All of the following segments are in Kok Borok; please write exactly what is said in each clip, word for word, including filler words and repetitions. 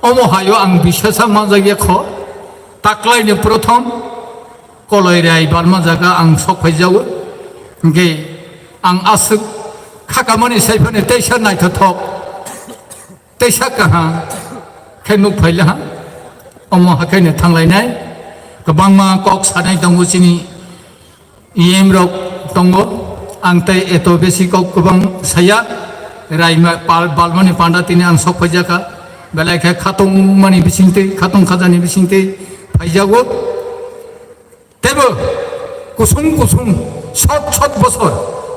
Omo hayo ang bisasa manjakya kho, taklaini prothom koloi rai balma jaga ang sok phaijago. Hingke ang aswk khakamani saiphano teisa naithothok, teisa kaham khe nuk phailaha. Omo hakhaino thanglainai kwbangma kok sanai tongo chini E M rok tongo, ang tei eto besi kok kwbang saya, raima pal-, balmani panda tini ang sok phaijakha, belai khe khatungmani bisingtwi, khatung khajani bisingtwi phaijago. Teibo kusung kusung sot sot bosor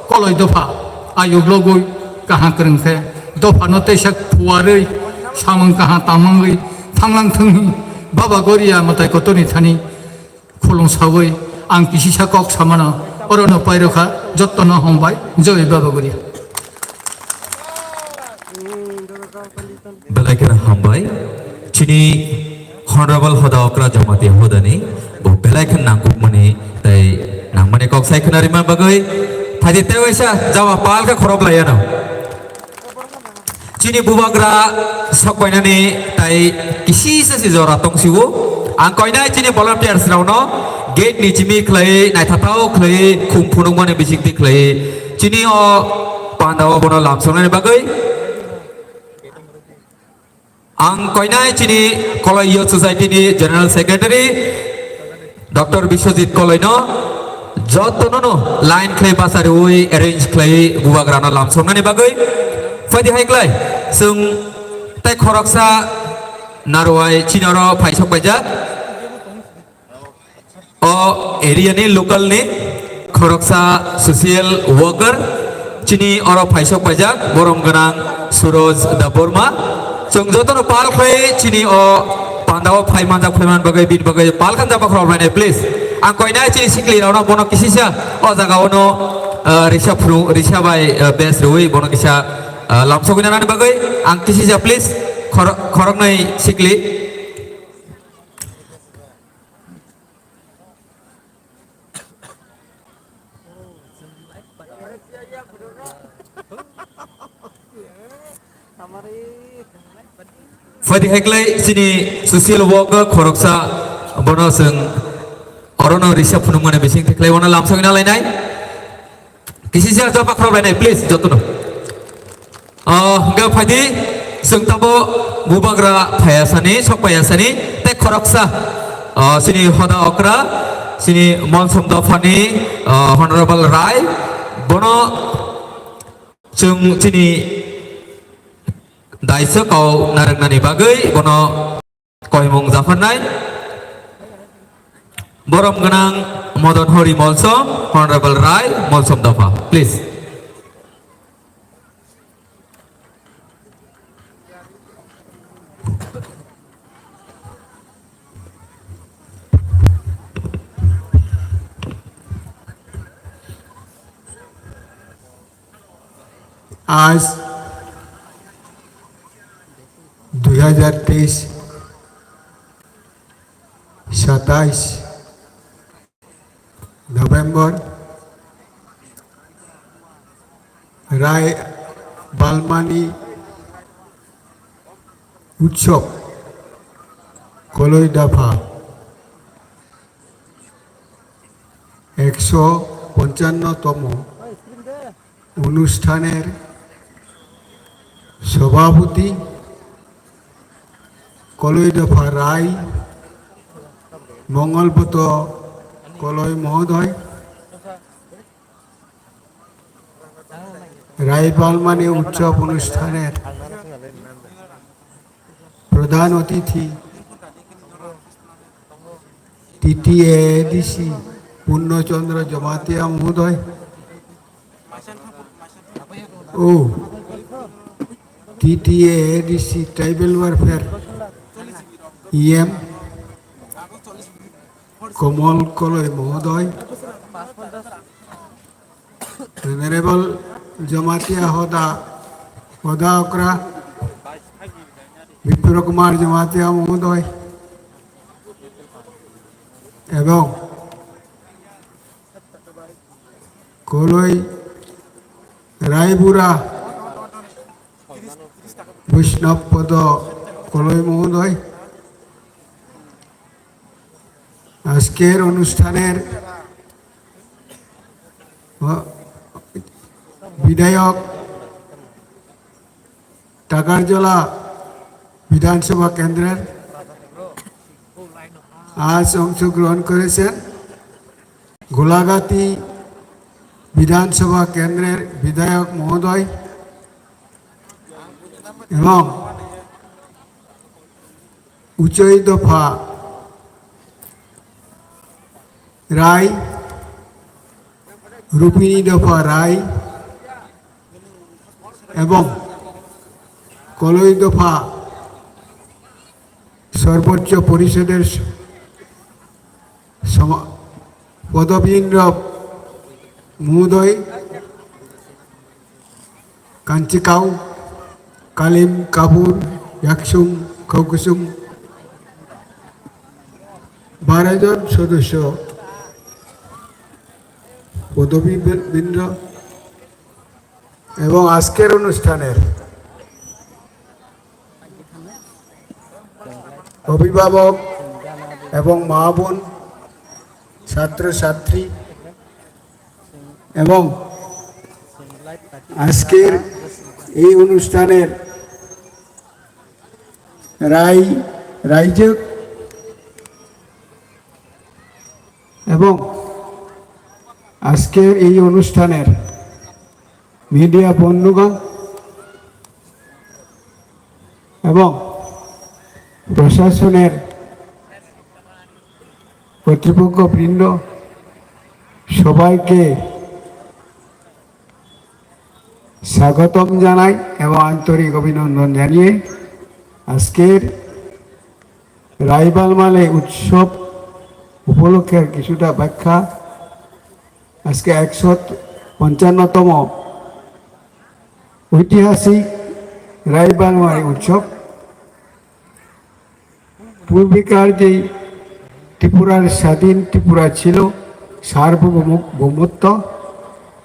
koloi dopha ayuk logoi kaham kwrwng khe dophano teisa phuarwi samung kaham tamangwi thanglang thwngwi Baba Goria mwtai kotorni thani khulum sawi ang kisisa kok samano orono pairokha, jottono hambai, joi Baba Guri. Belai kheno hambai. Chini Honorable Hoda Okra Jamatia Hodani bo belai kheno nangkukmani tei nangmani kok sai khna rima bagwi. Phaidi tei waisa jaba pal khe khorop laiano. Chini bubagra sok painani tai kisisa si jora tong siwo. Ang koinai chini volunteers rokno gate ni chimi khlai naithathao khlai khum phunukmani bisingtwi khlai chini o panda o bono lamsongnani bagwi. Ang koinai chini Koloi Youth Society ni General Secretary Doctor Biswajit Koloi no jotono no line khlai basa riwi arrange khlai bubagra no lamsongnani bagwi. Phaidi hai khlai chwng tei khoroksa narwai chini oro phaisok paijak. O area ni local ni khoroksa social worker chini oro phaisok paijak borom gwnang Suroj Debbarma. Chwng jotono pal khlai chini o panda o phai manjak phai man bagwi bini bagwi pal khan jaba khorok lainai please. Ang koinai chini sikli rokno bono kisisa o jaga ono, ah, risa phru risa bai, ah, bes rwi bono kisa, ah, lamsogwi nanani bagwi ang kisisa please khor-, khoroknwi sikli. Phaidi hai khlai chini social work khoroksa bono chwng orono risa phunukmani bising khlai bono lamsogwi na lainai. Kisisa jaba khorok lainai, please, jotono. Ah, hingke phaidi, chwng tabo bubagra phayasani, sok phayasani, tei khoroksa, ah, chini Hoda Okra, chini Molsom Dophani, ah, Honorable Rai, bono chwng chini daisa kau narwknani bagwi bono koimung japharnai. Borom gwnang Modon Hori Molsom, Honorable Rai, Molsom Dopha. Please. আজ দুই হাজার তেইশ সাতাইশ নভেম্বর রায় বালমানি উৎসব কলই দফা একশো পঞ্চান্নতম অনুষ্ঠানের সভাপতি কলই দফা রায় মঙ্গলবত কলই মহোদয়, রায় বালমানি উৎসব অনুষ্ঠানের প্রধান অতিথি টিটিএএডিসি পূর্ণচন্দ্র জমাতিয়া মহোদয় ও টিটিএএডিসি ট্রাইবেল ওয়েলফেয়ার ইএম কমল কলই মহোদয়, অনারেবল জমাতিয়া হদা, হদা অকরা বিপ্র কুমার জমাতিয়া মহোদয় এবং কলই রায়পুরা বৈষ্ণব পদ কলই মহোদয়, আজকের অনুষ্ঠানের বিধায়ক টাকারজলা বিধানসভা কেন্দ্রের আজ অংশগ্রহণ করেছেন গোলাঘাটি বিধানসভা কেন্দ্রের বিধায়ক মহোদয় এবং উচই দফা রায়, রুপিনী দফা রায় এবং কলই দফা সর্বোচ্চ পরিষদের স-, সম-, পদবীন্দ্র মহোদয়, কাঞ্চিকাও, কালিম, কাপুর, ইয়াকসুং, খৌকুসুং, বারো জন সদস্য পদবীবৃন্দ এবং আজকের অনুষ্ঠানের অভিভাবক এবং মা বোন, ছাত্রছাত্রী এবং আজকের এই অনুষ্ঠানের রাই-, রাইজক এবং আজকের এই অনুষ্ঠানের মিডিয়া বন্ধুগণ এবং প্রশাসনের কর্তৃপক্ষবৃন্দ, সবাইকে স্বাগতম জানাই এবং আন্তরিক অভিনন্দন জানিয়ে আজকের রাইবালমালে উৎসব উপলক্ষে কিছুটা ব্যাখ্যা। আজকে একশো পঞ্চান্নতম ঐতিহাসিক রাইবালমারি উৎসব। পূর্বেকার যে ত্রিপুরার স্বাধীন ত্রিপুরা ছিল সার্বভৌম-, ভৌমত্ব,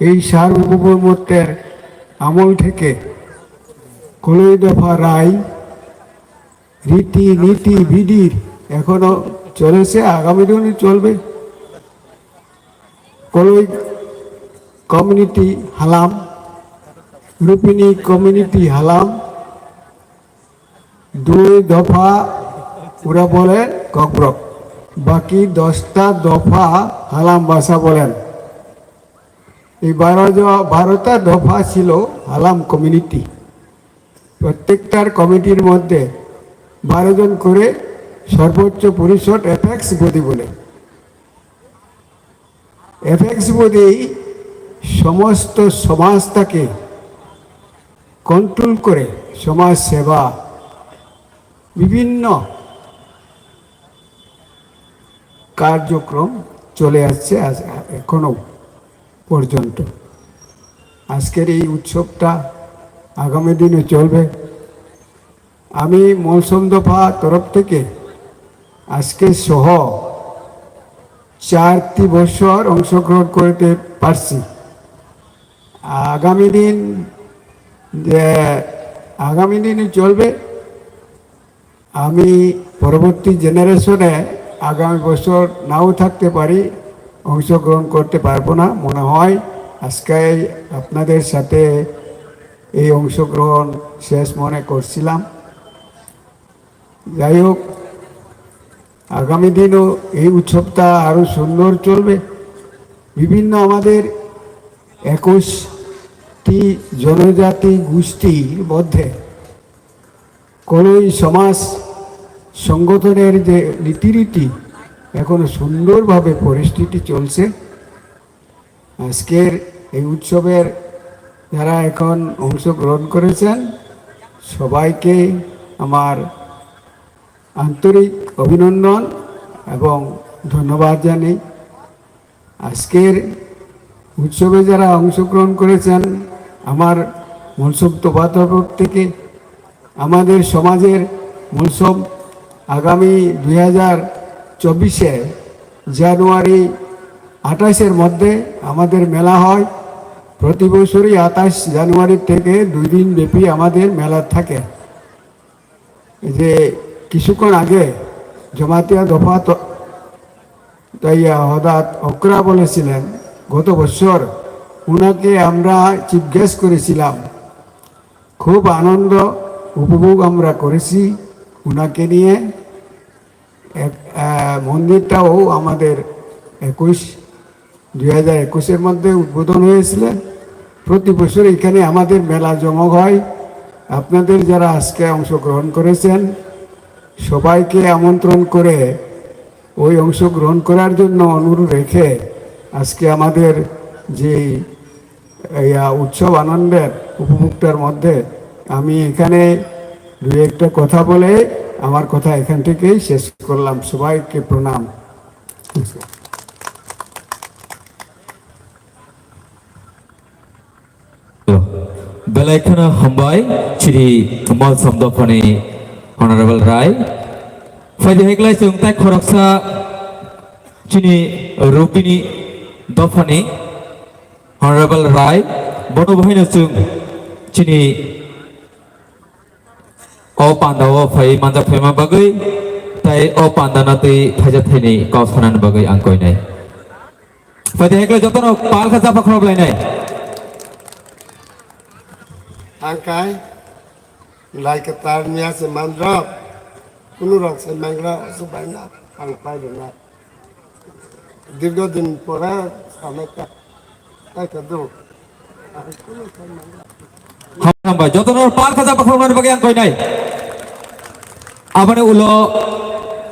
এই সার্বভৌমত্বের আমল থেকে কলই দফা রায় রীতি নীতি বিধির এখনো চলেছে, আগামী দিনে চলবে। কলই কমিউনিটি হালাম, রূপিনী কমিউনিটি হালাম, দুই দফা ওরা বলেন ককবরক, বাকি দশটা দফা হালাম ভাষা বলেন। এই বারো জ-, বারোটা দফা ছিল হালাম কমিউনিটি। প্রত্যেকটার কমিটির মধ্যে বারো জন করে সর্বোচ্চ পরিষদ এপেক্স বডি বলে। এপেক্স বডি সমস্ত সমাজটাকে কন্ট্রোল করে, সমাজ সেবা, বিভিন্ন কার্যক্রম চলে আসছে আজ, এখনো পর্যন্ত। আজকের এই উৎসবটা আগামী দিনে চলবে। আমি মলসম দফা তরফ থেকে আজকে সহ চারটি বছর অংশগ্রহণ করতে পারছি। আগামী দিন যে আগামী দিনই চলবে। আমি পরবর্তী জেনারেশনে আগামী বছর নাও থাকতে পারি, অংশগ্রহণ করতে পারবো না। মনে হয় আজকে আপনাদের সাথে এই অংশগ্রহণ শেষ মনে করছিলাম। যাই হোক, আগামী দিনও এই উৎসবটা আরও সুন্দর চলবে। বিভিন্ন আমাদের একুশটি জনজাতি গোষ্ঠীর মধ্যে কলই সমাজ সংগঠনের যে রীতিনীতি এখনো সুন্দরভাবে পরিস্থিতি চলছে। আজকের এই উৎসবের যারা এখন অংশগ্রহণ করেছেন, সবাইকে আমার আন্তরিক অভিনন্দন এবং ধন্যবাদ জানাই। আজকের উৎসবে যারা অংশগ্রহণ করেছেন, আমার মলসম দফা তরফ থেকে আমাদের সমাজের মলসম আগামী দুই হাজার চব্বিশে জানুয়ারি আঠাশের মধ্যে আমাদের মেলা হয়। প্রতি বছরই আঠাশ জানুয়ারি থেকে দুই দিন ব্যাপী আমাদের মেলা থাকে। এই যে কিছুক্ষণ আগে জমাতিয়া দফা ত-, তাইয়া হঠাৎ অকরা বলেছিলেন, গত বছর ওনাকে আমরা চিফ গেস্ট করেছিলাম। খুব আনন্দ উপভোগ আমরা করেছি ওনাকে নিয়ে। এক, আহ, মন্দিরটাও আমাদের একুশ, দুই হাজার একুশের মধ্যে উদ্বোধন হয়েছিলেন। প্রতি বছর এখানে আমাদের মেলা জমক হয়। আপনাদের যারা আজকে অংশগ্রহণ করেছেন, সবাইকে আমন্ত্রণ করে ওই অংশগ্রহণ করার জন্য অনুরোধ রেখে আজকে আমাদের যে এই, আহ, উৎসব আনন্দের উপভোক্তার মধ্যে আমি এখানে দুই একটা কথা বলে আমার কথা এখান থেকেই শেষ করলাম। সবাইকে প্রণাম। Belai kheno hambai chini Malsom dophani Honorable Rai. Phaidi hai glai chwng tai khoroksa chini Rupini dophani Honorable Rai, bono bo haino chwng chini o panda o phai manjak phaima bagwi, tai o panda no twi thaisa thaini kok sanani bagwi ang koinai. Phaidi hai khe jotono pal kha chapa khorok lainai. Ang kai lai kwtal miya se manrok, kunu rok se mangrok, subaina ang pai rwna. দীর্ঘদিন পরে অনেকটা তাই তো দু Hambai, jotono pal kha chapa khoroknani bagwi ang koinai. Aboni ulo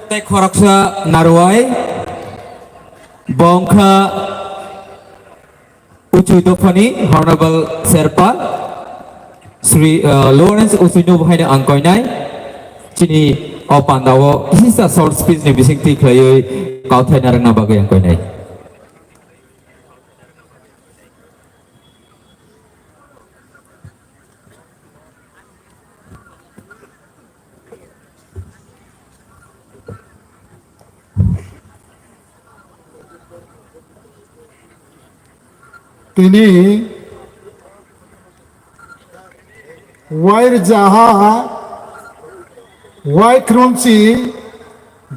tei khoroksa narwai bongkha Uchui dophani Honorable Serpa Sri, uh, Lawrence Uchui no bohaino ang koinai. Chini o panda o kisa short speech ni bisingtwi khlaiwi kauthai narwkna bagwi ang koinai. Tini wairjaha waikrumchi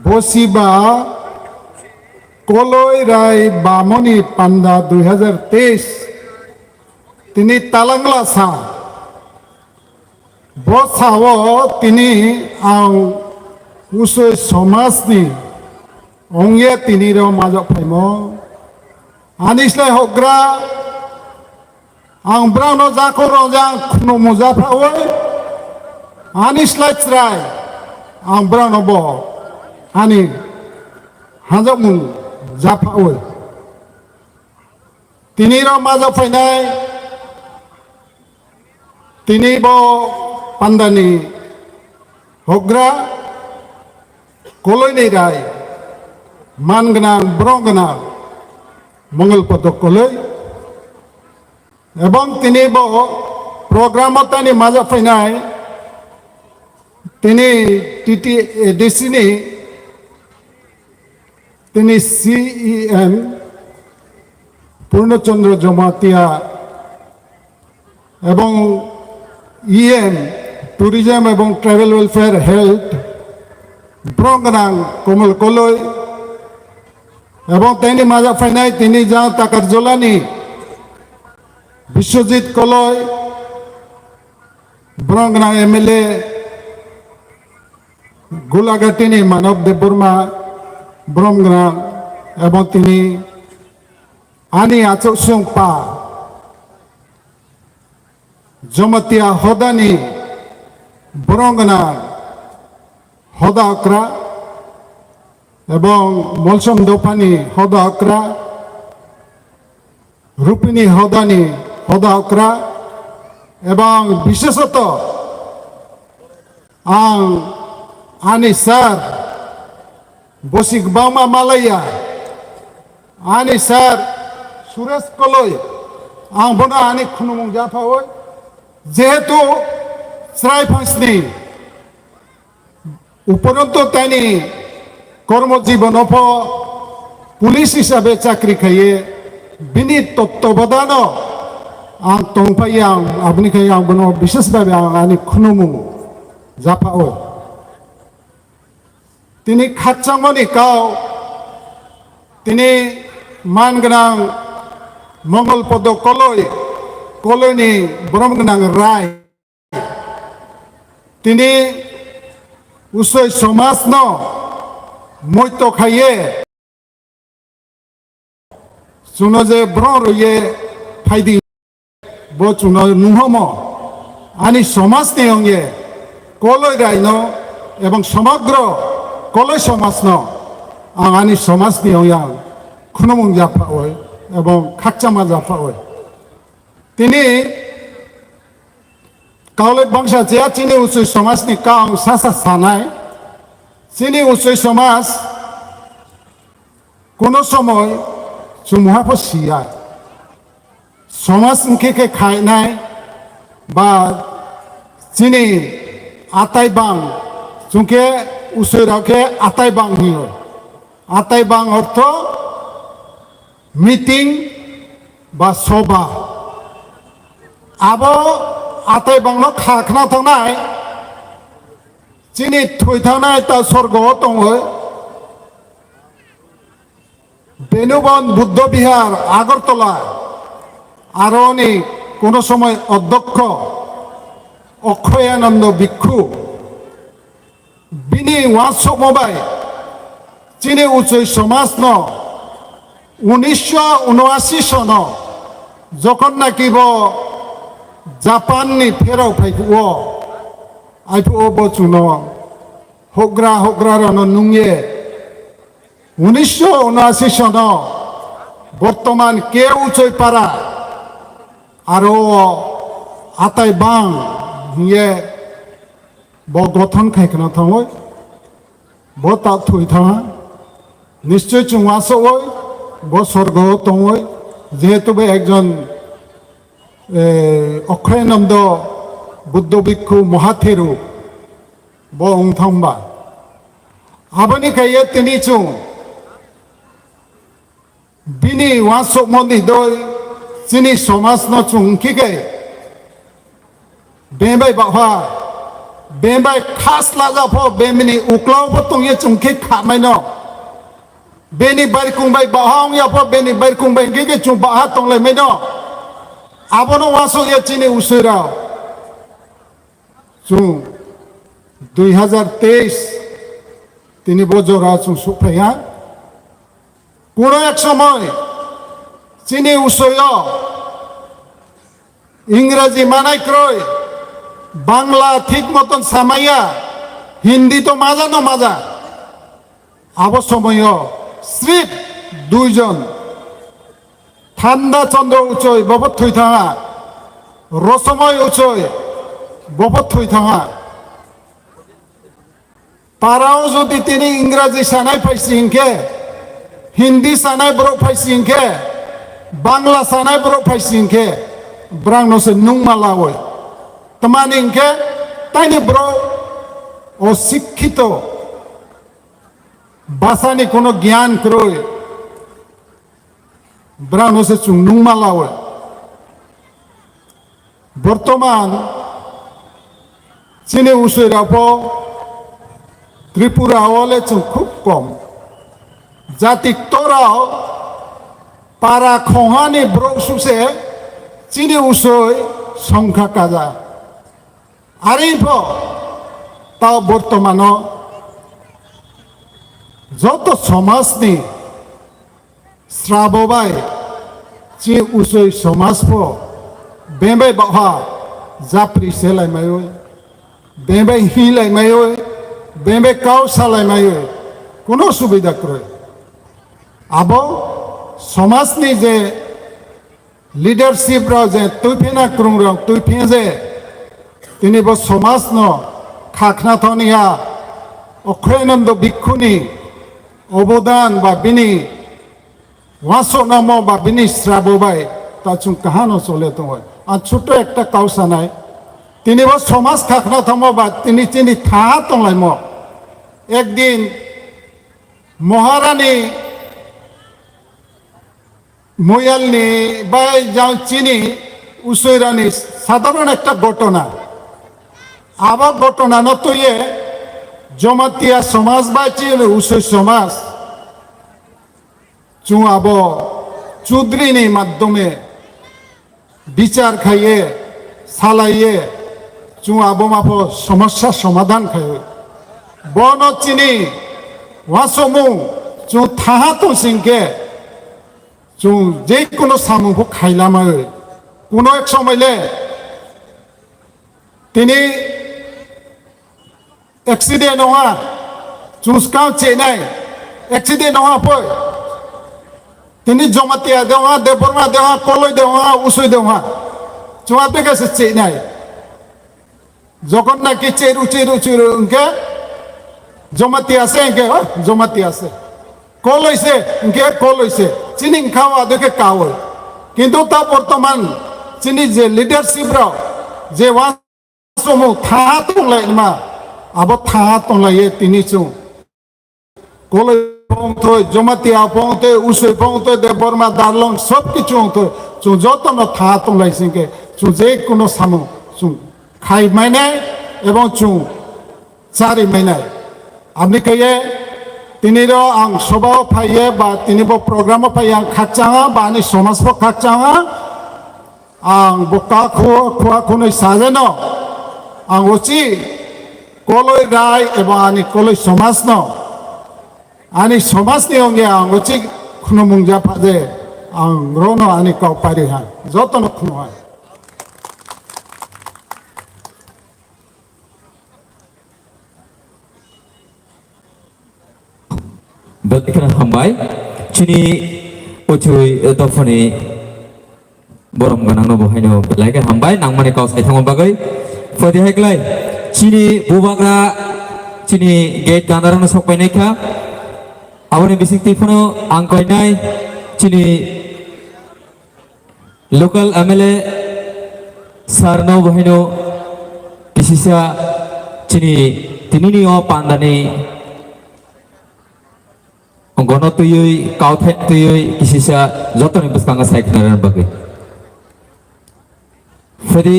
bosiba Koloi Rai Bamoni Panda dui hazar teis tini talangla sa. Bo sao tini ang usoi somajni ongya tini ro majok phaimo. Ani slai hogra ang brang no jako ro jang khunu muja phaoi. Ani slai chrai ang brang no bo ani hanjak mung ja phaoi. Tini ro majok phainai. Tini bo pandani hogra Koloi ni rai, man gwnang, borok gwnang, Mongol Podok Koloi. Ebong tini bo program o tani majak phainai, tini T T A D C ni tini C E M Purno Chandra Jamatia ebong E M, Tourism ebong Tribal Welfare, Health, borok gwnang Komol Koloi, ebong tini majak phainai tini jang Takarjolani Biswajit Koloi, borok gwnang M L A, Gulagatini Manob Debbarma, borok gwnang, ebong tini ani achuk sung pa Jamatia hodani borok gwnang hoda okra ebong Molsom dophani hoda okra, Rupini hodani hoda okra ebong bishesoto ang ani sir Bosik bangma malaya, ani sir Suresh Koloi, ang bono ani khunumung japhaoi, jehetu chwrai phangsni uporonto tani kormo jibono pho police hisabe chakri khaiye, bini totwabodano ang tongphai ang, aboni khai ang bono bishes babe ang ani khunumung japhaoi. Tini khakchangmani kau, tini man gwnang Mongol Podo Koloi, Koloini borom gwnang Rai. Tini usoi somajno moito khaiye chwngno je bwrong rwye phaidi, bo chwngno nunghomo ani somajni wngye Koloi Raino ebong somogro Koloi somajno ang ani somajni wngya ang khunumung japhaui ebong khakchangma japhaui. Tini kaulai bangsa cheya chini usui somajni kang sasa sanai, chini usui somaj kono somoi chumuha pho siya. Somaj wngkhe khe khainai ba chini atai bang, chwngkhe usui rok khe atai bang hino. Atai bang ortho meeting ba soba. Abo atai bangno kha khna thangnai, chini thwi thangnai ta sorgo o tongwi. Benubon Buddha Bihar, Agartala, aroni kono somoi odokho Okhoyanando Bhikkhu. Bini uansukma bai chini uchoi somajno unisho unoasi sono jokhon naki bo Japan ni pherao phaiphuo, aiphuo bo chwngno hogra hogra rano nungye unisho unoasi sono bortoman ke uchoi para aro atai bang hingye bo gothon khai khna thangoi. Bo ta thwi thangha. Nischoi chwng uansugwi bo sorgo o tongwi, jehetu bo ekjon, eh, Okhoyanando Buddho Bhikkhu Mohatheru bo wng thangba. Aboni kaiye tini chwng bini uansukmani doi chini somajno chwng hwnkhe khe bembai bahwa, bembai khas laja pho, bemini uklao pho tongye chwng khe khamaino. Beni bairkung bai bahwa wngya pho, beni bairkung bai hwnkhe khe chwng bahwa tonglaimai no. Abono uansukya chini usui rao. Chwng dui hazar teis tini bo jora chwng sukphaiya. Kuno ek somoi chini usoyo Ingraji manai kroi, Bangla thik moton samaya, Hindi to maja no maja. Abo somoyo srip duijon Thanda Chandra Uchoi bobo thwi thanga, Rosomoi Uchoi bobo thwi thanga. Parao jodi tini Ingraji sanai phaisi hinkhe, Hindi sanai borok phaisi hinkhe, Bangla sanai borok phaisi hinkhe, brangno se nungma laoi. Tamani hinkhe taini borok osikkito, basani kono gyan kwrwi, brangno se chwng nungma laoi. Bortoman chini usoi rao pho Tripura o le chwng khub kom. Jati ktorao para khonghani borok suse chini usoi songkha kaja. Ari pho ta bortomano joto somajni srabo bai chi usoi somaj pho bembai bahwa japri se lai maioi, bembai hi lai maioi, bembai kau sa lai maioi, kono subida kwrwi. Abo somajni je leadership rok je twi phena kwrwng rok twi phena je tini bo somaj no kha khna thoni ya Okhoyanando Bhikkhuni obodan ba bini wasoknamo ba bini srabo bai ta chwng kahano chole tongo. Ang chuto ekta kau sanai, tini bo somaj kha khna thangmo ba tini chini tha tonglaimo. Ekdin Maharani Moyalni bai jang chini usoirani sadharon ekta ghotona. Abo ghotona no tuye Jomatia somaj bai chini usoi somaj, chwng abo chudri ni madhyome bichar khaiye, salaiye, chwng abo mapho somosya somadhan khaiwi. Bono chini wasomung chwng thaha tong singkhe chwng je kono samung pho khailamawi. Kuno ek somoi le tini accident ongha, chwng swkang chenai, accident ongha poi. Tini Jomatia de ongha, Debbarma de ongha, Koloi de ongha, Usoi de ongha. Chwng abekhe se chenai. Jokhon naki cheru, cheru, cheru hwnkhe Jomatia se hwnkhe, oh, Jomatia se. Koloi se hwnkhe Koloi se. Chini wngkha o adokhe kaui. Kintu ta bortoman chini je leadership rok je wa Chwng tha tonglai ma, abo tha tonglai ye tini chwng. Koloi pongthoi, Jomatia pongthoi, Usoi pongthoi, Debbarma, Darlong, sob kichu pongthoi. Chwng joto no tha tonglai singke, chwng je kono samung, chwng khai mainai, ebong chwng chari mainai. Aboni kaiye, tini ro ang soba o phaiye, ba tini bo program o phaiye, ang khakchanga, ba ani somaj bo khakchanga. Ang bo ka khu-, khua khunui sajeno, ang uchi Koloi Rai eba ani Koloi somajno, ani somajni ongya ang uchi khunumung japha je ang rono ani kok pari ha, jotono khunu hai. Belai kheno hambai. Chini uchui dophani borom gwnangno bo haino belai khe hambai nangmani kok sai thangma bagwi. Phaidi hai klai chini bubagra chini gate gandarano sokpainai kha. Aboni bisingtwi phano ang koinai chini local M L A sir no bo haino kisisa chini tinini o pandani gono twiwi, kauthai twiwi kisisa jotoni bwskango sai khna rwna bagwi. Phaidi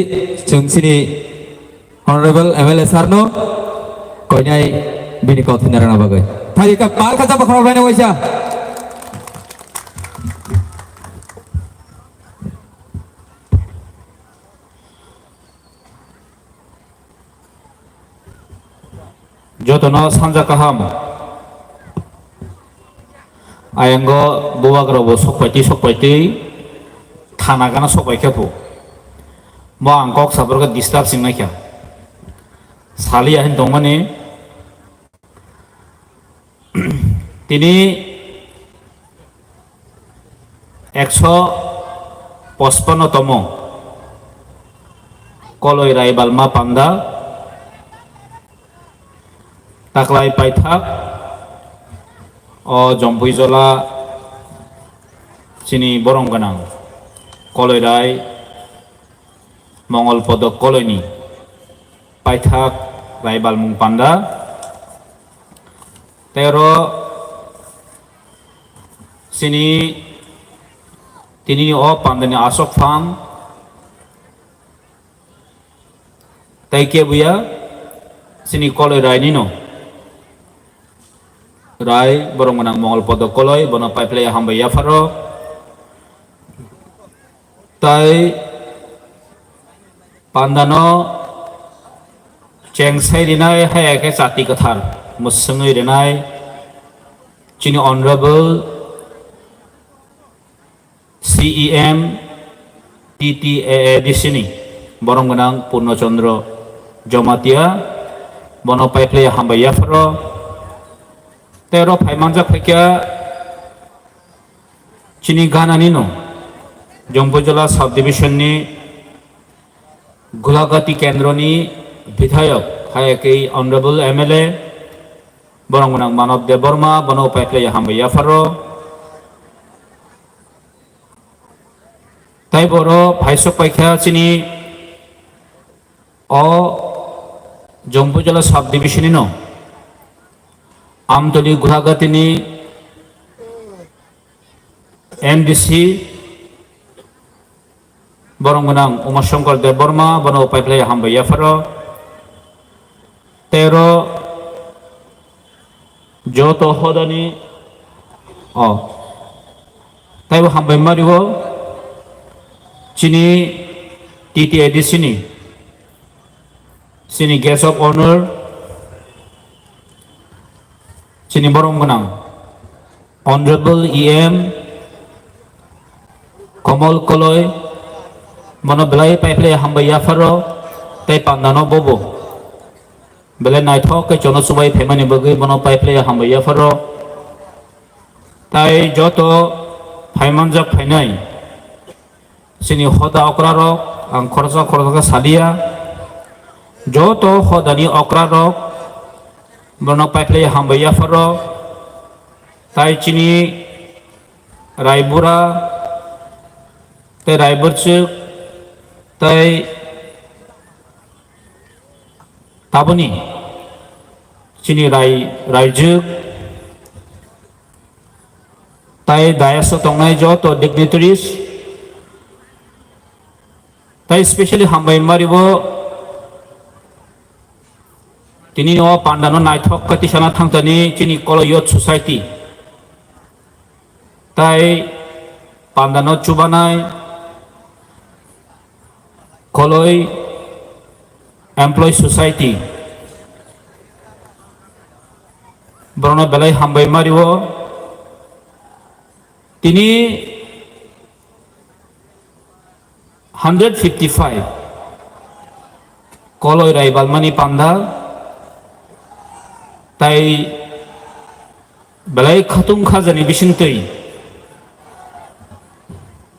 chwng chini Honorable M L A sir no koinai bini kauthai narwna bagwi. Phaidi ka pal khacha bakhorok laina waisa. Jotono sanja kaham. Ayango bubagrabo sokpaitwi sokpaitwi thana gana sokpai khe phu. Bo ang kok sabrokhe disturb sing naikha. Saliya hin tongmani. Tini ekso pochpanno tomo Koloi Raibalma panda taklai paithak o Jompuijola chini borom gwnang Koloi Rai Mongol Podok Koloini paithak Raibalmung panda tero chini tini o pandani asok phang tei kebuya chini Koloi Rai nino Rai borom gwnang Mongol Podok Koloi bono paiplai hambai yapharo. Tai pandano chengsai rinai, haya khe chati kwthar mwswngwi rinai chini Honorable C E M T T A A D C ni borom gwnang Purno Chandra Jamatia, bono paiplai hambai yapharo. Tei oro phaimanjak phaikha chini ganani no Jompuijola sub division ni Gulagati kendroni bidhayok, hayakwi Honorable M L A, borom gwnang Manob Debbarma, bono paiplai hambai yapharo. Tai boro phaisok paikha chini o Jompuijola sub division no Amtoli Gulagati ni M D C borom gwnang Uma Shankar Debbarma, bono paiplai hambai yapharo. Tero Joto hodani o taibo hambai mario chini T T A D C ni chini Guest of Honor, chini borom gwnang Honorable E M Komol Koloi, bono belai paiphile hambai yapharo, tei pandano bobo belai naithok khe chono chubai phaimani bagwi bono paiphile hambai yapharo, tai joto phaimanjak phainai chini hoda okrarok ang khoroksa khoroksa khe salia, joto hodani okrarok bono paiphile hambai yapharo, tai chini Raibura tei Raiburchuk tei taboni chini Rai, Raijwk tai dayas o tongnai joto dignitaries tai specially hambai maribo tini o pandano naithok khe tisana thangtani chini Kolo Youth Society tai pandano chubanai Koloi Employee Society borokno belai hambai mario. Tini hundred fifty five Koloi Raibalmani panda tai belai khatung khajani bisingtwi,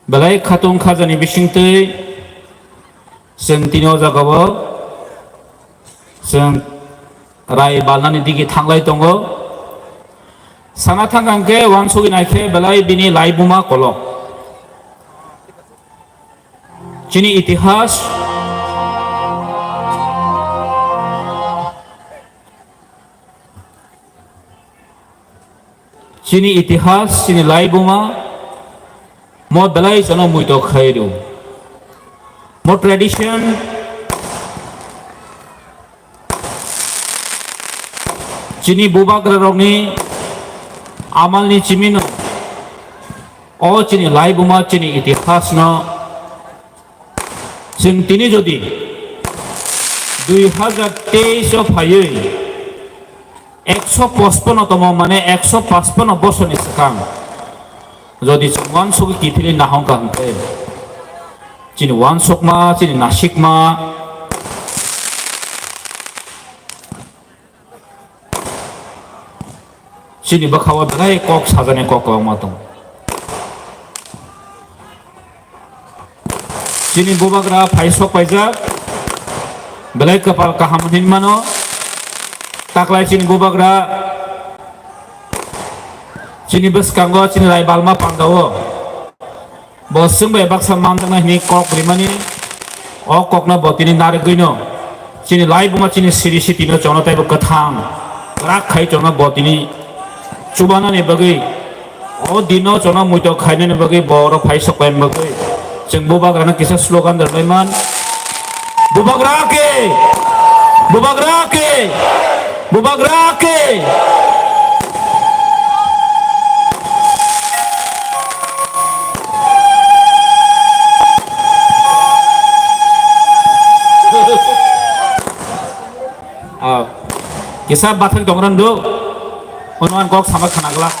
belai khatung khajani bisingtwi chwng tini o jagao chwng rai balnani digi thanglai tongo. Sana thang ang khe uansugwi nai khe belai bini laibuma kolok. Chini itihas, chini itihas, chini laibuma, mo belai jono muito khai rw. Mo tradition, chini bubagra rokni amalni chimino, o chini laibuma, chini itihasno, chwng tini jodi dui hazar teis o phaiwi ekso pochpono tomo, mane ekso pochpono bosorni swkang jodi chwng uansugwi kiphilwi nahong kha hwnkhe, chini uansukma, chini nasikma, chini bwkhao belai kok sajani kok kwbangma tongo. Chini bubagra phai sok paijak, belai kwpal kaham hinmano. Taklai chini bubagra chini bwskango chini rai balma pandao bo chwng bai baksa manjaknai hwnwi kok rimani, o kokno bo tini narwgwino chini laibuma chini siri sitino chono teibo kwthang kwrak khai chono bo tini chubanani bagwi, o dino chono muito khainani bagwi borok phai sok paimani bagwi chwng bubagrano kisa slogan rwlaiman. Bubagra ke! Bubagra ke! Bubagra ke! Ah, kisa bathang tongran do, onuan kok sama khana glak.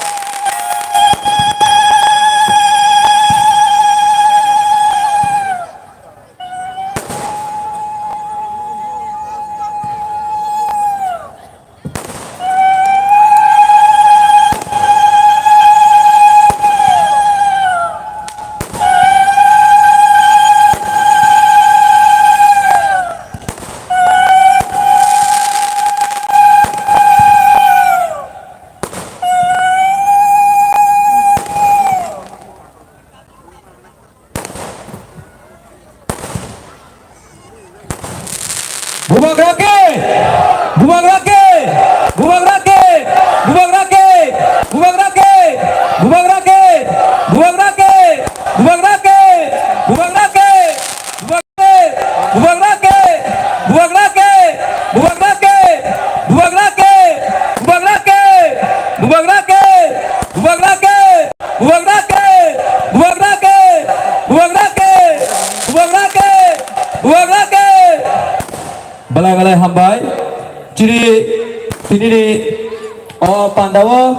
O pandao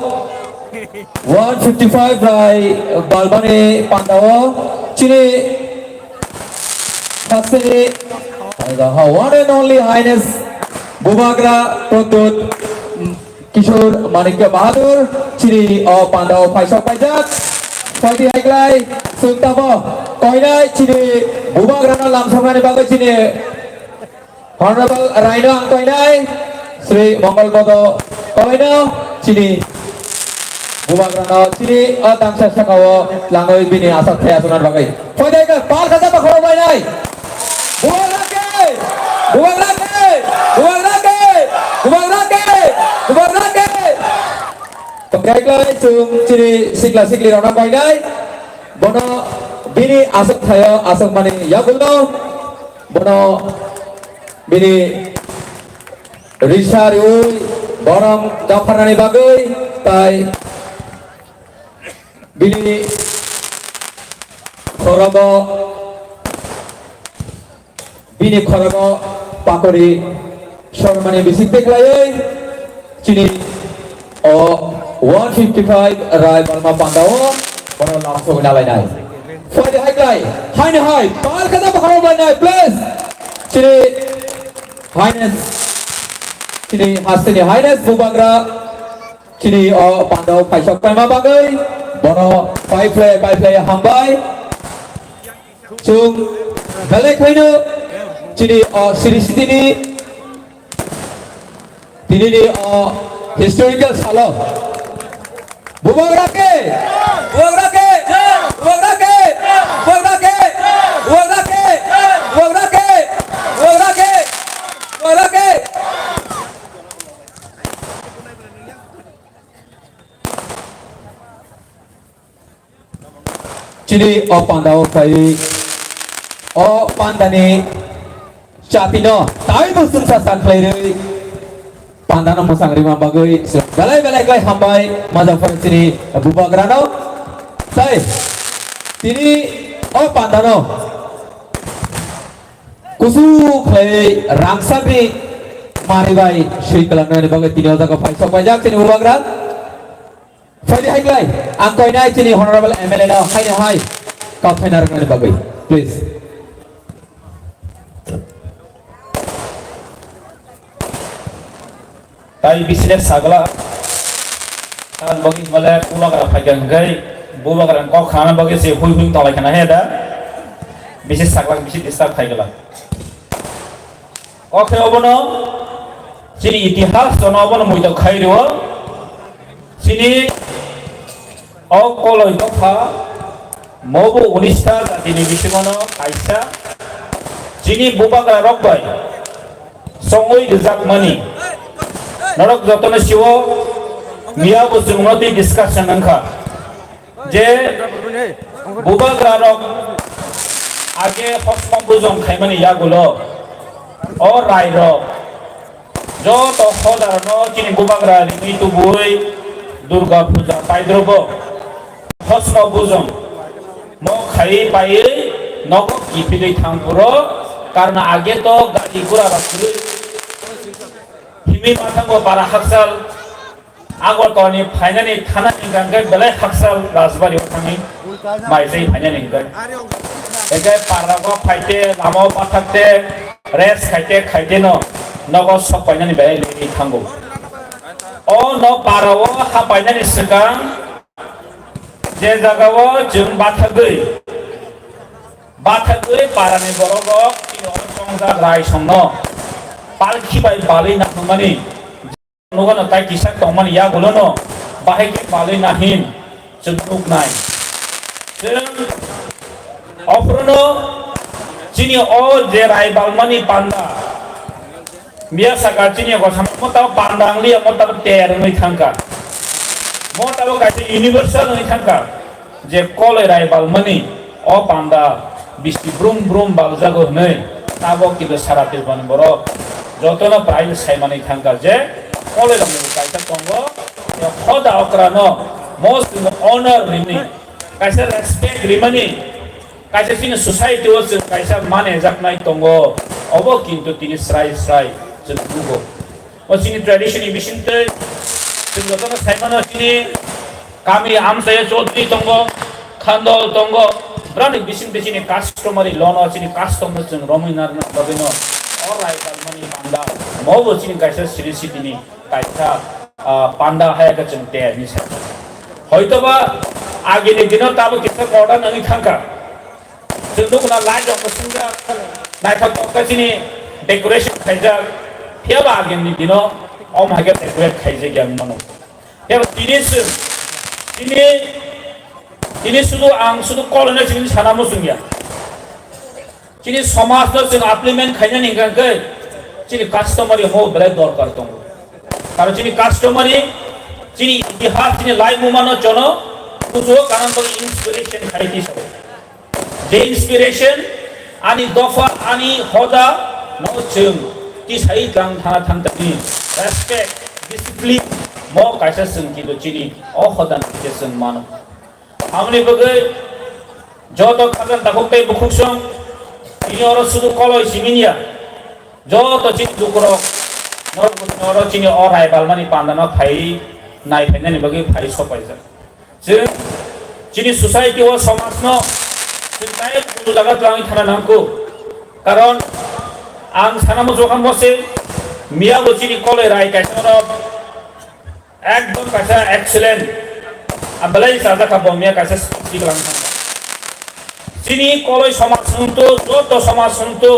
one fifty five rai balbani pandao chini hasteni one and only highness Bubagra Pradyut Kishore Manikya Bahadur chini o pandao phaisok paijak. Phaidi haiklai sungtamo koinai chini Bubagrano lamsoknani bagwi chini Honorable Raino ang koinai, Sri Mongol Bodo Koino, chini Bubagrano, chini o tangsa sakao langoi bini asok thaya sunan bagwi. Phaidai ka, pal kata ba khoro bainai. Bubagra ke! Bubagra ke! Bubagra ke! Bubagra ke! Bubagra ke! Tongkai klai chung chini sikla sikli rona koinai. Bono bini asok thaya asok mani yagulo. Bono bini risa riui borong japharnani bagwi tai bini khorogo, bini khorogo pakori sormani bisik teklaiwi chini o one fifty five rai balma pandao bono lamsogwi nalainai. Phaidi haiklai, haini hai, pal kata bokhorok lainai, please. Chini Highness, chini hasteni Highness Bubagra, chini o pandao phaisok paima bagwi, bono pai phlai, pai phlai hambai. Chung belai khaino chini o siri sitini, tinini o historical salo. Bubagra ke! Bubagra ke! Bubagra ke! Chini o panda o khlaiwi o pandani chati no taibo chwngsa san khlaiwi pandano mwsang rima bagwi belai belai khlai hambai majak phai chini Bubagrano. Tai tini o pandano kusu khlai rangchakni mari bai swi kwlangnani bagwi tini o jaga phai sok paijak chini Bubagra. Phaidi hai glai, ang koinai chini honorable M L A no haino hai kathai narwknani bagwi, please. Tai bisine sagla, ang bagwi male Bubagra phaikha hwnkhe, Bubagra kok khana bagwi se hui hui tolai khana he da, bisi sagla bisi disturb khai glak. Okhe obono chini itihas jono obono muitok khai rwo. Chini o koloi dopha mobo unista jatini bisingono kaisa chini Bubagra rok bai songwi rwjakmani norok jotono siwo miya bo chwngno twi discussion wngkha. Je Bubagra rok age hosma bujong khaimani yagulo o rai rok joto hodarno chini Bubagra rini tubui Durga Puja paidrobo hosma bujong mo khai paiwi nogo kiphilwi thang puro karna age to gari gura rok kwrwi himwi mathango para haksal Agartala ni phainani thana ni hwnkhe belai haksa Rajbari o thangwi maisai phainani hwnkhe. Hwnkhe parrago phaite, lama o pathakte, rest khaite, khaite no nogo sok painani belai lengwi thango. O no para o ha painani swkang je jaga o chwng bathagwi, bathagwi parani borok rok chini o chongjak rai songno palkhi bai balwi nathokmani. Nugano tai kisa tongmani yagulono bahai khe balwi nahin chwng nuknai. Chwng ophruno chini o je rai balmani panda, miya saka chini gosam mota panda angliya mota ter wngwi thangkha. Mota bo kaisa universal wngwi thangkha. Je koloi rai balmani o panda bisti brum brum baljago hwnwi tabok kibo sara Tripurani borok jotono prai saimani thangkha je koloi rokni kaisa tongo, je hoda okrano most honor rimani, kaisa respect rimani, kaisa chini society o chwng kaisa manejaknai tongo, obo kintu tini srai srai chwng nugo. O chini tradition ni bisingtwi Chwng jotono sai mano chini kami amchaya Chaudhary tongo, Khandol tongo, brani bising bisingni customary law no chini custom no chwng romwi narwkna bagwi no o rai palmani panda mo bo chini kaisa siri sitini kaisa, ah, panda hai khe chwng tei ni sa. Hoitoba agini dino tabuk kisa modern wngwi thangkha. Chwng nukna light rok bo swngjak, naithotok khe chini decoration khaijak. Phiya ba agini dino om hai khe decorate khaijak ya mano. Phiya ba tini chwng, tini, tini sudu ang sudu kol hwnwi chini sana muchung ya. Chini somaj no chwng upliftment khainani hwnkha khe chini customary ho belai dorkar tongo. Karon chini customary, chini itihas, chini laimuma no jono kuchugo karon bagwi inspiration khai tisa. Je inspiration ani dopha, ani hoda no chwng tisai tlang thana thang tani respect, discipline mo kaisa chwng kibo chini o hoda no khe chwng mano. Aboni bagwi joto khajang takhuk tei bukhuksong tini oro sudu koloi simi ya. Joto chini lukurok norok oro chini o rai balmani pandano phai nai phainani bagwi phai sopaijak. Chwng chini society o somajno chwng tai kunu jaga twlangwi thana nangkuk. Karon ang sana muchungkha mose miya bo chini koloi rai kaisa oro ekdom kaisa excellent. Ang belai sajak kha bo miya kaisa siklang thangkha. Chini koloi somaj hwntu, joto somaj hwntu,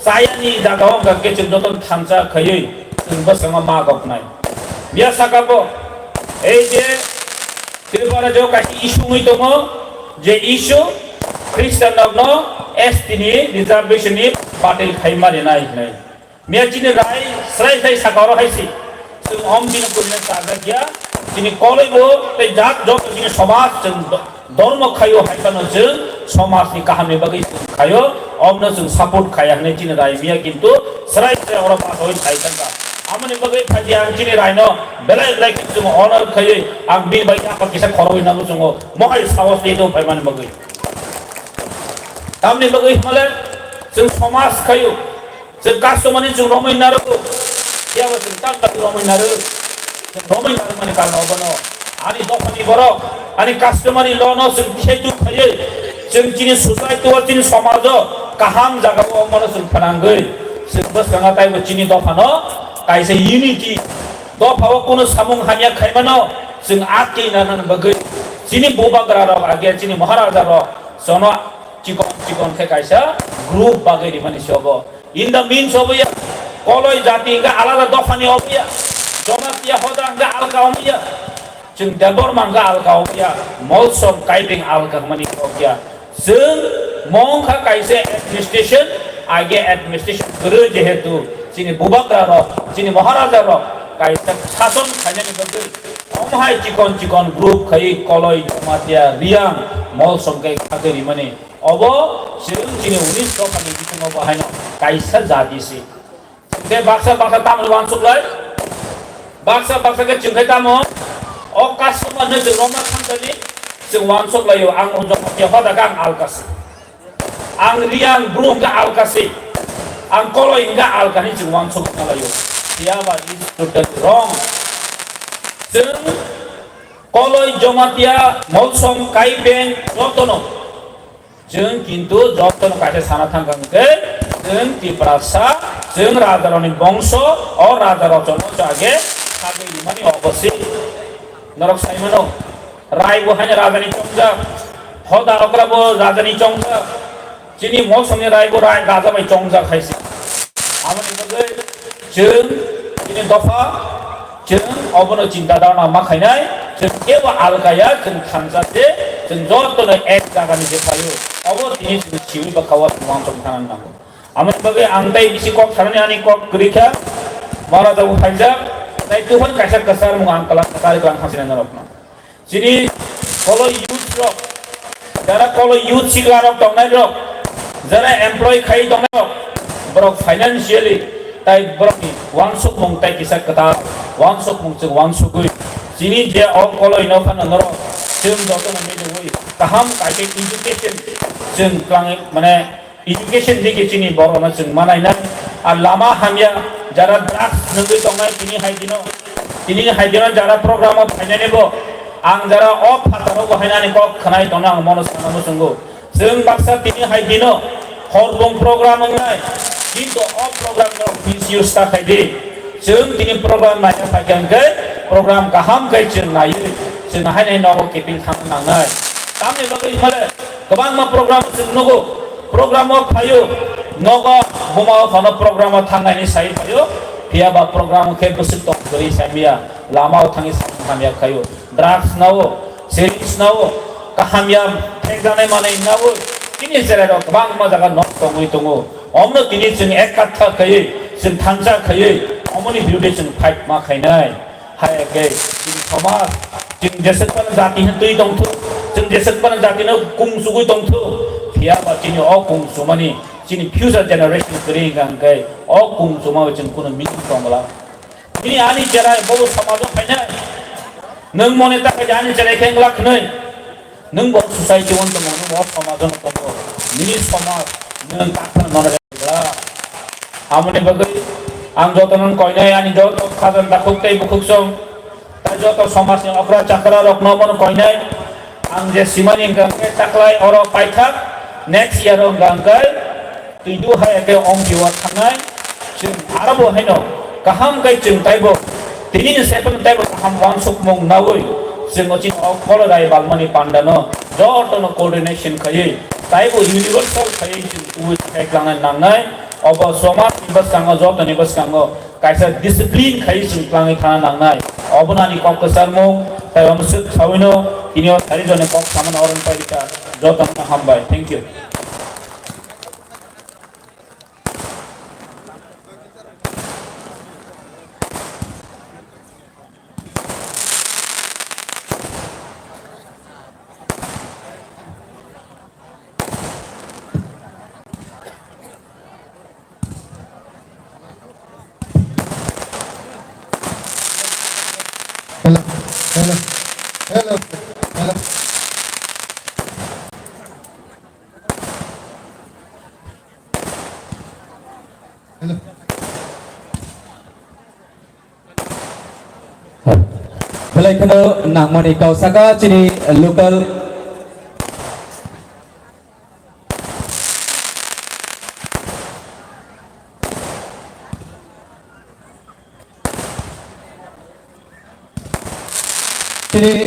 chayani jaga o hwnkha khe chwng joto thansa khaiwi chwng bwskango ma goknai. Biya saka bo, ei je Tripura jo kaisa issue wngwi tongo, je issue Christian rokno S T ni reservation ni batil khai ma rinai hinwi. Miya chini rai srai srai saka oro hai si. Chwng om dino kurina chajak ya. Chini koloi bo tei jat joto chini somaj chwng do-, dormo khaio hai phano chwng somaj ni kaham ni bagwi chwng khaio. Omno chwng support khaya hwnwi chini rai miya kintu srai srai oro pathoi thai thangkha. Amoni bagwi phaidi ang chini rai no belai belai khe chwng honor khaiwi ang bini bai apa kisa khoroi nango chwngo mohai sahos tei do phaimani bagwi. Tamni bagwi hwnle chwng somaj khaio. Chwng customary chwng romwi narwgo. Phiya bo chwng tak tak romwi narwgo. Chwng romwi narwkmani karno obono ani dophani borok, ani customary law no chwng khetu khaiwi, chwng chini society o, chini somajo kaham jaga o omono chwng phanangwi, chwng bwskango taibo chini dophano kaisa unity, dophao kunu samung hamya khaimano chwng atwi nanani bagwi chini bubagra rok age chini maharaja rok jono chikon chikon khe kaisa group bagwi rimani se obo. In the means obo ya, koloi jati hwnkhe alada dophani obo ya, Jamatia hoda hwnkhe alka obo ya, chwng Debbarma hwnkhe alka obo ya, Molsom Kaibeng alka hwnmani kok ya. Chwng mong kha kaisa administration, age administration kwrwi jehetu chini bubagra rok, chini maharaja rok kaisa sason khainani bagwi omo hai chikon chikon group khai koloi Jamatia Riang Molsom khe khagwi rimani. Obo chwng chini unis dophani bisingo bo haino kaisa jati si. Hwnkhe baksa baksa tamoni uansuk lai. Baksa baksa khe chwng khe tamo o customer no chwng romna thangkani chwng uansuk laio. Ang o Jamatia hoda khe ang alka si. Ang Riang bru hwnkhe alka si. Ang koloi hwnkhe alka hinwi chwng uansuk laio. Phiya ba is totally wrong. Chwng koloi Jamatia Molsom Kaibeng jotono Chwng kintu jotono kaisa sana thangkha hwnkhe, chwng Tiprasa, chwng rajarokni bongso, o rajarok jono chwng age sagwi rimani obo se. Norok sai mano, rai bo haino rajani chongjak, hoda okra bo rajani chongjak, chini Molsomni rai bo rai raja bai chongjak hai se. Aboni bagwi chwng chini dopha, chwng obono chinta dharna ma khainai, chwng kebo alka ya, chwng thansa se, chwng jotono ek jagani je phaio. Obo tini chwng siwi bwkha o chwng uansuk thana nango. Aboni bagwi ang tei bisi kok sanani ani kok kwrwi kha, Maharaja bo phaijak, tei tuhon kaisa kwchar mung ang kwlak kwtal kwlang kha sinai norokno. Chini koloi youth rok, jara koloi youth sikla rok tongnai rok, jara employ khai tongnai rok, borok financially tai borokni uansukmung tai kisa kwtal uansukmung chwng uansugwi chini je o koloi no phano norok chwng jotono miligwi kaham kaisa education chwng kwlangwi mane education dike chini borokno chwng manainai. Ar lama hamya jara drugs nungwi tongnai tini hai dino, Tini hai dino jara program o phainani bo, ang jara o phataro bo hainani kok khnai tono ang mono sana muchungo. Chwng baksa tini hai dino horbung program wngnai, kintu o program no misuse ta khai di. Chwng tini program nai phai khe hwnkhe program kaham khe chwng naiwi chwng hainai nogo kepil thang nangnai. Tamni bagwi hwnkhale kwbangma program chwng nugo, program o phaio, nogo buma o phano program o thangnaini sai phaio, phiya ba program o khe bwswk tong kwrwi saimya, lama o thangwi samung hamya khaio, drugs nao, series nao, kaham ya thekjanai manwi nao, chini cherai rok kwbangma jaga nok tongwi tongo. Omno tini chwng ek katha khaiwi, chwng thansa khaiwi, omoni birude chwng fight ma khainai. Hai khe chini somaj, chwng jeswk phano jati hwn twi tongthu, chwng jeswk phano jati no kung sugwi tongthu, phiya ba chini o kung sumani, chini future generation kwrwi hwnkha hwnkhe o kung sumao chwng kunu meaning tongla. Bini ani cherai bo somaj o phainai, nwng mone ta khe ani cherai khe wngla khwnwi. Nwng bo society o tongo, nwng bo somaj o tongo, nini somaj nwng kaphar mano rwla. Amoni bagwi ang joto nwng koinai, ani joto khajan takhuk tei bukhuk song, tai joto somaj ni okra chakra rok no bono koinai. Ang je simani hwnkha hwnkhe taklai oro paithak, next year o hwnkha hwnkhe Twidu hai khe ongkiwa thangnai, chwng aro bo haino kaham khe chwng taibo tini ni saiphano taibo kaham uansukmung naui chwng o chini o Kolorai Balmani pandano jotono coordination khaiwi taibo universal khaiwi chwng tubui thai klangnai nangnai. Obo somaj ni bwskango, joto ni bwskango kaisa discipline khaiwi chwng klangwi thana nangnai. Obono ani kok kwcharmung, tei omo swk sawino tini o sari jone kok samano oron pairika. Jotono hambai. Thank you. Hello, hello, hello, hello. Hello. Belai kheno nangmani kau saka chini local. Chini,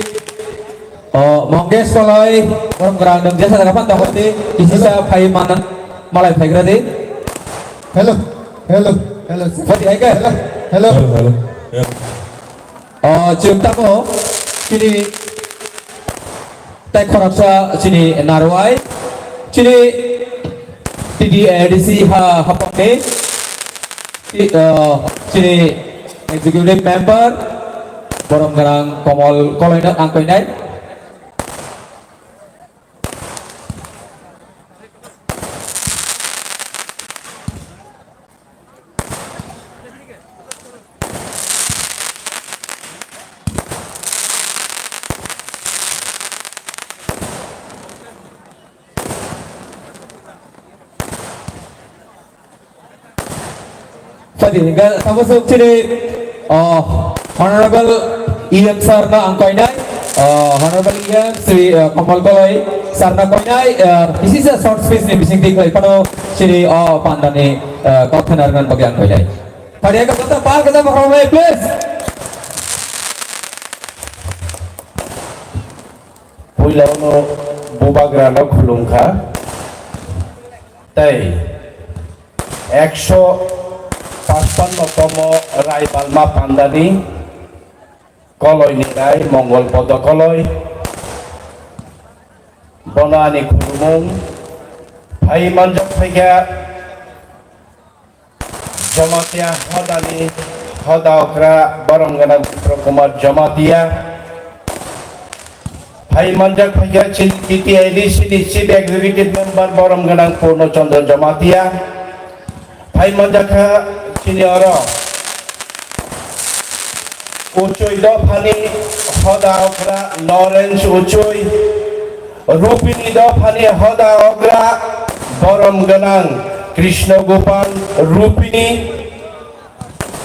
o, Mongesh Koloi, borok rang nung jesa jaga phan tongkha di, kisisa phai manan malai phaigra di. Hello, hello, hello. Pati hai ka? Hello, hello. Hello, hello. O, chwng tamo, chini, tai khoroksa chini narwai, chini T D A D C ha, hapangni, chi-, o, chini executive member, borom gwnang Komol Koloino ang koinai. Padi, ga, tamo sok chini, oh, Honorable E M sir no ang koinai, oh, Honorable E M Shri, oh, Kamal Koloi sir no koinai, oh, this is a short speech ni bising tik lai pano chini, oh, pandani, oh, kok thanar ngan bagi ang koinai. Padi, ga, bata pal kata bakromai, please. Puila uno bubagra no khulum kha. Tei ekso pachpanno tomo Rai Balma Pandani Koloi ni Rai Mongol Podo Koloi, bono ani khulumung phai manjak phaikha Jamatia hodani hoda okra borom gwnang Bipro Kumar Jamatia. Phai manjak phaikha chini T T A D C ni Chief Executive Member borom gwnang Purno Chandra Jamatia. Phai manjak kha chini oro Uchui dophani hoda okra Lawrence Uchui, Rupini dophani hoda okra borom gwnang Krishna Gopal Rupini,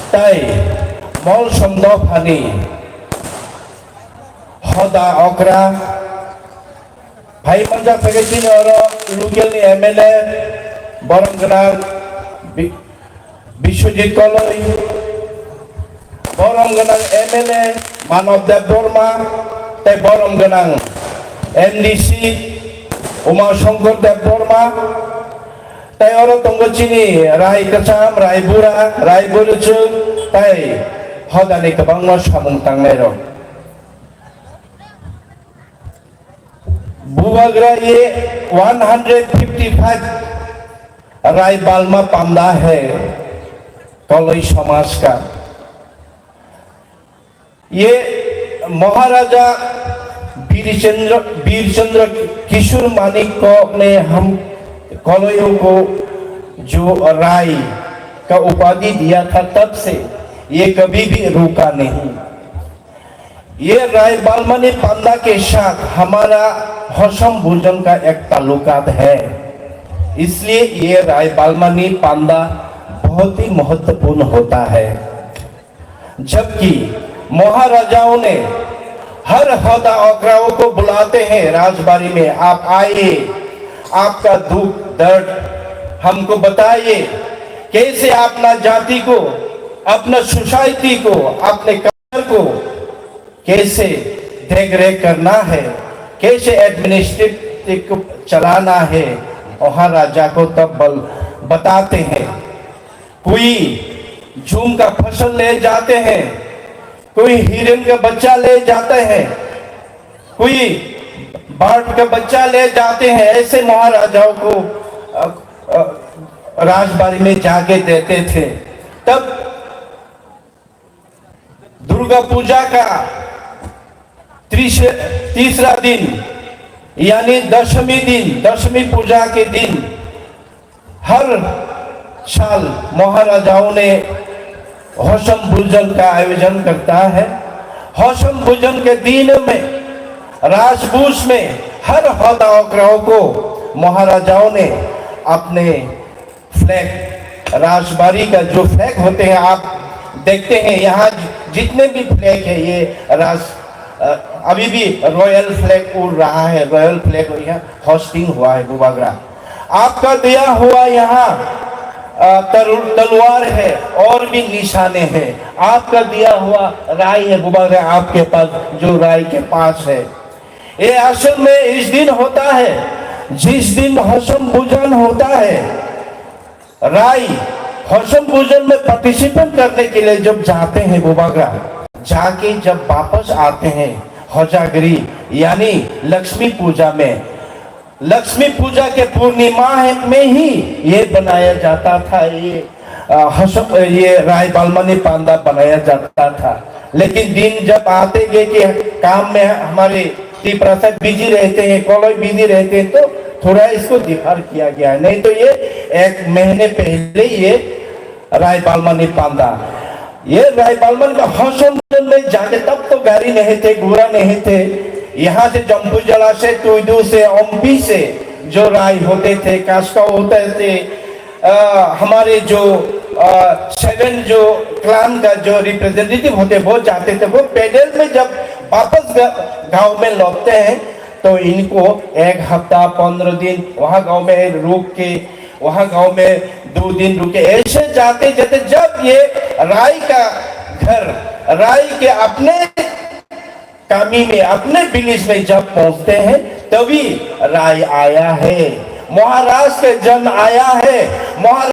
tai Molsom dophani hoda okra phai manjak phaikhe chini oro local ni M L A borom gwnang Bi-, Biswajit Koloi, borom gwnang M L A Manob Debbarma, tei borom gwnang M D C Uma Shankar Debbarma, tei oro tongo chini Rai Kwcham, Rai Bura, Rai Bwrwichwng, tei hodani kwbangma samung tangnairok. Bubagra ye one hundred fifty five Rai Balma Panda hai Koloi Samaj ka. Ye Maharaja Birchandra, Birchandra Kishore Manik ko ne hum Koloiyon ko jo Rai ka upadhi diya tha, tab se ye kabhi bhi ruka nahi. ये राय बालमानी पांडा के साथ हमारा होशम भोजन का एक ताल्लुकात है, इसलिए ये राय बालमानी पांडा बहुत ही महत्वपूर्ण होता है। जबकि महाराजाओं ने हर होदा ओकराओं को बुलाते हैं राजबाड़ी में, आप आइए, आपका दुख दर्द हमको बताइए, कैसे अपना जाति को, अपना सोसाइटी को, अपने को कैसे देख रेख करना है, कैसे एडमिनिस्ट्रेटिव को चलाना है, महाराजा को तब बल बताते हैं। कोई जूम का फसल ले जाते हैं, कोई हिरन का बच्चा ले जाते हैं, कोई बर्ड का बच्चा ले जाते हैं। ऐसे महाराजाओं को अ, अ, राजबाड़ी में जाके देते थे। तब दुर्गा पूजा का तीस-, तीसरा दिन यानी दशमी दिन, दशमी पूजा के दिन हर साल महाराजाओं ने होशम भोजन का आयोजन करता है। होशम भोजन के दिन में राजभोज में हर होदा ओकराओं को महाराजाओं ने अपने फ्लैग, राजबाड़ी का जो फ्लैग होते हैं, आप देखते हैं यहाँ जि-, जितने भी फ्लैग है, ये राज-, अ, अभी भी रॉयल फ्लैग उड़ रहा है, रॉयल फ्लैग यहाँ होस्टिंग हुआ है बुबागरा। आपका दिया हुआ यहाँ, अ, तरु-, तलवार है और भी निशाने हैं। आपका दिया हुआ राय है बुबागरा, आपके पास जो राय के पास है। ये असल में इस दिन होता है, जिस दिन होशम भोजन होता है। राय होशम भोजन में पार्टिसिपेट करने के लिए जब जाते हैं बुबागरा, जाके जब वापस आते हैं होजागरी यानी लक्ष्मी पूजा में, लक्ष्मी पूजा के पूर्णिमा है, में ही ये बनाया जाता था, ये, अ, होशम, ये राय बालमानी पांडा बनाया जाता था। लेकिन दिन जब आते गए कि काम में हमारे तिपरा साहब बिजी रहते हैं, कॉलेज बिजी रहते हैं, तो थोड़ा इसको डिफर किया गया है। नहीं तो ये एक महीने पहले ये राय बालमानी पांडा, ये राय बालमानी का होशम में जाके, तब तो गाड़ी नहीं थे, घोड़ा नहीं थे। यहाँ से जम्पू जला से, तुइदू से, ओम्पी से जो राय होते थे, कास्का होते थे, अ, हमारे जो, अ, सेवन जो क्लान का जो रिप्रेजेंटेटिव होते, वो जाते थे, वो पैदल में जब वापस ग-, गांव में लौटते हैं, तो इनको एक हफ्ता, पन्द्रह दिन वहाँ गांव में रुक के, वहाँ गांव में दो दिन रुके, ऐसे जाते जाते जब ये राय का घर, राय के अपने कामी में, अपने विलेज में जब पहुंचते हैं, तभी राय आया है, महाराज के जन आया है, महाराज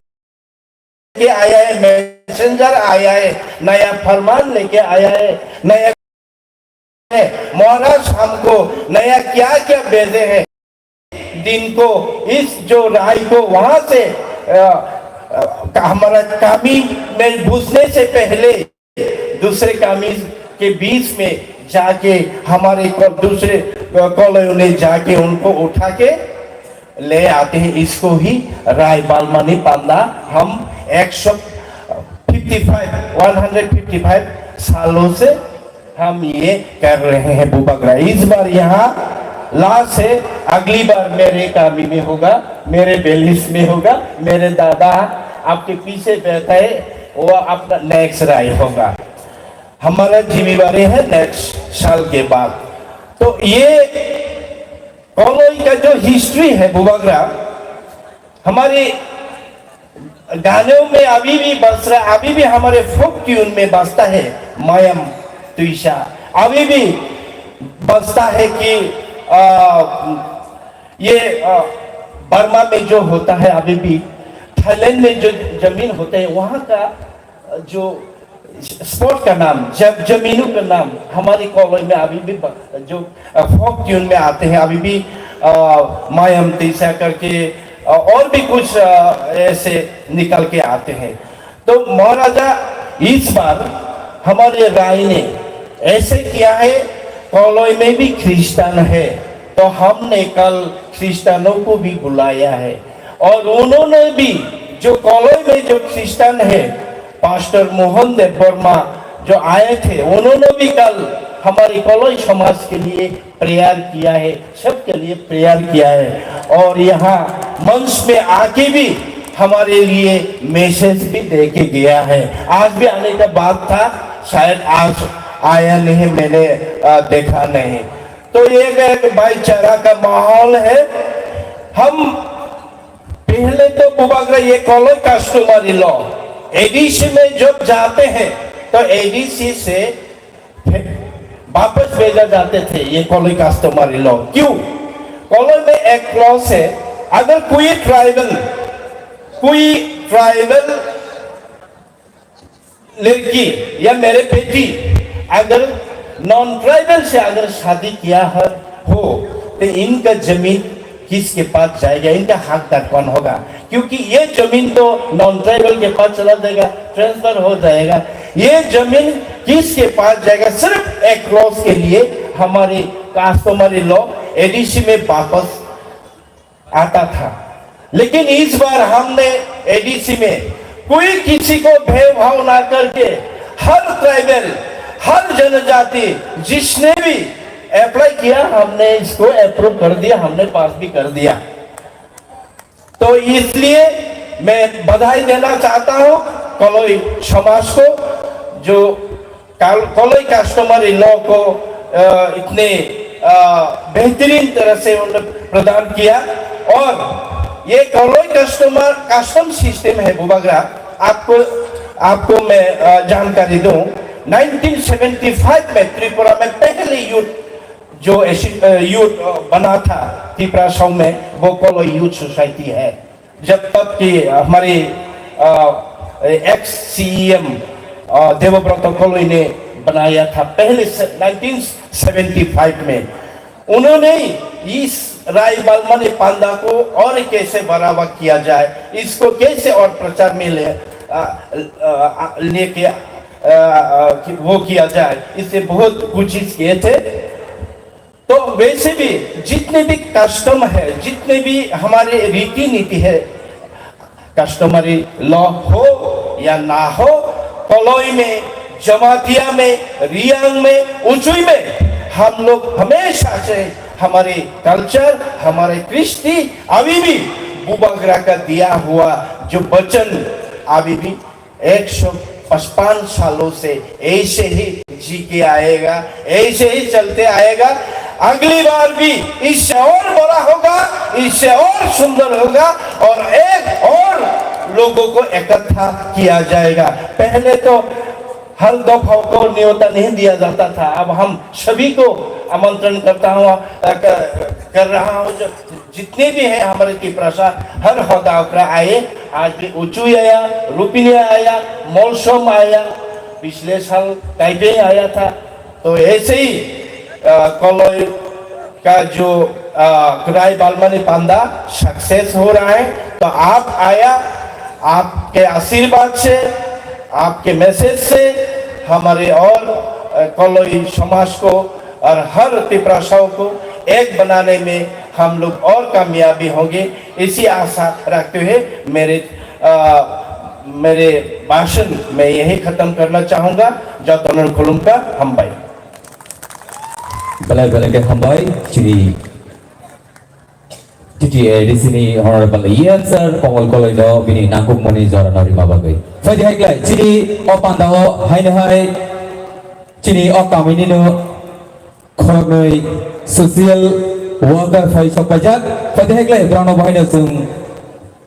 लेके आया है, मैसेंजर आया है, नया फरमान लेके आया है, नया है। महाराज हमको नया क्या क्या भेजे हैं, दिन को इस जो राय को वहां से, अ, अ, हमारा कामी में घुसने से पहले दूसरे कामी के बीच में जाके हमारे को-, दूसरे, अ, कॉलोनी में जाके उनको उठा के ले आते हैं। इसको ही राय बालमानी पांडा हम एक सौ fifty five, one hundred fifty five सालों से हम ये कर रहे हैं बुबागरा। इस बार यहाँ लास्ट है, अगली बार मेरे कामी में होगा, मेरे बेलिस में होगा, मेरे दादा आपके पीछे बैठा है, वो आपका नेक्स्ट राय होगा। हमारा जिम्मेवारी है नेक्स्ट साल के बाद। तो ये कॉलोई का जो हिस्ट्री है बुबागरा, हमारे गानों में अभी भी बज रहा, अभी भी हमारे फोक ट्यून में बजता है। मयम तुइशा अभी भी बजता है कि आ, ये आ, बर्मा में जो होता है अभी भी, थाईलैंड में जो जमीन होता है वहाँ का जो स्पॉट का नाम, जब जमीनों का नाम हमारी कॉलोई में अभी भी ब- जो फोक ट्यून में आते हैं अभी भी, आ, मायम तैसा करके, आ, और भी कुछ आ, ऐसे निकल के आते हैं। तो महाराजा इस बार हमारे राय ने ऐसे किया है, कॉलोई में भी क्रिश्चियन है, तो हमने कल क्रिश्चियनों को भी बुलाया है। और उन्होंने भी, जो कॉलोई में जो क्रिश्चियन है, पास्टर मोहन देव वर्मा जो आए थे, उन्होंने भी कल हमारी कॉलोई समाज के लिए प्रेयर किया है, सबके लिए प्रेयर किया है। और यहाँ मंच में आके भी हमारे लिए मैसेज भी दे के गया है। आज भी आने का बात था, शायद आज आया नहीं, मैंने आ, देखा नहीं। तो ये एक भाईचारा का माहौल है। हम पहले तो बुबागरा ये कॉलोई कस्टमरी लॉ एडीसी में जब जाते हैं तो एडीसी से वापस भेजा जाते थे ये कॉलोई कस्टमरी लॉ। क्यों? कॉलोई में एक क्लॉज है, अगर कोई ट्राइबल, कोई ट्राइबल लड़की या मेरे बेटी अगर नॉन ट्राइबल से अगर शादी किया है हो, तो इनका जमीन किसके पास जाएगा, इनका हकदार कौन होगा? क्योंकि ये जमीन तो नॉन ट्राइबल के पास चला जाएगा, ट्रांसफर हो जाएगा। ये जमीन किसके पास जाएगा? सिर्फ एक क्लॉज के लिए हमारे कस्टमरी लॉ एडीसी में वापस आता था, लेकिन इस बार हमने एडीसी में कोई किसी को भेदभाव ना करके हर ट्राइबल, हर जनजाति जिसने भी अप्लाई किया, हमने इसको अप्रूव कर दिया, हमने पास भी कर दिया। तो इसलिए मैं बधाई देना चाहता हूँ कलोई समाज को, जो काल-, कलोई कस्टमरी लॉ को, अ, इतने, अ, बेहतरीन तरह से उन्होंने प्रदान किया। और ये कलोई कस्टमर कस्टम सिस्टम है बुबागरा, आपको, आपको मैं, अ, जानकारी दूं, नाइनटीन सेवेंटी फ़ाइव में त्रिपुरा में पहले यूथ जो एसी-, अ, यूथ, अ, बना था तिपरासाव में, वो कलोई यूथ सोसाइटी है। जब तक कि हमारे, अ, एक्स सीईएम, अ, देवव्रत कलोई ने बनाया था पहले से, नाइनटीन सेवेंटी फ़ाइव में, उन्होंने इस राय बालमानी पांडा को और कैसे बढ़ावा किया जाए, इसको कैसे और प्रचार में ले, अ, अ, अ, लेके, अ, अ, कि-, वो किया जाए, इससे बहुत कोशिश किए थे। तो वैसे भी जितने भी कस्टम है, जितने भी हमारे रीति नीति है, कस्टमरी लॉ हो या ना हो, कलोई में, जमातिया में, रियांग में, उचुई में, हम लोग हमेशा से हमारे कल्चर, हमारे कृष्टि अभी भी बुबागरा का दिया हुआ जो वचन अभी भी एक सौ पचपन सालों से ऐसे ही जी के आएगा, ऐसे ही चलते आएगा। अगली बार भी इससे और बड़ा होगा, इससे और सुंदर होगा और एक और लोगों को इकट्ठा किया जाएगा। पहले तो हर दफा को न्योता नहीं दिया जाता था, अब हम सभी को आमंत्रण करता हूँ, अ, कर, कर रहा हूँ, जो जितने भी हैं हमारे तिपरासा, हर होदा ओकरा आए, आज भी उचुई आया, रुपिनिया आया, मौसम आया, पिछले साल ताइबे आया था। तो ऐसे ही, अ, कलोई का जो, अ, क्राई बालमानी पांदा सक्सेस हो रहा है, तो आप आया, आपके आशीर्वाद से, आपके मैसेज से हमारे और, अ, कलोई समाज को और हर तिपरासाओं को एक बनाने में हम लोग और कामयाबी होंगे, इसी आशा रखते हुए मेरे, अ, मेरे भाषण मैं यही खत्म करना चाहूँगा। Jotono khulumkha, hambai. Belai belai khe hambai chini T T A D C ni Honorable E M sir Komol Koloi no bini nangkukmani jora no rima bagwi. Phaidi hai klai chini o panda o haino hai Chini o kamini no khoroknwi social worker phai sok paijak, phaidi hai khlai borokno bahaino chwng,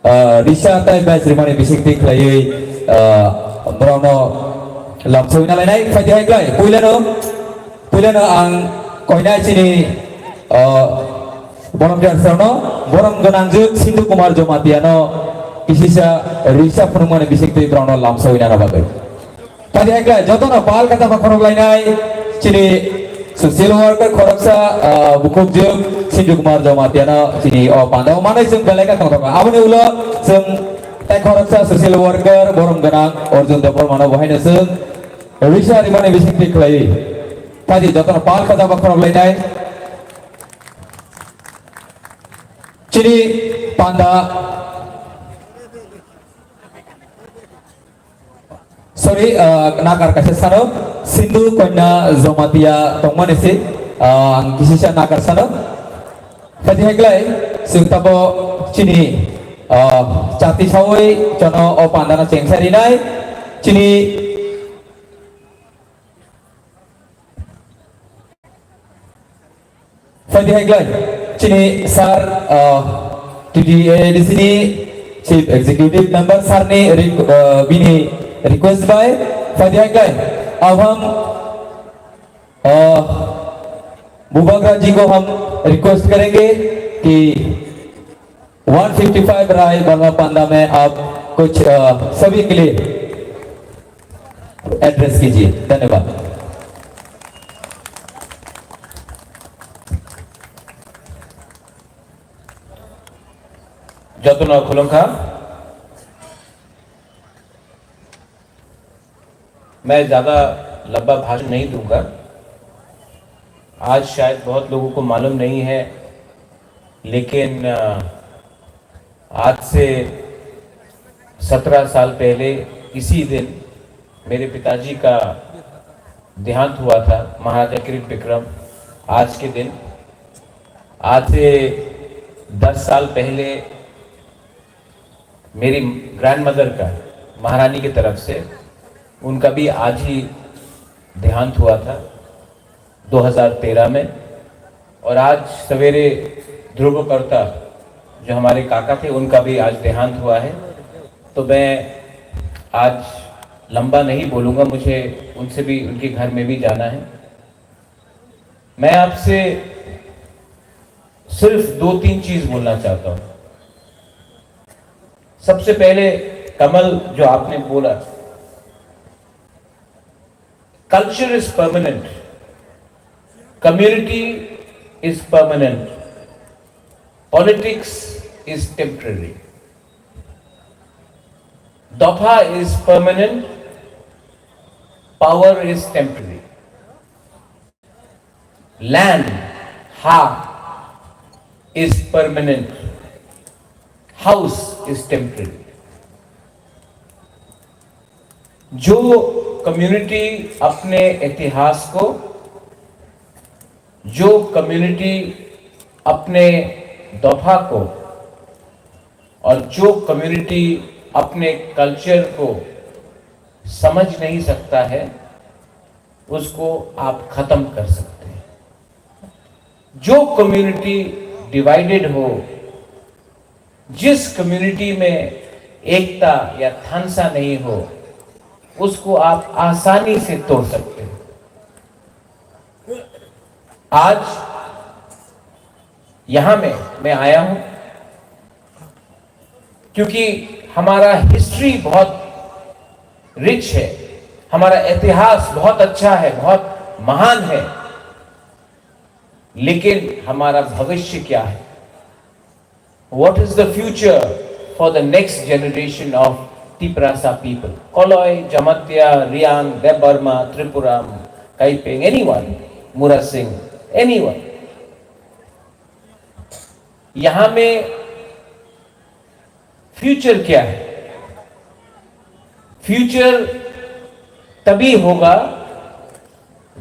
ah, risa tai badge rimani bisingtwi khlaiwi, ah, borokno lamsoi na lainai. Phaidi hai khlai puilano, puilano ang koinai chini, ah, volunteer rokno borom gwnangjuk Sindhu Kumar Jomatiano kisisa risa phunukmani bisingtwi borokno lamsoi nana bagwi. Phaidi hai khlai jotono pal kata khorok lainai chini social worker khoroksa, ah, bukhuk jwk Sindhu Kumar Jomatiano chini o panda o manwi chwng belai kha tongthok. Aboni ulo chwng tai khoroksa social worker borom gwnang Arjun Debbarmano bahaino chwng risa rimani bisingtwi khlaiwi. Phaidi jotono pal kata khorok lainai chini panda. Sorry, ah, nakar kaisa sano, Sindhu Konya Jamatia tongmani se, ah, ang kisisa nakar sano. Phaidi hai khlai, chwng tabo chini, ah, chati sawi, jono o pandana chengsa rinai, chini Phaidi hai khlai, chini sir, ah, T T A D C ni Chief Executive Member sir ni re-, ah, bini request bai, phaidi hai khlai, अब हम, ah, बुबागरा जी को हम request करेंगे कि one fifty five राय वर्मा पांडा में आप कुछ, अ, सभी के लिए एड्रेस कीजिए। धन्यवाद। Jotono khulumkha. मैं ज़्यादा लंबा भाषण नहीं दूंगा। आज शायद बहुत लोगों को मालूम नहीं है, लेकिन, अ, आज से सत्रह साल पहले इसी दिन मेरे पिताजी का देहांत हुआ था, महाराजा किरिट विक्रम। आज के दिन, आज से दस साल पहले मेरी ग्रैंडमदर का, महारानी की तरफ से, उनका भी आज ही देहांत हुआ था दो हज़ार तेरह में। और आज सवेरे ध्रुव कर्ता, जो हमारे काका थे, उनका भी आज देहांत हुआ है। तो मैं आज लंबा नहीं बोलूँगा, मुझे उनसे भी, उनके घर में भी जाना है। मैं आपसे सिर्फ दो तीन चीज बोलना चाहता हूं। सबसे पहले, कमल, जो आपने बोला, culture is permanent, community is permanent, politics is temporary, dofa is permanent, power is temporary. Land, ha, is permanent, house is temporary. जो कम्युनिटी अपने इतिहास को, जो कम्युनिटी अपने दोफा को और जो कम्युनिटी अपने कल्चर को समझ नहीं सकता है, उसको आप खत्म कर सकते हैं। जो कम्युनिटी डिवाइडेड हो, जिस कम्युनिटी में एकता या थानसा नहीं हो, उसको आप आसानी से तोड़ सकते हैं। आज यहां में मैं आया हूं क्योंकि हमारा हिस्ट्री बहुत रिच है, हमारा इतिहास बहुत अच्छा है, बहुत महान है, लेकिन हमारा भविष्य क्या है? What is the future for the next generation of Tiprasa people? Koloi, Jamatia, Riang, Debbarma, Tripura, Kaipeng, anyone, Murasing, anyone. यहां में फ्यूचर क्या है? फ्यूचर तभी होगा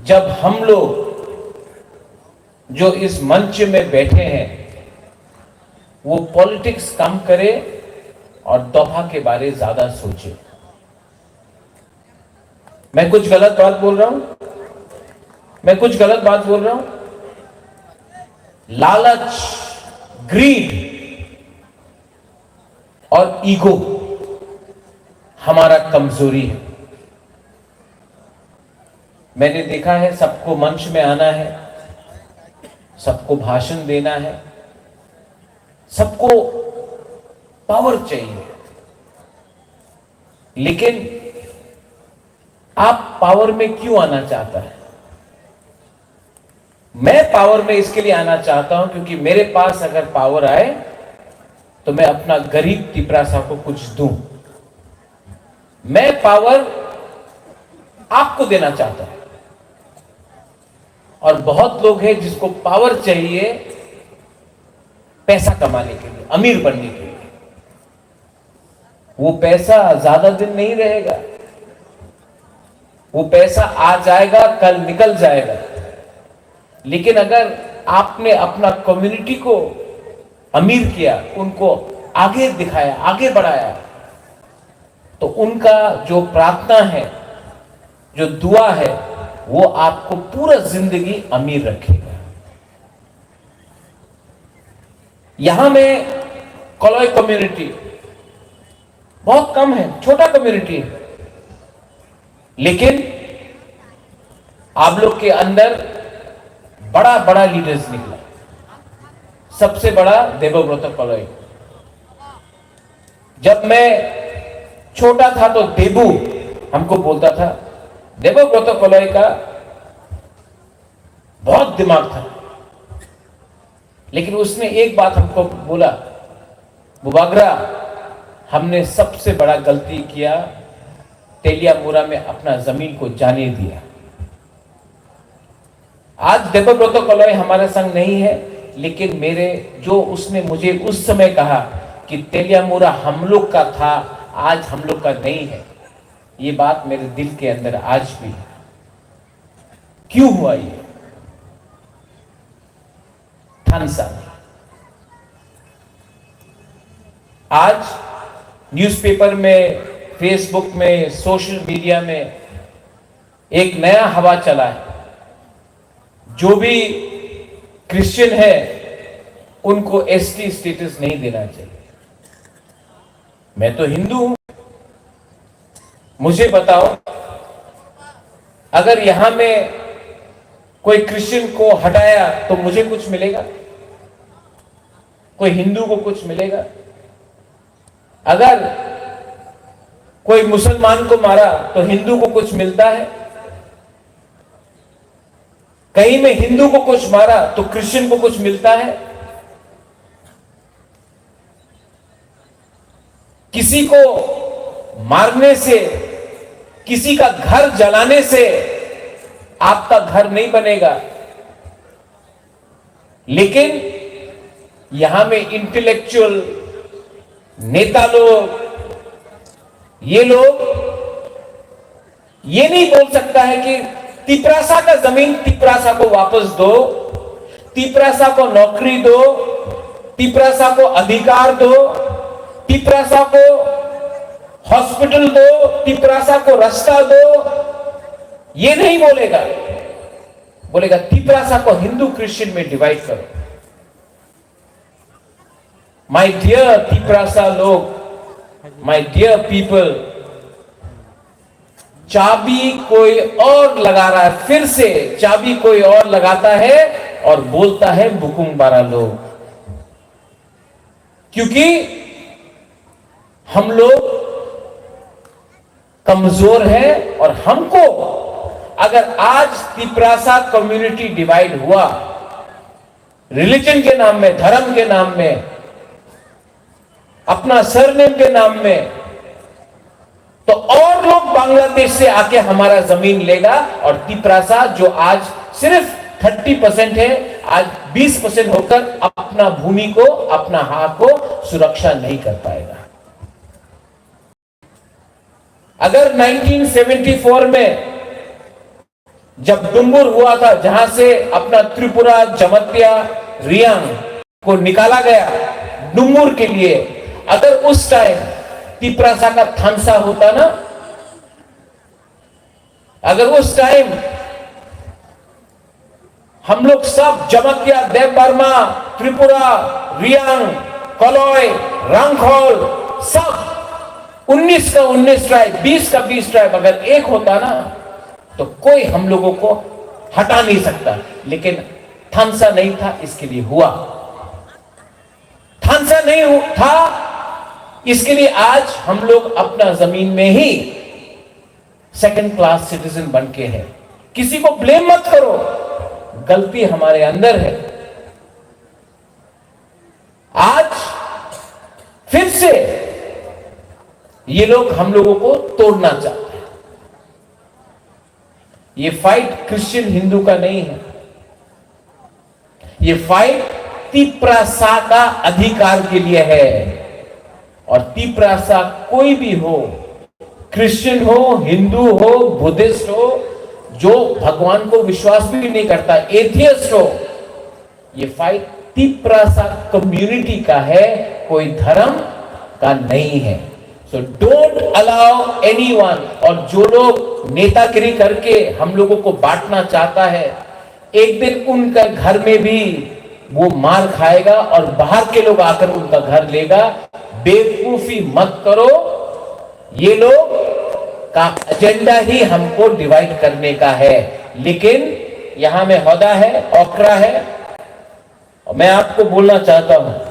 जब हम लोग जो इस मंच में बैठे हैं, वो पॉलिटिक्स कम करें और दोफा के बारे ज्यादा सोचें। मैं कुछ गलत बात बोल रहा हूं? मैं कुछ गलत बात बोल रहा हूं? लालच, ग्रीड और ईगो हमारा कमजोरी है। मैंने देखा है, सबको मंच में आना है, सबको भाषण देना है, सबको पावर चाहिए, लेकिन आप पावर में क्यों आना चाहता है? मैं पावर में इसके लिए आना चाहता हूं क्योंकि मेरे पास अगर पावर आए तो मैं अपना गरीब तिपरासा को कुछ दूं। मैं पावर आपको देना चाहता हूं। और बहुत लोग हैं जिसको पावर चाहिए पैसा कमाने के लिए, अमीर बनने के लिए। वो पैसा ज्यादा दिन नहीं रहेगा, वो पैसा आ जाएगा, कल निकल जाएगा। लेकिन अगर आपने अपना कम्युनिटी को अमीर किया, उनको आगे दिखाया, आगे बढ़ाया, तो उनका जो प्रार्थना है, जो दुआ है, वो आपको पूरा जिंदगी अमीर रखेगा। यहां में कलॉय कम्युनिटी बहुत कम है, छोटा कम्युनिटी है, लेकिन आप लोग के अंदर बड़ा बड़ा लीडर्स निकला। सबसे बड़ा देवव्रत कलॉय। जब मैं छोटा था तो देबू हमको बोलता था, देवव्रत कलॉय का बहुत दिमाग था। लेकिन उसने एक बात हमको बोला, "बुबाग्रा, हमने सबसे बड़ा गलती किया, तेलियामुरा में अपना जमीन को जाने दिया।" आज देवव्रत कलॉय हमारे संग नहीं है, लेकिन मेरे, जो उसने मुझे उस समय कहा कि तेलियामुरा हम लोग का था, आज हम लोग का नहीं है, ये बात मेरे दिल के अंदर आज भी है। क्यों हुआ ये? थानसा। आज न्यूज़पेपर में, फेसबुक में, सोशल मीडिया में एक नया हवा चला है। जो भी क्रिश्चियन है, उनको एसटी स्टेटस नहीं देना चाहिए। मैं तो हिंदू हूं, मुझे बताओ, अगर यहां में कोई क्रिश्चियन को हटाया तो मुझे कुछ मिलेगा? कोई हिंदू को कुछ मिलेगा? अगर कोई मुसलमान को मारा तो हिंदू को कुछ मिलता है? कहीं में हिंदू को कुछ मारा तो क्रिश्चियन को कुछ मिलता है? किसी को मारने से, किसी का घर जलाने से आपका घर नहीं बनेगा। लेकिन यहां में इंटेलेक्चुअल नेता लोग, ये लोग ये नहीं बोल सकता है कि तिपरासा का जमीन तिपरासा को वापस दो, तिपरासा को नौकरी दो, तिपरासा को अधिकार दो, तिपरासा को हॉस्पिटल दो, तिपरासा को रास्ता दो, ये नहीं बोलेगा। बोलेगा, "तिपरासा को हिंदू क्रिश्चियन में डिवाइड करो।" My dear Tiprasa log, my dear people, चाबी कोई और लगा रहा है, फिर से चाबी कोई और लगाता है और बोलता है बुकुंग बारा लोग, क्योंकि हम लोग कमजोर है। और हमको अगर आज तिपरासा कम्युनिटी डिवाइड हुआ, रिलीजन के नाम में, धर्म के नाम में, अपना सरनेम के नाम में, तो और लोग बांग्लादेश से आके हमारा जमीन लेगा और तिपरासा जो आज सिर्फ थर्टी परसेंट है, आज बीस परसेंट होकर अपना भूमि को, अपना हक को सुरक्षा नहीं कर पाएगा। अगर नाइनटीन सेवेंटी फ़ोर में जब डुम्बुर हुआ था, जहां से अपना त्रिपुरा, जमतिया, रियांग को निकाला गया डुम्बुर के लिए, अगर उस टाइम तिपरासा का थानसा होता ना, अगर उस टाइम हम लोग सब जमतिया, देव वर्मा, त्रिपुरा, रियांग, कलॉय, रांगखोल, सब उन्नीस का उन्नीस ट्राइब, बीस का बीस ट्राइब अगर एक होता ना, तो कोई हम लोगों को हटा नहीं सकता। लेकिन थानसा नहीं था, इसके लिए हुआ। थानसा नहीं हु-, था, इसके लिए आज हम लोग अपना जमीन में ही सेकंड क्लास सिटीजन बन के हैं। किसी को ब्लेम मत करो, गलती हमारे अंदर है। आज फिर से ये लोग हम लोगों को तोड़ना चाहते हैं। ये फाइट क्रिश्चियन हिंदू का नहीं है, ये फाइट तिप्रासा का अधिकार के लिए है। और तिप्रासा कोई भी हो, क्रिश्चियन हो, हिंदू हो, बुद्धिस्ट हो, जो भगवान को विश्वास भी नहीं करता, एथियस्ट हो, ये फाइट तिप्रासा कम्युनिटी का है, कोई धर्म का नहीं है। So don't allow anyone, और जो लोग नेतागिरी करके हम लोगों को बांटना चाहता है, एक दिन उनका घर में भी वो मार खाएगा और बाहर के लोग आकर उनका घर लेगा। बेवकूफी मत करो, ये लोग का एजेंडा ही हमको डिवाइड करने का है। लेकिन यहाँ में होदा है, ओकरा है, और मैं आपको बोलना चाहता हूं,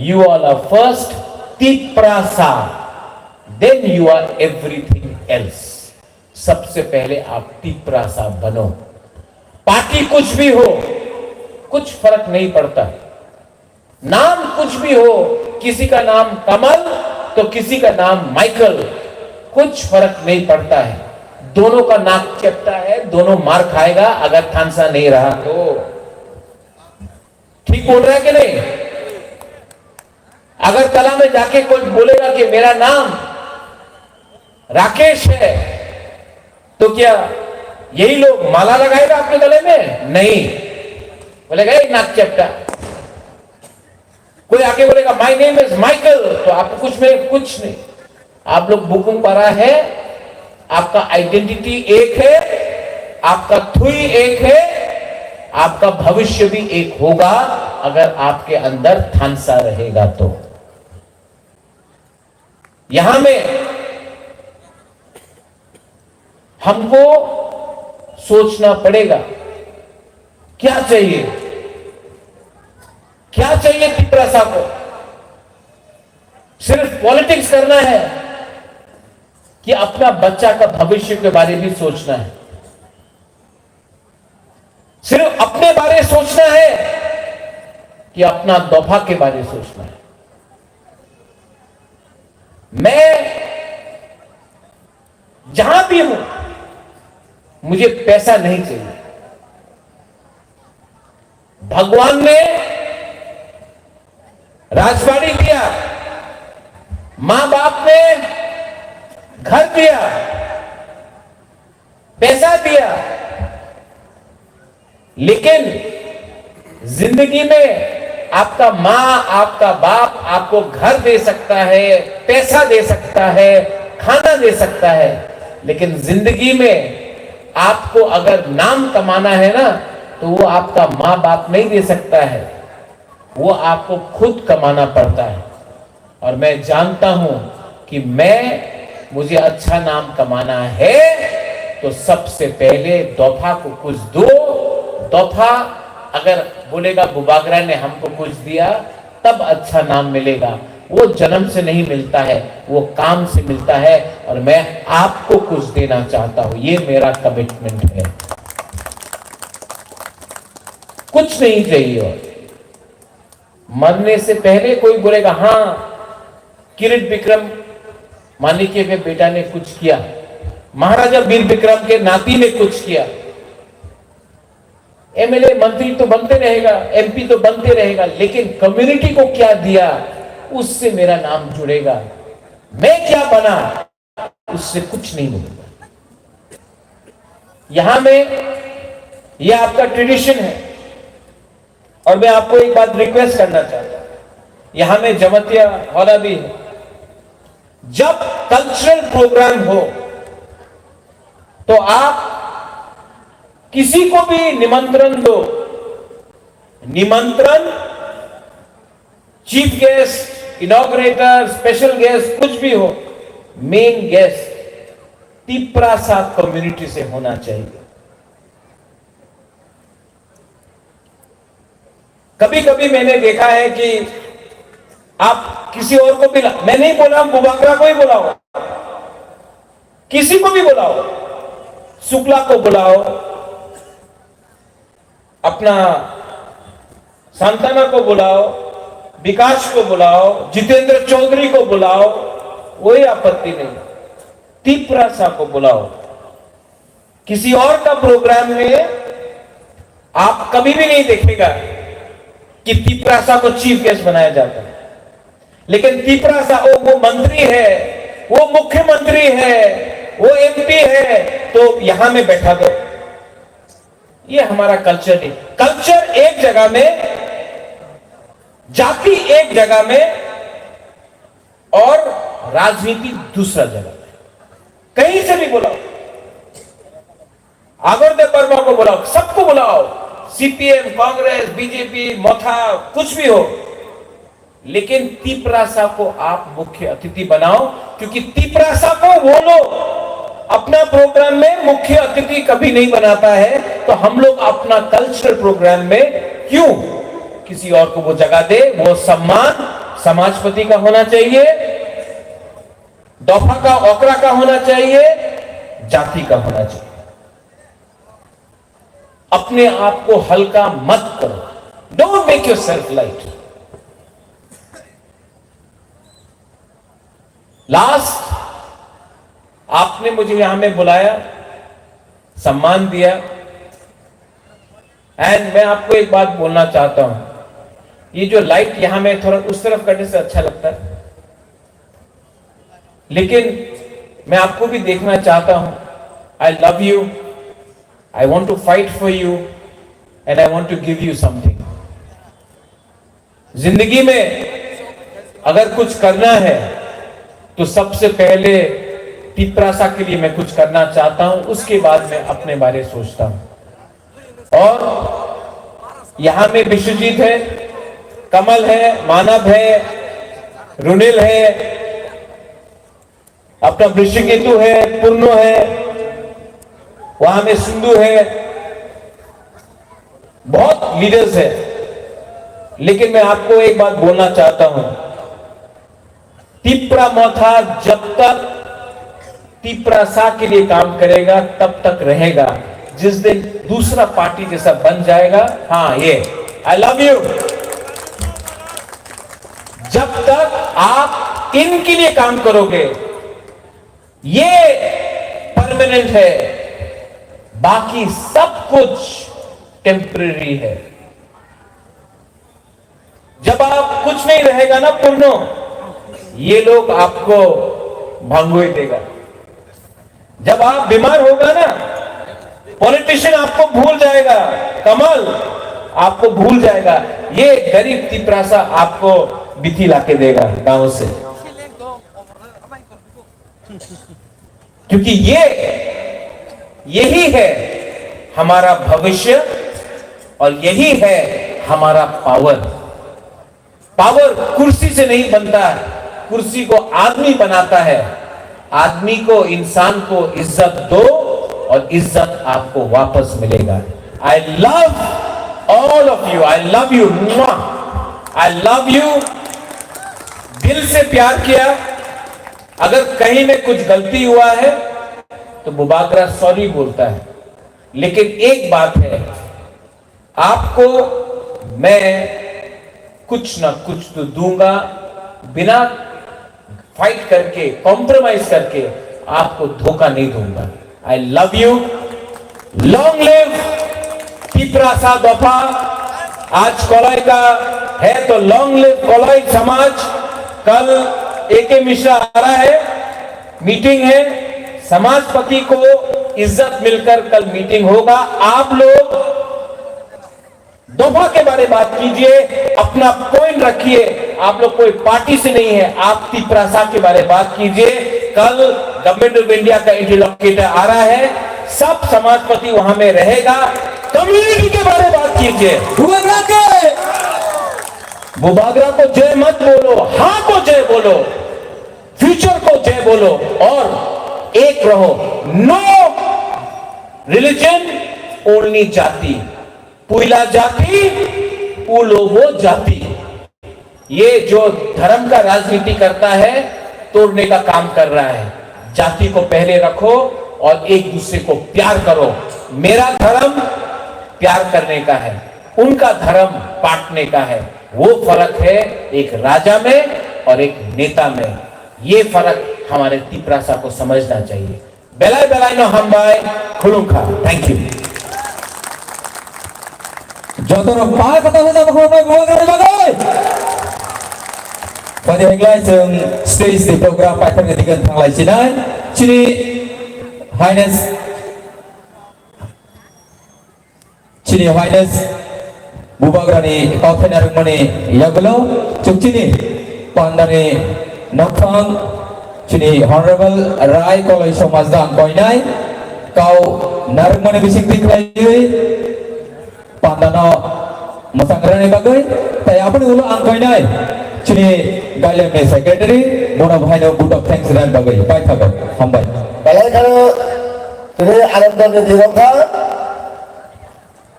you all are first Tiprasa, then you are everything else। सबसे पहले आप तिप्रासा बनो। पार्टी कुछ भी हो, कुछ फर्क नहीं पड़ता। नाम कुछ भी हो, किसी का नाम कमल तो किसी का नाम माइकल, कुछ फर्क नहीं पड़ता है। दोनों का नाक चपटा है, दोनों मार खाएगा अगर थानसा नहीं रहा तो। ठीक बोल रहा है कि नहीं? अगरतला में जाके कोई बोलेगा कि मेरा नाम राकेश है, तो क्या यही लोग माला लगाएगा आपके गले में? नहीं, बोलेगा, "ए नाक चपटा।" कोई आके बोलेगा, "My name is Michael," तो आपको कुछ में कुछ नहीं। आप लोग बुकुम पारा है, आपका आइडेंटिटी एक है, आपका थुई एक है, आपका भविष्य भी एक होगा, अगर आपके अंदर थानसा रहेगा तो। यहां में हमको सोचना पड़ेगा, क्या चाहिए, क्या चाहिए तिप्रासा को? सिर्फ पॉलिटिक्स करना है कि अपना बच्चा का भविष्य के बारे में सोचना है? सिर्फ अपने बारे सोचना है कि अपना दोफा के बारे सोचना है? मैं जहां भी हूं, मुझे पैसा नहीं चाहिए। भगवान ने राजबाड़ी दिया, माँ बाप ने घर दिया, पैसा दिया, लेकिन जिंदगी में आपका माँ, आपका बाप आपको घर दे सकता है, पैसा दे सकता है, खाना दे सकता है, लेकिन जिंदगी में आपको अगर नाम कमाना है ना, तो वो आपका माँ बाप नहीं दे सकता है, वो आपको खुद कमाना पड़ता है। और मैं जानता हूं कि मैं, मुझे अच्छा नाम कमाना है, तो सबसे पहले दोफा को कुछ दो। दोफा अगर बोलेगा, "बुबागरा ने हमको कुछ दिया," तब अच्छा नाम मिलेगा। वो जन्म से नहीं मिलता है, वो काम से मिलता है। और मैं आपको कुछ देना चाहता हूं, ये मेरा कमिटमेंट है। कुछ नहीं चाहिए और मरने से पहले कोई बोलेगा, "हाँ, किरीट विक्रम माणिक्य के बेटा ने कुछ किया, महाराजा वीर विक्रम के नाती ने कुछ किया।" एमएलए मंत्री तो बनते रहेगा, एमपी तो बनते रहेगा, लेकिन कम्युनिटी को क्या दिया, उससे मेरा नाम जुड़ेगा। मैं क्या बना, उससे कुछ नहीं मिलेगा। यहां में यह आपका ट्रेडिशन है। और मैं आपको एक बात रिक्वेस्ट करना चाहता हूं, यहां में जमतिया वाला भी है, जब कल्चरल प्रोग्राम हो तो आप किसी को भी निमंत्रण दो, निमंत्रण, चीफ गेस्ट, इनॉगरेटर, स्पेशल गेस्ट, कुछ भी हो, मेन गेस्ट तिप्रासा कम्युनिटी से होना चाहिए। कभी कभी मैंने देखा है कि आप किसी और को भी ला, मैं नहीं बोला, बुबागरा को ही बुलाओ, किसी को भी बुलाओ, शुक्ला को बुलाओ, अपना सांत्वना को बुलाओ, विकास को बुलाओ, जितेंद्र चौधरी को बुलाओ, कोई आपत्ति नहीं। तिप्रासा को बुलाओ। किसी और का प्रोग्राम में आप कभी भी नहीं देखेगा कि तिप्रासा को चीफ गेस्ट बनाया जाता है। लेकिन तिप्रासा, वो, वो मंत्री है, वो मुख्यमंत्री है, वो एमपी है, तो यहां में बैठा दो। ये हमारा कल्चर नहीं। कल्चर एक जगह में, जाति एक जगह में और राजनीति दूसरा जगह में। कहीं से भी बुलाओ, आगरदेव वर्मा को बुलाओ, सबको बुलाओ, सीपीएम, कांग्रेस, बीजेपी, मथा, कुछ भी हो, लेकिन तिप्रासा को आप मुख्य अतिथि बनाओ, क्योंकि तिप्रासा को वो लोग अपना प्रोग्राम में मुख्य अतिथि कभी नहीं बनाता है, तो हम लोग अपना कल्चरल प्रोग्राम में क्यों किसी और को वो जगह दे? वो सम्मान समाजपति का होना चाहिए, दफा का, ओकरा का होना चाहिए, जाति का होना चाहिए। अपने आप को हल्का मत करो, don't make yourself light। Last, आपने मुझे यहां में बुलाया, सम्मान दिया, एंड मैं आपको एक बात बोलना चाहता हूं, ये जो लाइट यहां में थोड़ा उस तरफ करने से अच्छा लगता है, लेकिन मैं आपको भी देखना चाहता हूं। I love you, I want to fight for you, and I want to give you something। जिंदगी में अगर कुछ करना है तो सबसे पहले तिप्रासा के लिए मैं कुछ करना चाहता हूं, उसके बाद मैं अपने बारे सोचता हूं। और यहां में विश्वजीत है, कमल है, मानव है, रुनिल है, अपना वृषिकेतु है, पूर्णो है, वहां में सिंधु है, बहुत लीडर्स है। लेकिन मैं आपको एक बात बोलना चाहता हूं, तिप्रा मोथा जब तक तिप्रासा के लिए काम करेगा, तब तक रहेगा। जिस दिन दूसरा पार्टी जैसा बन जाएगा, हाँ, ये, I love you। जब तक आप इनके लिए काम करोगे, ये परमानेंट है, बाकी सब कुछ टेम्परेरी है। जब आप कुछ नहीं रहेगा ना पूर्णो, ये लोग आपको भंगोई देगा। जब आप बीमार होगा ना, पॉलिटिशियन आपको भूल जाएगा, कमल आपको भूल जाएगा, ये गरीब तिप्रासा आपको बिथी लाके देगा गांव से। क्योंकि ये, यही है हमारा भविष्य और यही है हमारा पावर। पावर कुर्सी से नहीं बनता है, कुर्सी को आदमी बनाता है। आदमी को, इंसान को इज्जत दो और इज्जत आपको वापस मिलेगा। I love all of you, I love you, I love you। दिल से प्यार किया। अगर कहीं में कुछ गलती हुआ है तो बुबागरा सॉरी बोलता है, लेकिन एक बात है, आपको मैं कुछ ना कुछ तो दूंगा, बिना फाइट करके, कॉम्प्रोमाइज करके आपको धोखा नहीं दूंगा। I love you, long live Tiprasa दफा। आज कलई का है तो लॉन्ग लिव कलई समाज। कल एके मिश्रा आ रहा है, मीटिंग है, समाजपति को इज्जत मिलकर कल मीटिंग होगा। आप लोग दफा के बारे बात कीजिए, अपना पॉइंट रखिए। आप लोग कोई पार्टी से नहीं है, आप तिप्रासा के बारे बात कीजिए। कल गवर्नमेंट ऑफ इंडिया का इंटरलोकेटर आ रहा है, सब समाजपति वहां में रहेगा। कम्युनिटी के बारे में बात कीजिए। बुबागरा के बुबागरा को जय मत बोलो, हाँ को जय बोलो, फ्यूचर को जय बोलो और एक रहो। No religion, only जाति। पुइला जाति, उलोबो जाति। ये जो धर्म का राजनीति करता है, तोड़ने का काम कर रहा है। जाति को पहले रखो और एक दूसरे को प्यार करो। मेरा धर्म प्यार करने का है, उनका धर्म बांटने का है। वो फर्क है एक राजा में और एक नेता में। ये फर्क हमारे तिपरासा को समझना चाहिए। Belai belai no hambai, khulumkha. Thank you. Jotono pai kata hujak khulumbai bubagrani bagwi. Padi heglai chwng stage ni program paithakni digan thanglai sinai. Chini Highness, chini Highness bubagrani kauthai narwkmani yagulo chwng chini pandani nokphang chini Honorable Rai Koloi Somaj dang koinai kau narwkmani bising tikhlaiwi pandano mwchang rani bagwi, tai aboni ulo ang koinai chini Galiani secretary bono bahaino vote of thanks rani bagwi paithago. Hambai. Belai kheno tini anandoni dirokha.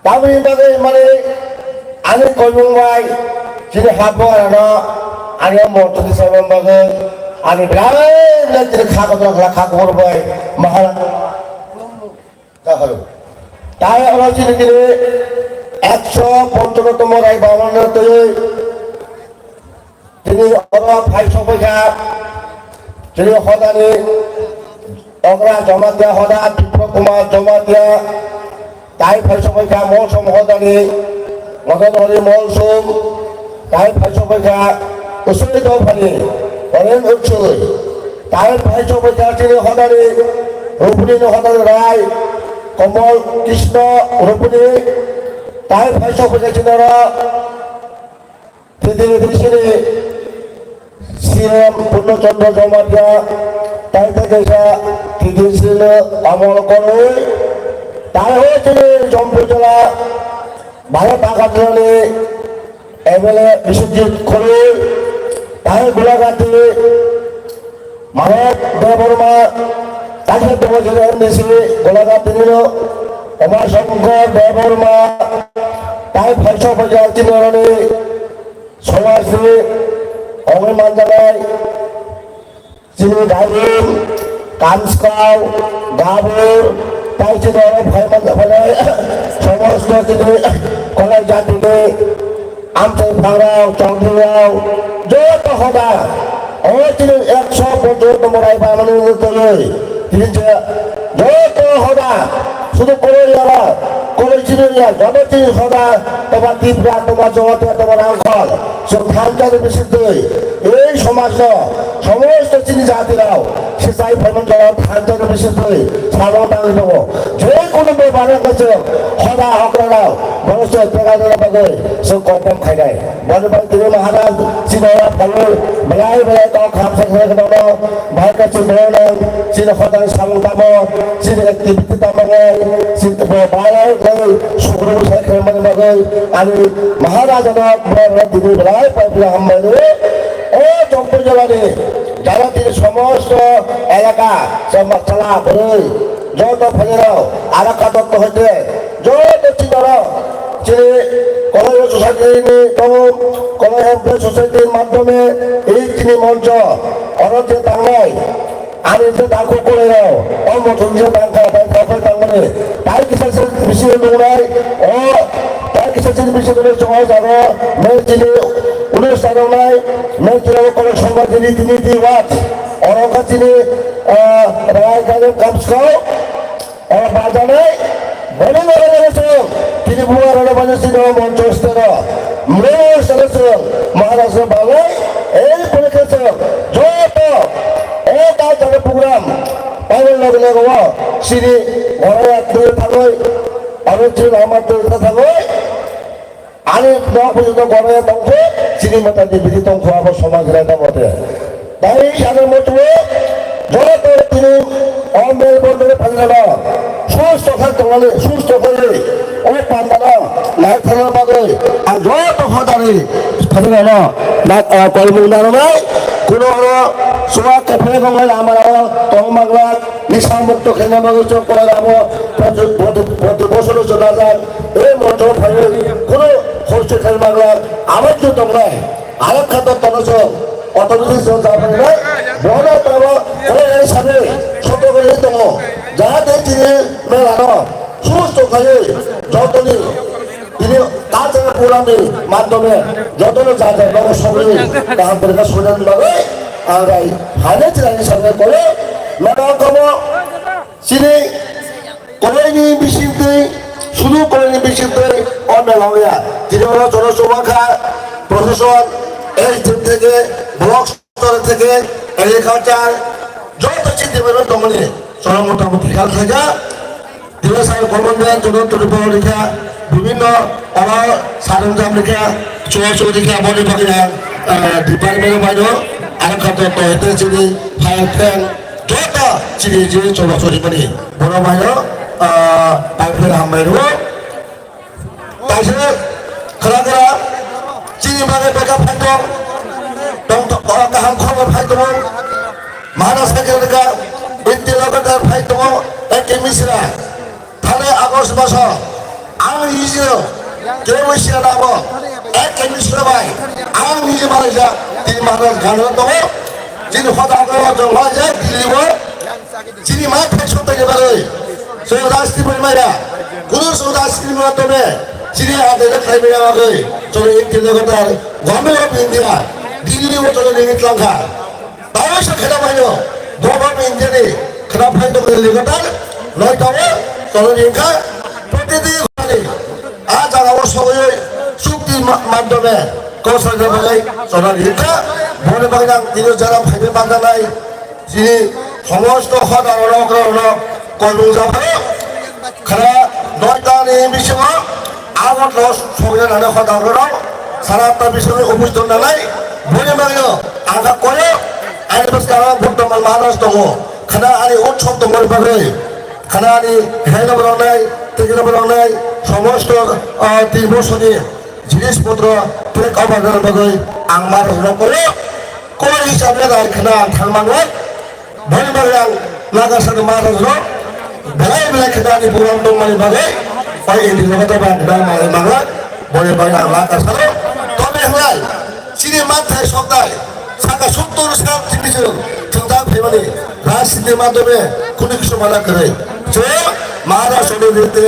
Tamni bagwi mani ani koimung bai chini hapung arano ani o monthor ni samung bagwi ani belai belai chini kha kotor kha kha kubur bai Maharaj kaharo. Tai oro chini tini ekso ponchanno tomo rai baman twi Tini oro phai sokphaikha, tini hodani Ogra Jomatia hoda, Bipro Kumar Jomatia, tai phai sokphaikha Molsom hodani Madan Hari Molsom, tai phai sokphaikha Usui Dophani Oren Utsui, tai phai sokphaikha tini hodani Rupini hodani Rai, Komol Krishna Rupini, tai phai sokphaikha tini oro T D C ni C M Purno Chandra Jamatia, tai tai kaisa T D C ni amol korwi, tai o chini Jampui jela, Bharat Agartala ni M L A Biswajit Khuloi, tai Gulagati, Manik Debbarma, tai se tongo je M D C Golaghat tinino, Uma Shankar Debbarma, tai phai sokphaikha chini oroni somajni hongwi manjanai, chini Dairum, Kamskau, Gabur, tai chini oro phai manjaknai somosto chini Kolai jatini, Amchai phangrok, chongdingrok, joto hoda. O chini ekso pochos nombor ai pamani twi. Tini je joto hoda. Sudu Koloi yara, Koloi chini ya, joto chini hoda. Toba Tipra, toba Jamatia, toba Rangkhol. Chwng thansa ni bising twi. Ei somajno, somosto chini jati rok. Sisai phaimani jora thansa ni bising twi. Samung tangwi tongo. Je kono bebak no chwng hoda hokra rok. Bono chwng pegana bagwi. Chwng condemn khainai. Boni bai tini Maharaj chini oro phalwi belai belai kok kham sakhe kheno bai ka chini oro chini hodani samung tamo chini activity tamo ngai chini bo belai belai sukru sai khe mani bagwi ani Maharaj no bo tini belai pai belai hambai o Jampui jela ni jara tini somosto elaka se Matsala bwrwi joto phairok Araka dotto hoite joto chini oro chini Koloi Society ni tongo, Koloi Emploi Society ni madhyome ei chini moncho oro je tangnai, ani je tangkuk Koloi rok, o mothung je tangkha, tai tangkha tangmani, tai kisa se bisi nungnai, o tai kisa se bisi nungnai chongo jaro, me chini uno sarong nai, me chini Koloi Songha chini tini di wat, oro ka chini, ah, rai kajak kamskau, Oro bajanai, boni loge loge chwng, tini buwa rok bani sino moncho stero, mro stero chwng, Maharaj no balai, ei porikhe chwng, joto, o kal thani program, paibani loge loge o, sini, oro ya twi thangoi, oro chwng ama twi thangoi, Ani nok pujito goraya tongkhe, chini mata ni bidi tongkhe abo somaj reda mote. Tai sano motwe, joto tini O mel bondhoni phainairokno susto khe tongnani, susto khe o pandano naithokna bagwi ang joto hodani phainairokno na-, ah, koimung nangnai. Kuno oro chuwa kephre tongnai lamarao tongmangla, nisa mukto khaina bagwi chwng koiramo proti, proti, proti bosoro chwlajak. E montro phaiwi kuno horse khaimangla, abo khe tongnai. Arok kha to tono chwng, authority chwng japanai, bono tabo, kore sani, soto kore tongo, jahate tini melano, susto khaye, jotoni, tini cultural program ni madhyome, jotono jaga nogo sogri, kaham bereka sonan bagwi, ang rai, hane chirani sani kore, mano komo, Chini koraini bisingtwi, sudu koraini bisingtwi o mela wngya. Tini oro jono chuba kha, proshashon, S D M theke, block stor theke, agriculture, joto chini department tongmani. Jono motamuti khal khaikha. Tini sai government jono turi bo rikha, bibhinno oro sarunjam rikha, chuwa chuwa rikha, boni bagwi ang, ah, department o baino, ang kha to tohete chini fire fan, Joto chini chini cholo choli mani. Bono baino, ah, paipher hambai rwo. Taisir khara khara chini bagwi beka phaitong. Tong to, oh, kaham khobor phaitong. Mana sakhe rega, inti logo dar phaitong, ek misra. Thane August maso ang nijino kewi siya nabo ek kemi sura bai ang niji malaija tin mahajan gana tongo. Chini hoda ko jong malaija Delhi o chini ma thai sota ni bagwi so rasti bai maya kuno so rasti ni ma tome chini ade khai maya bagwi so ek kilometer Government of India Delhi o cholo ni tlangkha. Tamo sa khena baino, Government of India ni khena phai tong ni legatar, noi tamo, tolo ni kha, protidin khani, a jaga o sogoi, chukti ma-, madhyome, kosai na bagai, tolo ni kha, boni bagai nang tini jara phai ni bangda nai, chini somosto hoda rok rok rok, kolung jabaro, Khana noita ni bisingo abo tlo sogya nana hoda rok sana ta bisingo office don nalai boni bagino ang kha koyo ani bwskang ang bhutto mal maharaj tongo khana ani utsob tongmani bagwi khana ani khaina borok nai tikina borok nai somosto ah, tin bosoni jinis potro pore kau bagwi ang mar rok koyo koi hisabe dai khana ang thang mango. Boni bagwi ang Nagasani Maharaj rok belai belai khe ani program tongmani bagwi bai indi logo to bang da mare magra boni bagwi ang Nagasani tobe hwlai chini mathai sokdai saka sottor sal chini chwng thwngjak phaimani rajniti madhyome kunu kisu mana kwrwi chwng Maharaj rokni rite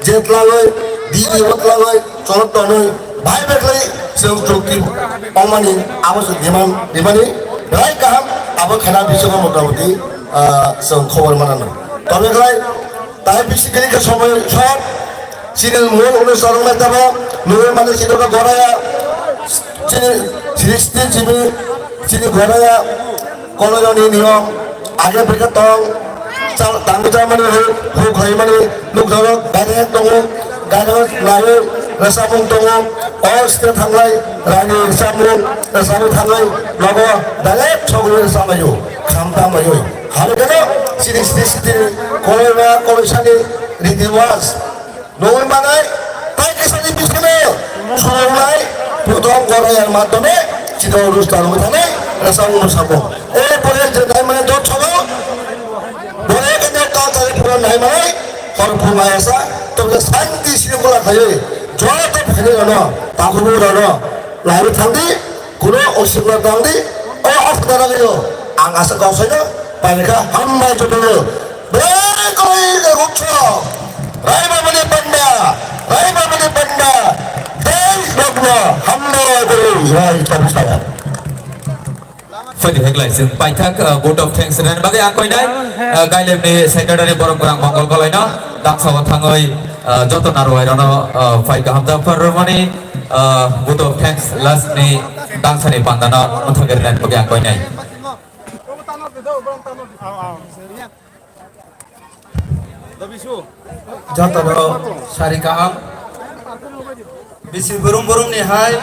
jetlangwi didi otlangwi Chorok tonwi bai beklai chwng chukti ongmani abo se demand rimani belai kaham abo khana bisingo motamoti ah, chwng khobor manano. Tobe klai tai bisi kiri khe somoi sor chini mol unu sarong mai tabo nungwi mani chini goraya chini sristi chini chini goraya Kolonjoni niyom, age beke tong, chal-, tangwi chamani huk, huk khlaimani nukjagwi, direct tongo, direct laiwi, rwchapmung tongo, o site thanglai, rani rwchapmung, rwchapmung thanglai, nogo direct sogwi rwchaplaio, kham tamlaioi. Hare khe no, chini site site, koloi ma, koloi sani, riti rwaj, Nugwi manai, tai kisani bisingo, songnai, budong gorayar madhyome, chini onusthan wngwi thangwi, rwchapmung rwchapmung. Ei pore je nai mane dot sobo, bore kene ta tari pura nai manai, hor phung ayasa, tobole shanti srikhola khaiwi, joto phaini rano, takhubui rano, laiwi thangdi, Kuno osibla tangdi, o hospital agino, ang asa kau saino, panikha hambai jotono. Brai koi de rukso, rai babani panda, rai babani panda, dei rokno hambai koi rai tabu saya. Phaidi heklai sing paithak, uh, vote of thanks ren bagai ang koinai, uh, Gailem ni secretary borok borang mongol kolaino, dangsa o thangoi, uh, joto narwai rano, uh, phai kaham jab phar rwmani, Ah, vote of thanks last ni dangsani pandano mantha gari nai pagi ang koinai. Jotono sari kaham. Bisi burum burum ni hai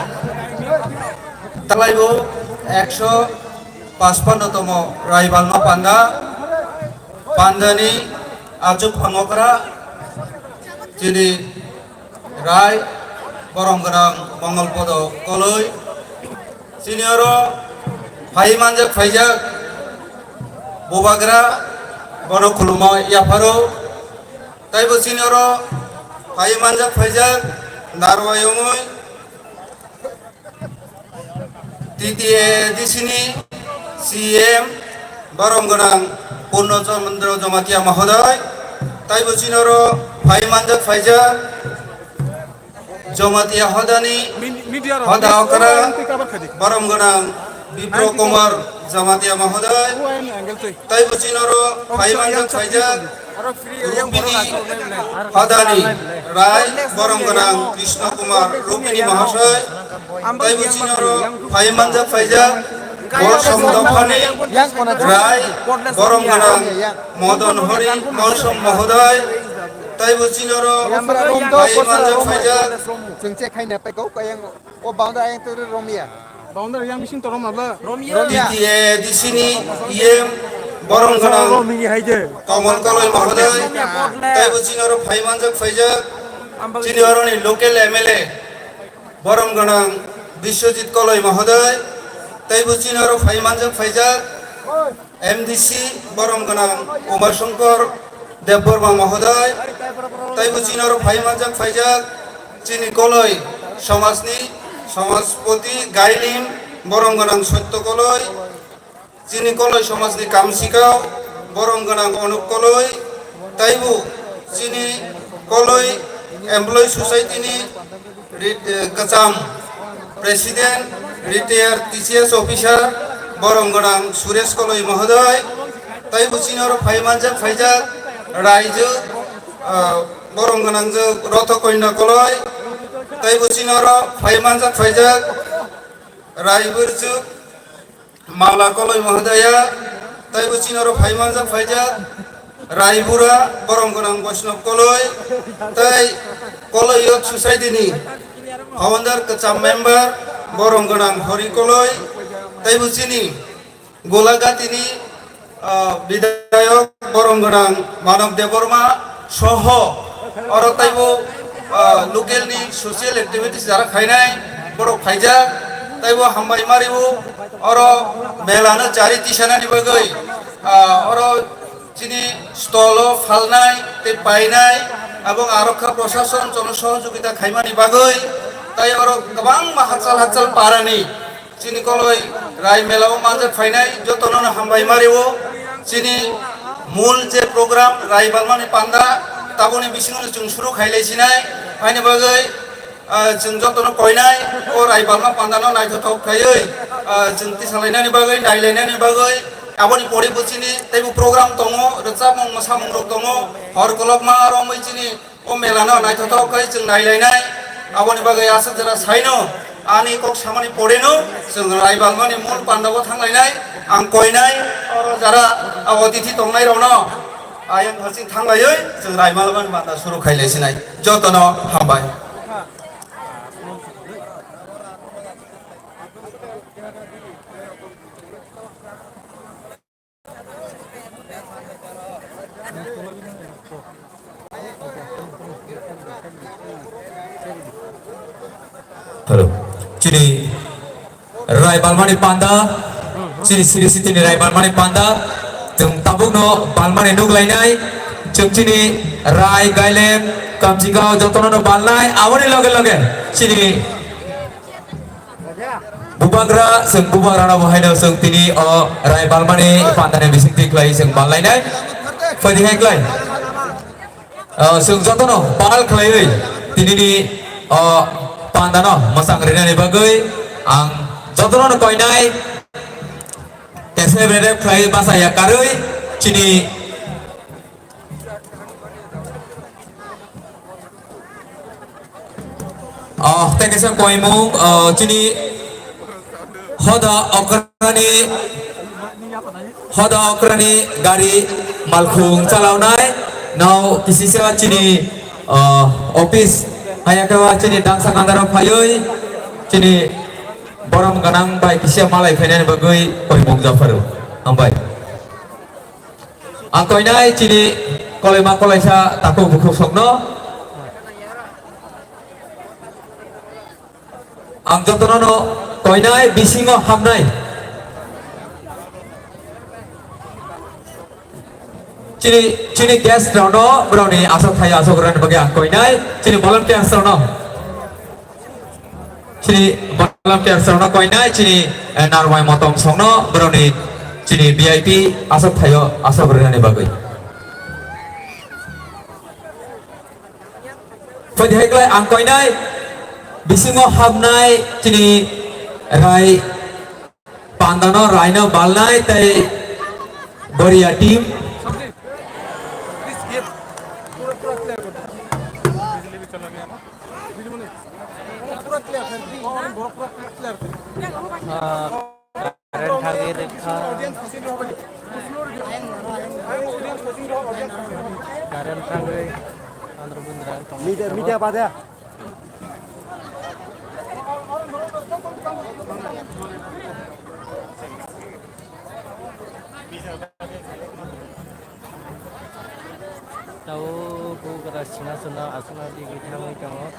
talaibo ekso pachpanno tomo raibal no panda. Pandani achuk phangokra chini Rai borom gwnang Mongol Podo Koloi, chini oro phai manjak phaijak bubagra, bono khulumma yapharo. Taibo chini oro phai manjak phaijak narwai wngwi T T A D C ni C M borom gwnang Purno Chandra Jamatia Mahodai, taibo chini oro phai manjak phaijak Jamatia hodani hoda okra borom gwnang Bipro Kumar Jamatia Mahodai, taibo chini oro phai manjak phaijak Rukmini hodani Rai borom gwnang Krishna Kumar Rukmini Mahasai, taibo chini oro phai manjak phaijak Borsom dophani Rai borom gwnang Modon Hori Borsom Mahodai, taibo chini oro phai manjak phaijak. Chwng che khaina pai kok kayang o boundary ayang twi romya. Boundary yang bising torom nabla. Romya. T T A D C ni E M borom gwnang Romini haide. Kamal Koloi Mahodai, taibo chini oro phai manjak phaijak. Chini oroni local M L A borom gwnang Biswajit Koloi Mahodai, taibo chini oro phai manjak phaijak. M D C borom gwnang Umashankar Debbarma Mahodai, taibo chini oro phai manjak phaijak chini Koloi somajni somajpoti Gailim borom gwnang Sotto Koloi, chini Koloi somajni kamsikao borom gwnang Onuk Koloi, taibo chini Koloi Employee Society ni Rit-, eh, Kwcham President, retired T C S officer, borom gwnang Suresh Koloi Mahodai, taibo chini oro phai manjak phaijak, raijwk, ah, borom gwnang jwk Rotho Konya Koloi, taibo chini oro phai manjak phaijak, raiburjwk, Mala Koloi Mahodaya, taibo chini oro phai manjak phaijak, Raibura, borom gwnang Vaishnav Koloi, tei Koloi Youth Society ni founder kwcham member, borom gwnang Hori Koloi, taibo chini Golagati ni, ah, bidhayok, borom gwnang Manav Debbarma, soho oro taibo, ah, local ni social activities jara khainai borok phaijak, taibo hambai maribo oro mela no chari tisanani bagwi, ah, oro chini stall o phalnai tei painai, abong arokha prosason jono sohojogita khaimani bagwi, tai oro kwbangma hachal hachal parani Chini Koloi Rai mela o manjak phainai jotono no hambai mario. Chini mul je program Rai Balmani Panda, taboni bisingo no chwng suru khailai sinai. Haini bagwi, ah, chwng jotono koinai o Rai Balma Panda no naithothok khaiwi, ah, chwng tisalainani bagwi, nailainani bagwi. Aboni pore bo chini teibo program tongo, rwchapmung, mwsamung rok tongo, hor kolokma romwi chini O mela no naithothok khe chwng nailainai, aboni bagwi aswk jora saino ani kok samani poreno chwng Rai Balmani mul pandao thanglainai, ang koinai oro jara abo tithi tongnai rokno ayang haching thanglaiwi chwng Rai Balmani panda suru khailai sinai jotono hambai. Hello. Chini Rai Balmani panda, chini Sri Sitini Rai Balmani panda, chwng tabukno Balmani nuglainai, chwng chini Rai Gailem, Kamjigao jotono no balnai, aboni loge loge chini Bubagra, chwng bubagrano bo haino chwng tini o Rai Balmani pandani bisingtwi khlai chwng ballainai. Phaidi hai khlai. O, chwng jotono bal khlaiwi tinini o pandano mwchang rinani bagwi ang jotono koinai. Tesai berep khlai basa ya karwi chini Oh, tei kaisa koimung, oh, chini hoda okrani, hoda okrani gari malkhung chalaunai, nao kisisa chini, oh, office hayakhewa chini dangsa kandaro phaiwi chini borom gwnang bai kisa malai phainani bagwi koimung japharo. Hambai. Ang koinai chini kolaima kolaisa takhuk bukhuk songno. Ang jotono no koinai bisingo hamnai. Chini, chini guest rokno borokni aswk thaio aswk rwna bagwi ang koinai. Chini volunteers rokno. Chini volunteers rokno koinai, chini, eh, narwai motom songno borokni chini V I P aswk thaio aswk rwnani bagwi. Phaidi hai klai ang koinai bisingo habnai chini rai pandano raino balnai tei Boria team. Ah, current thangwi rwkha. Current thangwi Andhra Bindra tongwi Media, media pada. Tao bugra singhasono aswkna digwi thangwi tongo.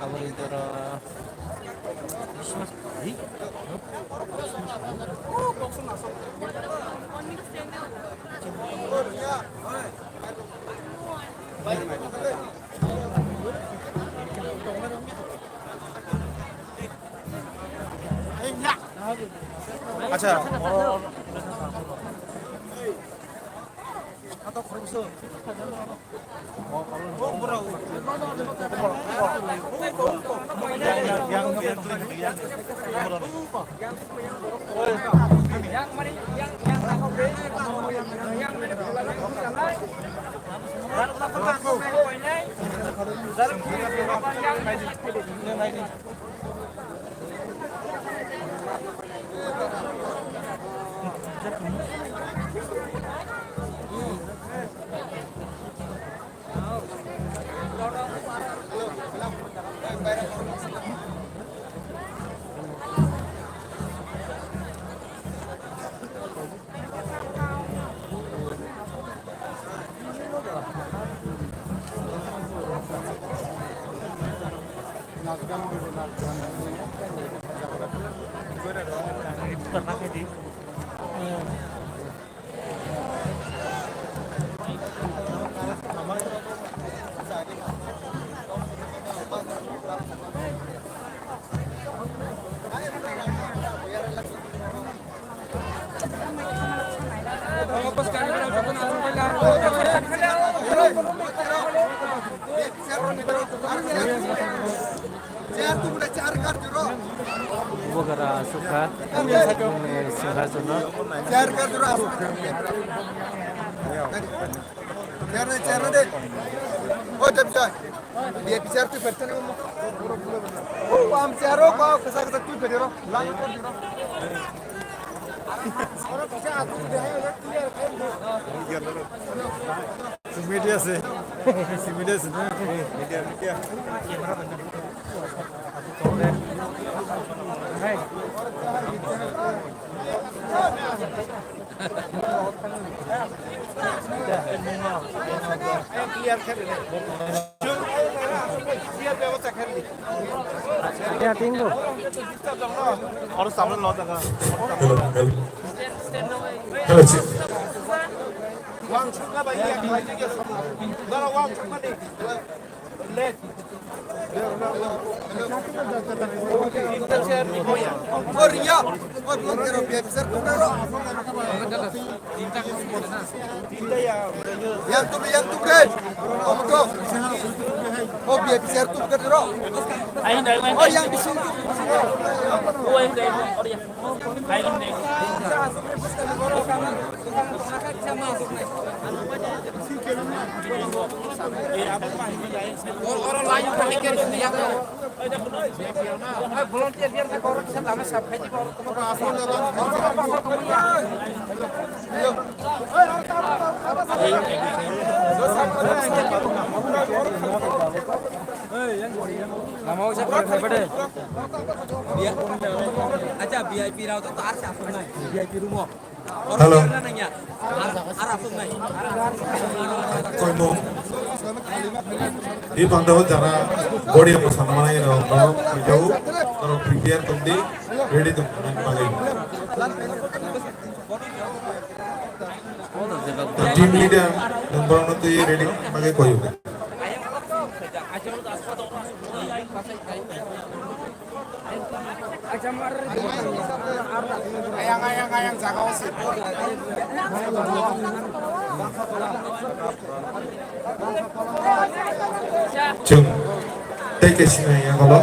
Aboni jora Acha. Bubagra aswkha, bini saka jono. Chair, chair de. O, jab jai. Dia bichar tu berta nahi mo. O, am chair o, ba, kasa kasa tu berta ro. Lang kar diro. Media se. Media se. Media, media. Hello, hello. Hello, sir. Yang tu, yang tu, bre. Kamu tu. Oh, biar biar tu, bre, ro. Oh, yang di sini. Lama usia kore kore pade. Acha V I P rao to ar sa sunai V I P room o. Hello. Koimo. Di panda jara gori apa sama mana ini, no, no, no, prepare tong di, ready tong, pagai. Team leader, nang borok no twi ready, pagai koyo. Ayang, ayang, ayang, jaga o se. Chwng tei khe sinai ya holo.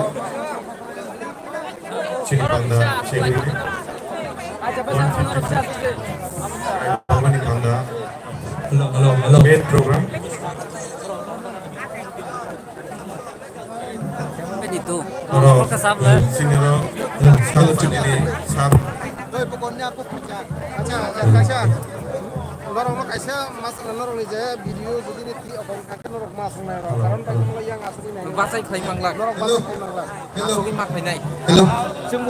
Chini panda chini. One fifty. Panda. Hello, hello, hello. Main program. Oro, sini oro, salo chini ni sab. Acha, acha, kaisa. Norok no kaisa mas norok ni je video jodi ni twi okon kha norok mas nai rok. Karon ta norok yang asli nai. Basai khlai manglak. Norok basai khlai manglak. Hello. Asogwi ma khlainai. Hello.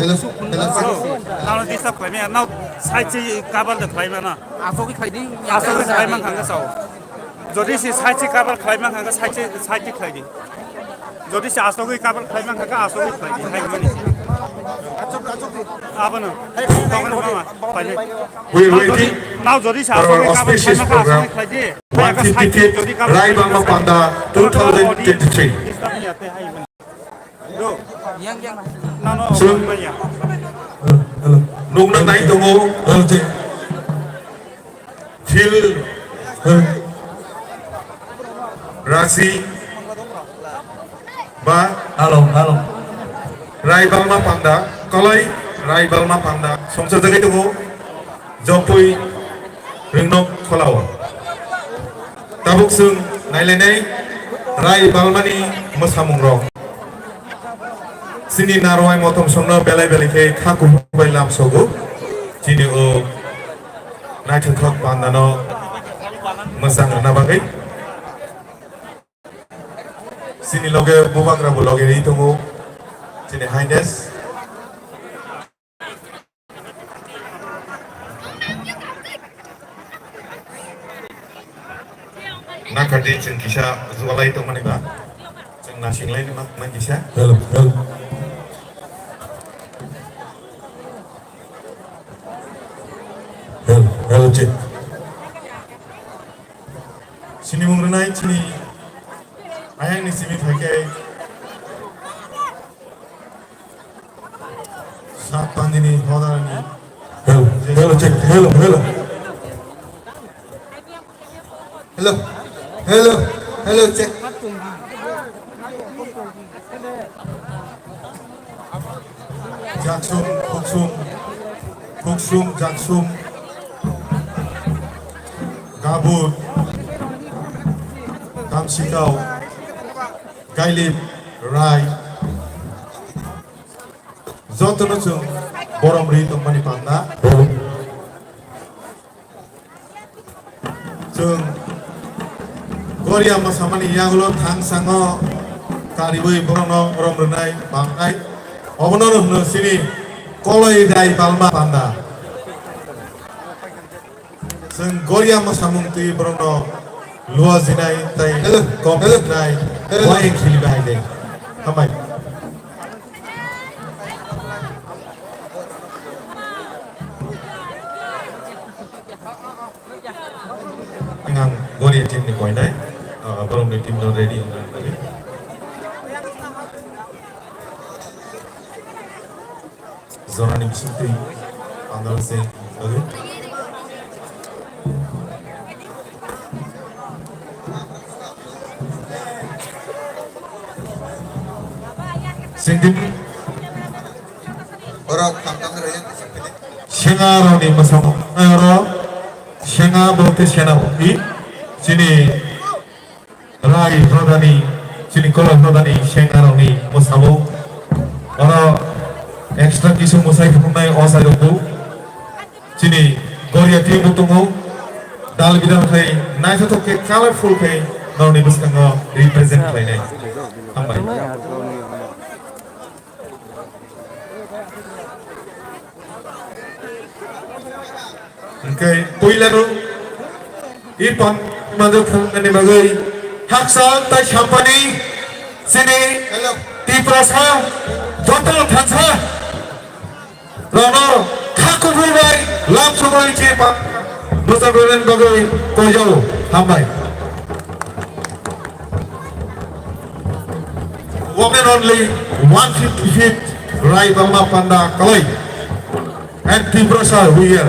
Hello. Hello. Nang disturb khlaimaya. Nang side se cover de khlaimana. Asogwi khlaidi. Asogwi khlai mankha sao. Jodi se side se cover khlai mankha side se, side se khlaidi. Jodi se asogwi cover khlai mankha asogwi khlaidi. Hai mani. Abono. Tongmani mama. Paine. We are waiting for our auspicious program, one fifty-fifth Rai Balma Panda two thousand twenty-three. Yang, yang. Sung. Nukna nai tongo. Phil. Rasi. Ba. Hello, hello. Rai Balma Panda. Koloi Rai Balma Panda. Songsa jagai tongo. Jopui Ringnok Kholao. Tabuk chwng nailainai Rai Balmani mwsamungrok. Chini narwai motom songno belai belai khe kha kuphur bai lamsogo. Chini o naithothok pandano mwchang rwna bagwi. Chini loge bubagra bo loge ri tongo. Chini Highness. Nakhardi chwng kisa jugalai tongmani ba. Chwng nasinglai ma, ma kisa. Hello, hello. Hello, hello, check. Sinimung rwnai chini ayangni simi phaikhe. Sak pandini hodarni. Hello, hello, check. Hello, hello. Hello, hello, hello, check. Jaksum, Khuksum, Khuksum, Jaksum, Gabur, Kamsikau, Gailip, Rai. Jotono chwng borom rwi tongmani panda. Chwng Goria mwsamani yagulo thangsango kariwi borokno borom rwnai bangnai. Obono hwno chini Koloi Rai Balma panda. Chwng Goria mwsamung twi borokno luajinai tei hello, hello, kopjinai hello, wayeng khilibai de. Hambai. Ang Goria team ni koinai, ah, borokni team no ready wngna bagwi. Jorani bisingtwi andal se bagwi. Singdi. Borok tamtang rayang singdi. Senga roni masamo. Oro senga bote senapati. Chini Rai Pradani, chini Kolok Pradani, Sengarokni mwsamo. Oro extra kisu mwsai phunuknai o sairokbo. Chini Goria team bo tongo. Dal bidal khai naithothok khe colorful khai norokni bwskango represent khlainai. Hambai. Hwnkhe puilano i pam mado phungnani bagwi haksa tai sampani chini Tiprasa joto thansa rano kha kubui bai lam sugui chi pa bwsa bwrwini bagwi koijao. Hambai. One and only one fifty feet Rai Balma Panda Kalai and Tiprasa Huyer.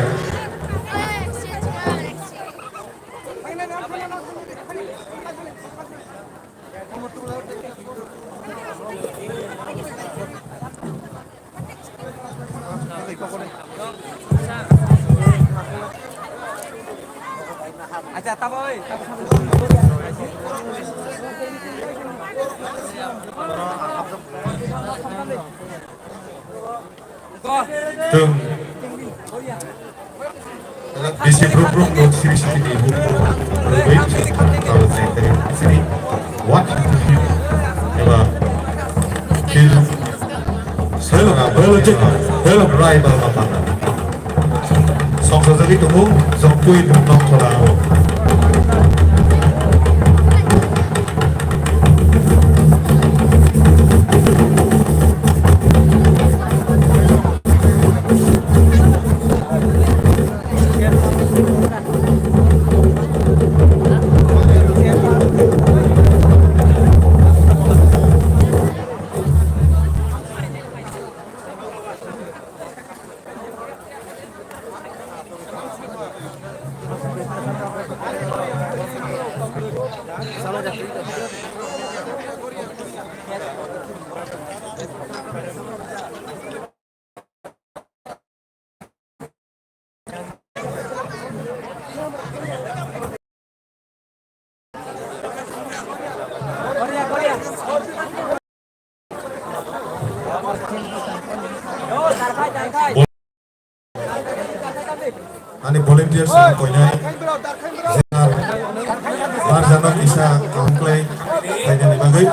Tung. Bisi brum brum bo siri siri ni brum brum. Rwgwi tabo jai tari siri. What? Eba. Bil. Selong. Selong. Selong rai ba ba ba. Songsa jagi tumu. Songpui brum nok thola. Ani volunteers ni koinai jenar barjano kisa kaham khlai khlainani bagwi.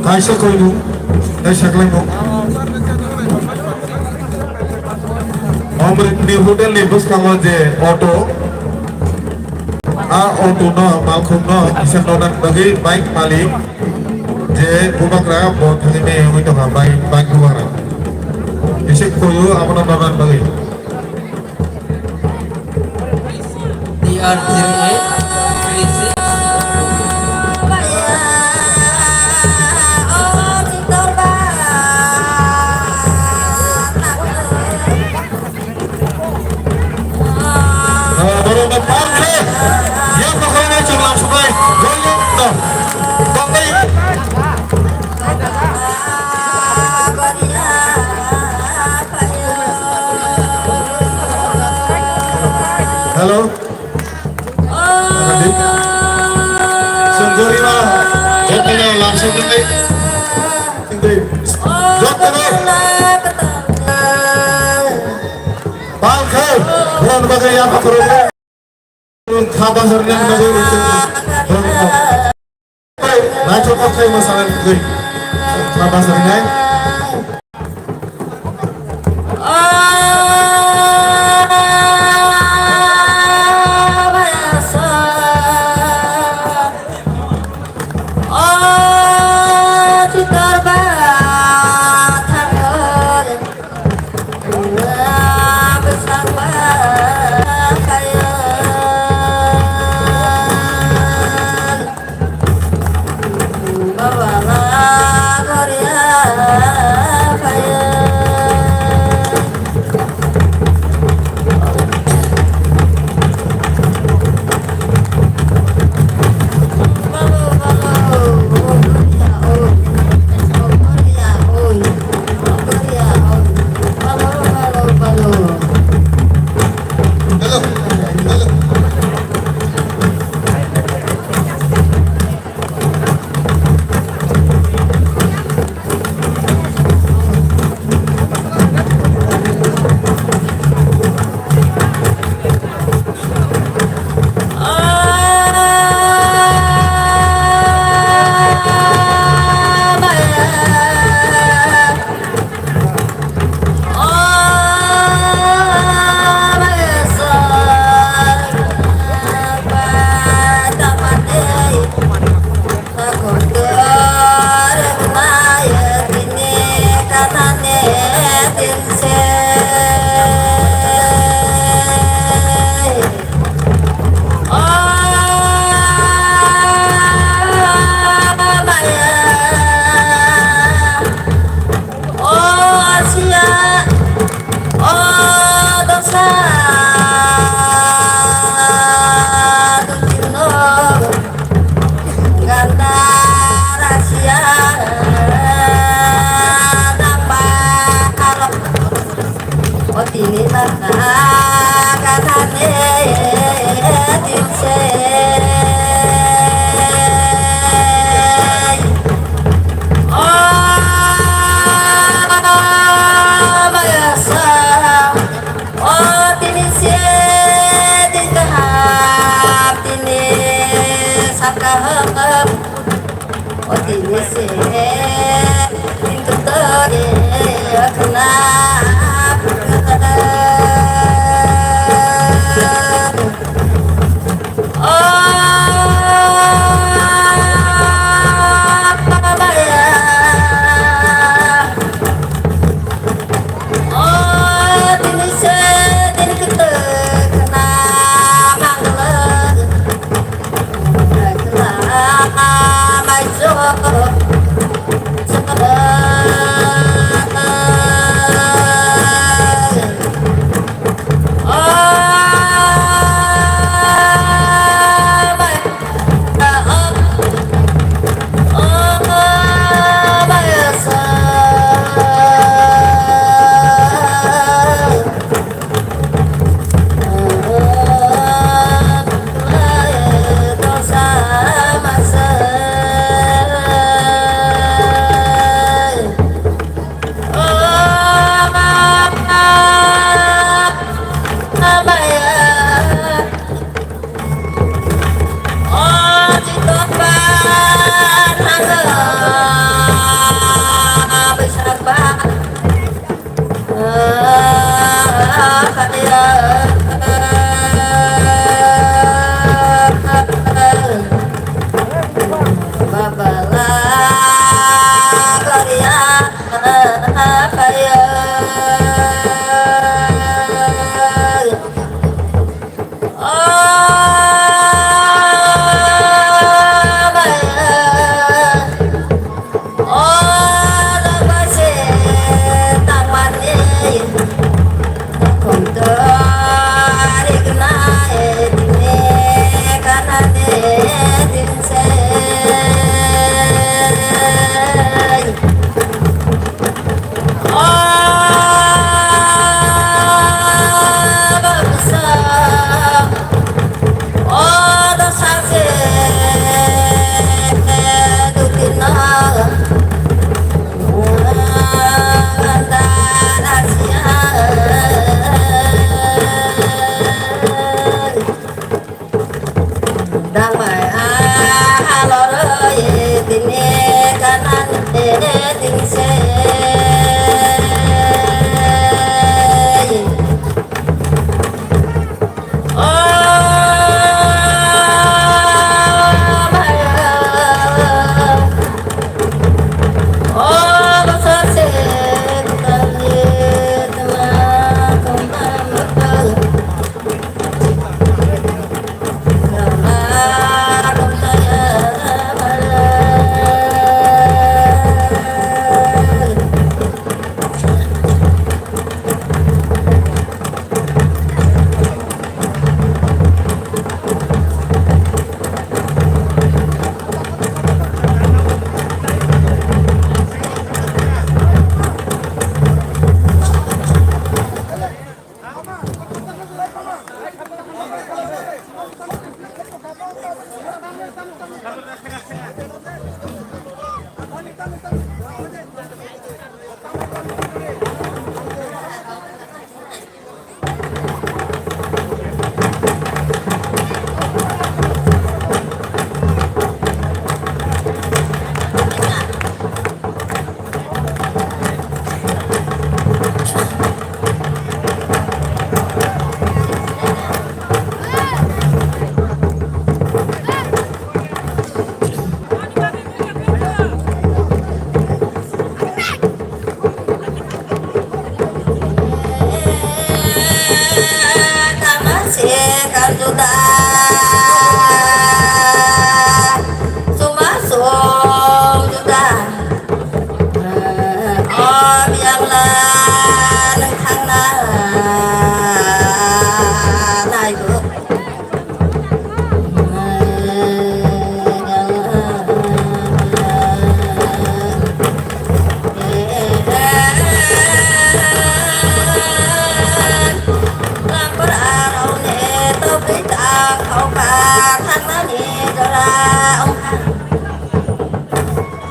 Kaisa koinu, kaisa khlaimo. Omrit ni hotel ni bwskango je auto, a auto no malkhung no kisa nona bagwi bike malik je bubagra bo thangwi maya wngwi tongkha bike, bike bubagra. Kisa koyu abono nona bagwi. D R zero eight three six. Hello. Sengkori ma, jotono langsung dai. Sengkori, jotono. Bangkhe, bulan bagai yang akhirnya. Khabasar yang bagai itu. Naithok kok khai mosanai twi. Khabasar nai. O tini se, tini to ye khna. O baya, o tini se, tini to khna mangla. Dangbai a haloroi tini kanan tini tingse. O bhaiya, o bosase tali tma tma.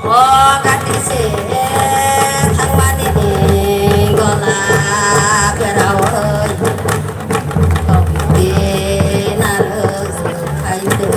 O gati se thangmani ni gola pheraui tongwi narwk khaitwk.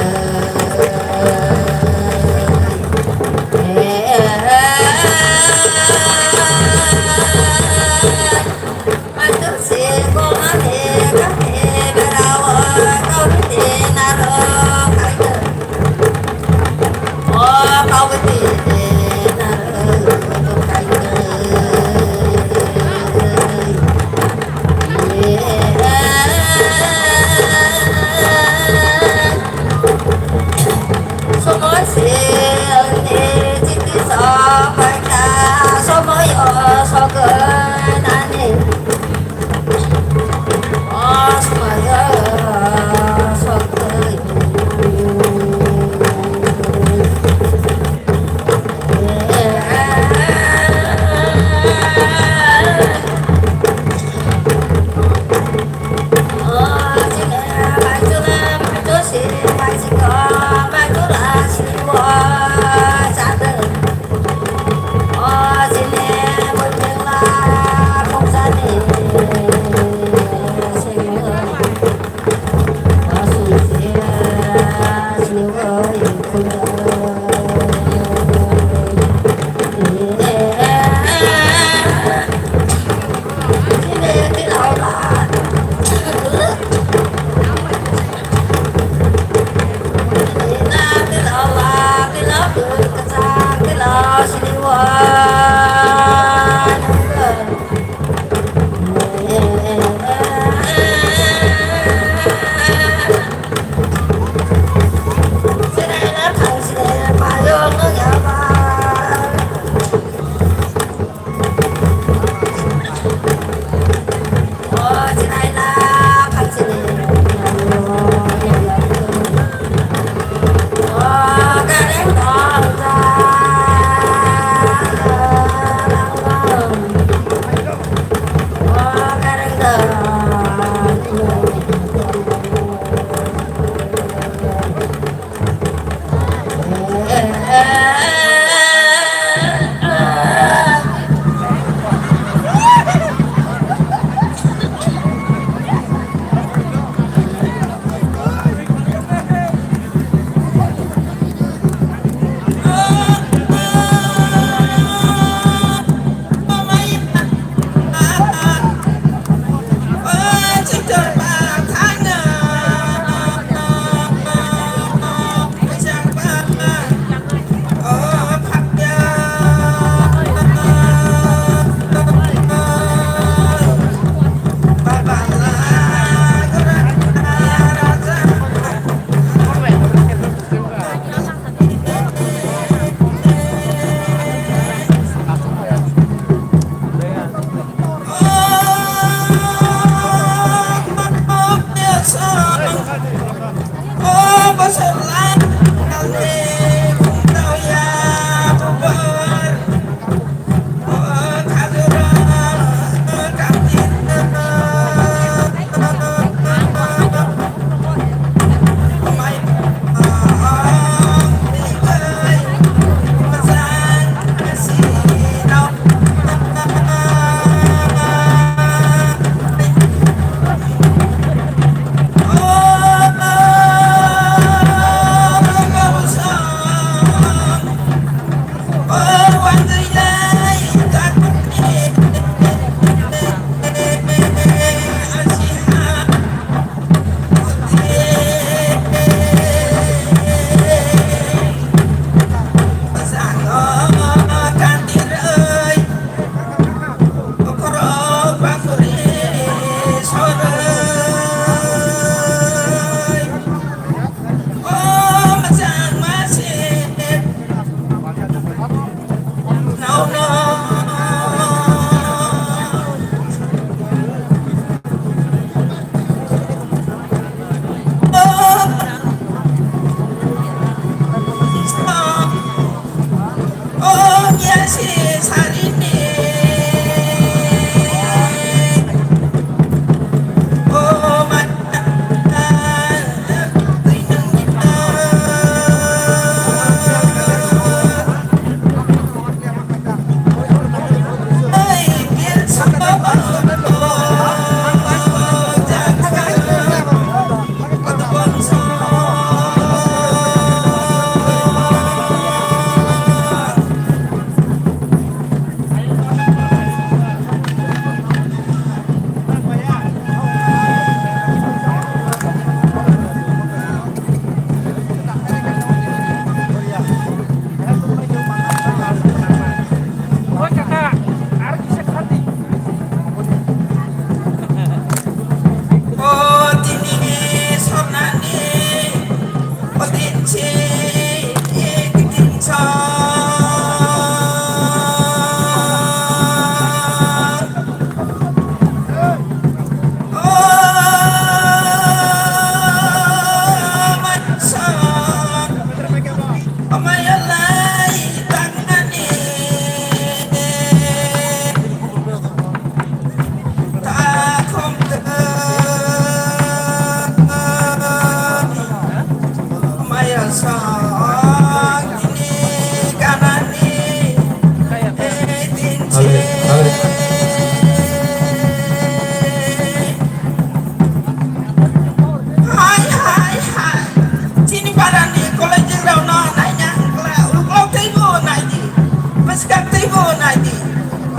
Kaktwi bo naidi.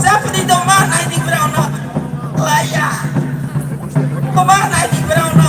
Chapri do ma naidi brao no. Laya. Bo ma naidi brao no.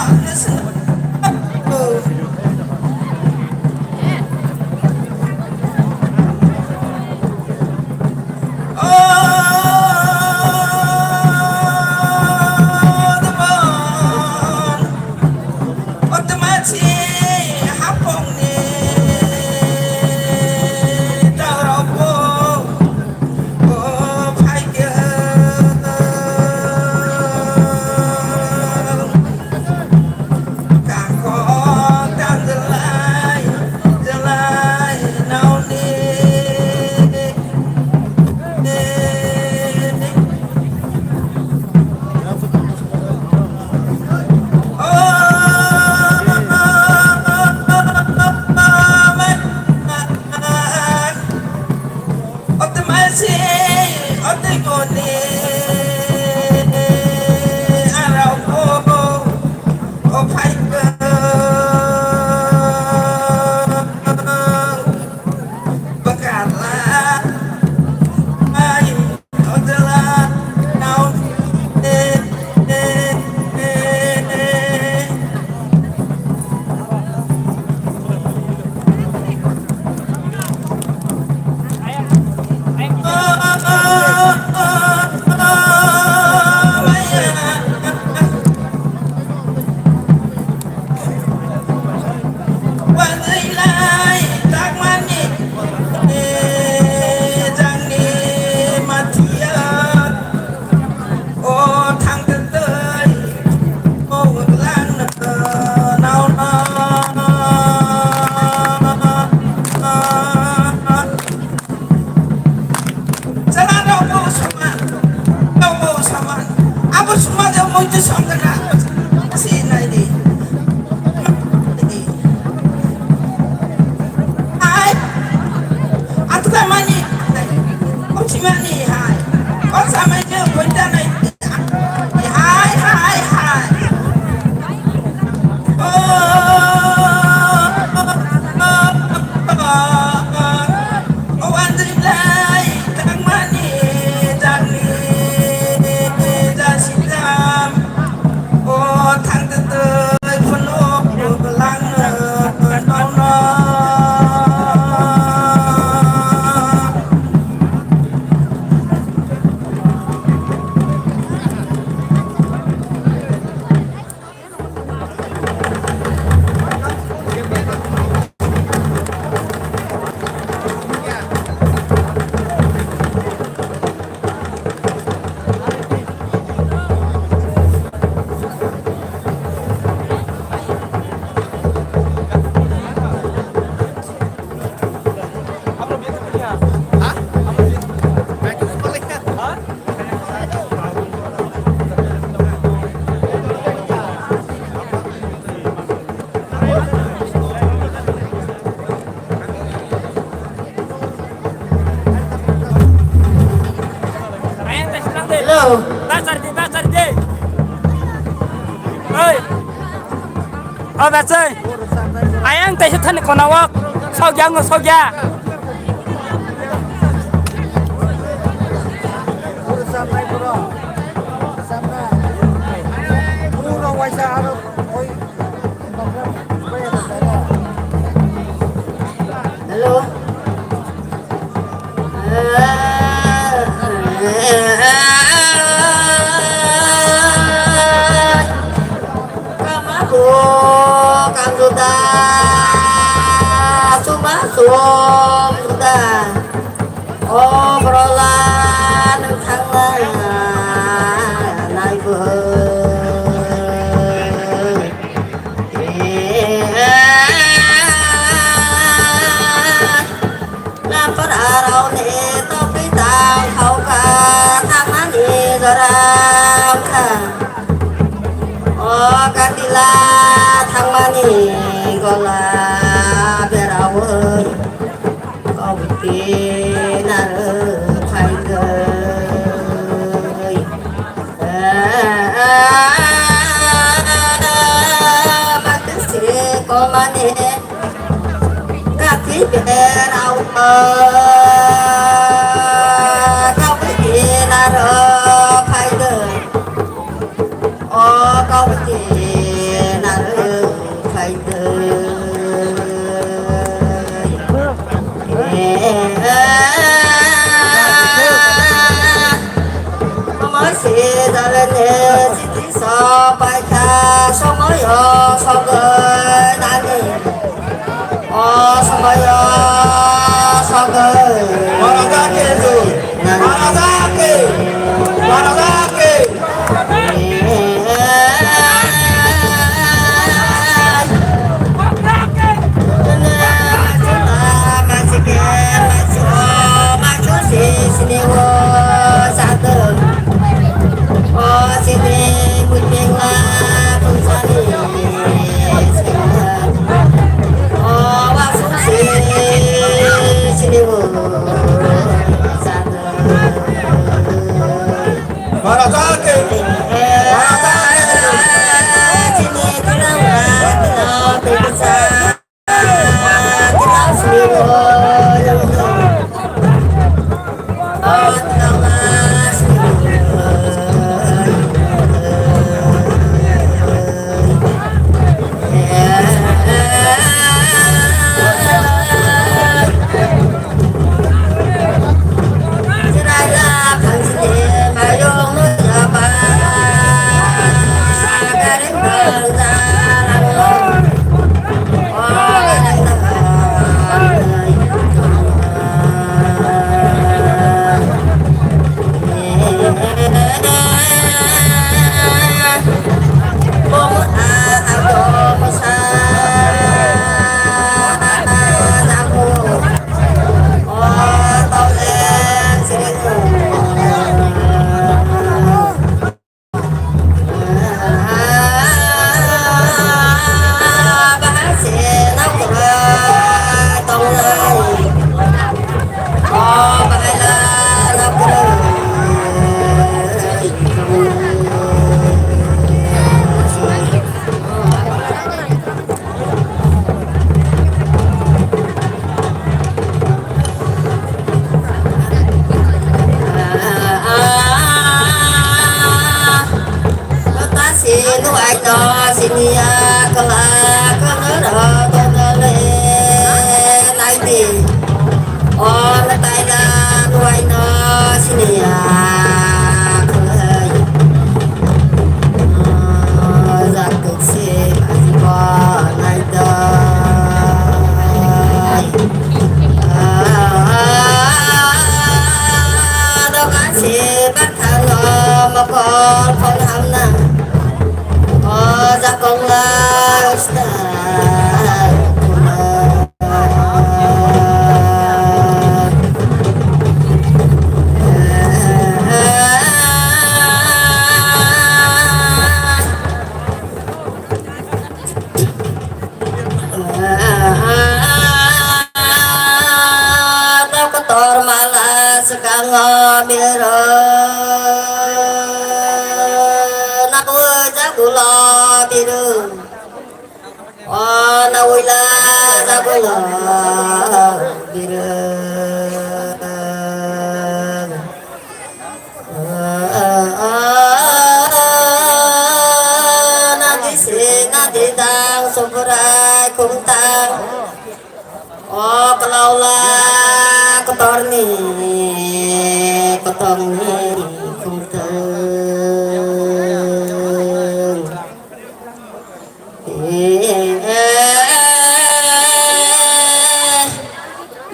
Chwla rok bo sama, rok bo sama. Abo suma je muitu songkha na. Si nai di. Hai. Atuka mani. Kong si mani hai. Kong sama je muita nai. Hai, hai, hai. Oh, oh, oh, oh, oh. Hello. Oi. O bachai. Ayang taisa thani konao. Sokya ngo sokya. Hello. Kamaku kangsuda suma sum suda. O borola nung thangla nai bwhai. Lampar aroni topi tang hauka thangmani jora wngkha. O katila thangmani gola berawi kok tinaro phaigwi. Matwse komane kathi berao Omo se jalni chiti sopaikha somoyo sogwi nani. O somoyo sogwi. Maharaja ki jai. Maharaja ki. Maharaja ki. Doctor mala swkango biro, nabo jagulo biro. O nawila jagulo biro. Nadi se nadi dang sobrai khumtang. O kalaula kotorni kotorni khumtang.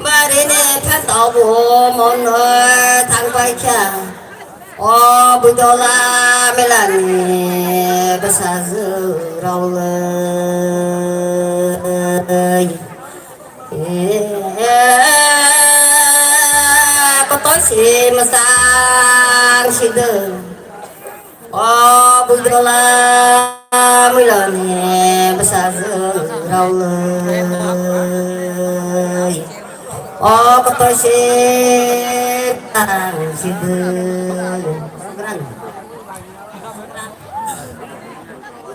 Barini phatao bo mono thangpai kha. O budola melani bwsajwk rok le. Kotor si mwchang sidwk. O buidola muilani bwsajwk rok le. O kotor si tang sidwk.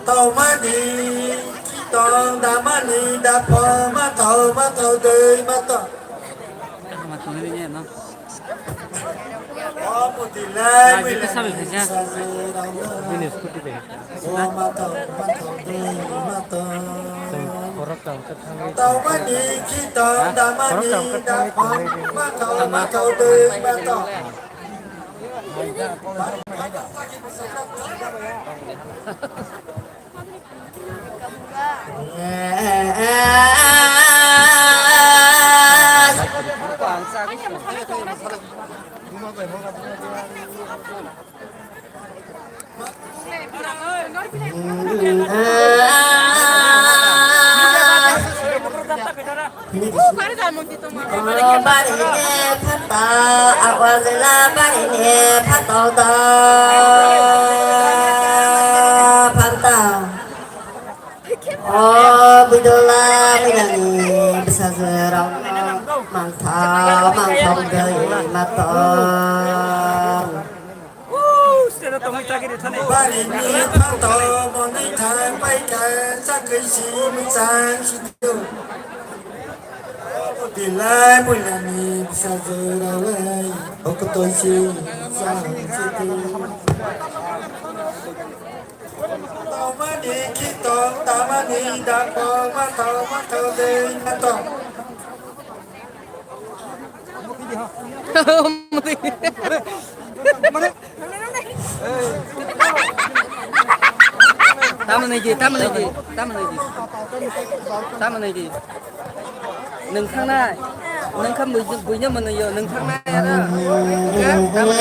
Taumani kitong damani dapho mathau mathau dei mathau. Ama tongwi rwya no. O puti lai. Ah, bini sabil khaisa. Bini scooty de. O mathau mathau dei mathau. Tongmani khitong damani daphang mathau mathau dei mathau. Barini phato, Agartala barini phato da phanta. O bidola bidani bwsajwk rok mangthok mangthok dei matong. Barini phato mwnwi thang pai kha chakri si mwchang si do. Belai puilani bwsajwk rok lai okotoi si chang si do. Tamani khitong, tamani dapong, mathau, mathau dei, mathau. Tamani di, tamani di, tamani di, tamani di. Nwng thangnai. Nwng kha bui-, buino mwnwi yo, nwng thangnai aro. Nwng kha tamo.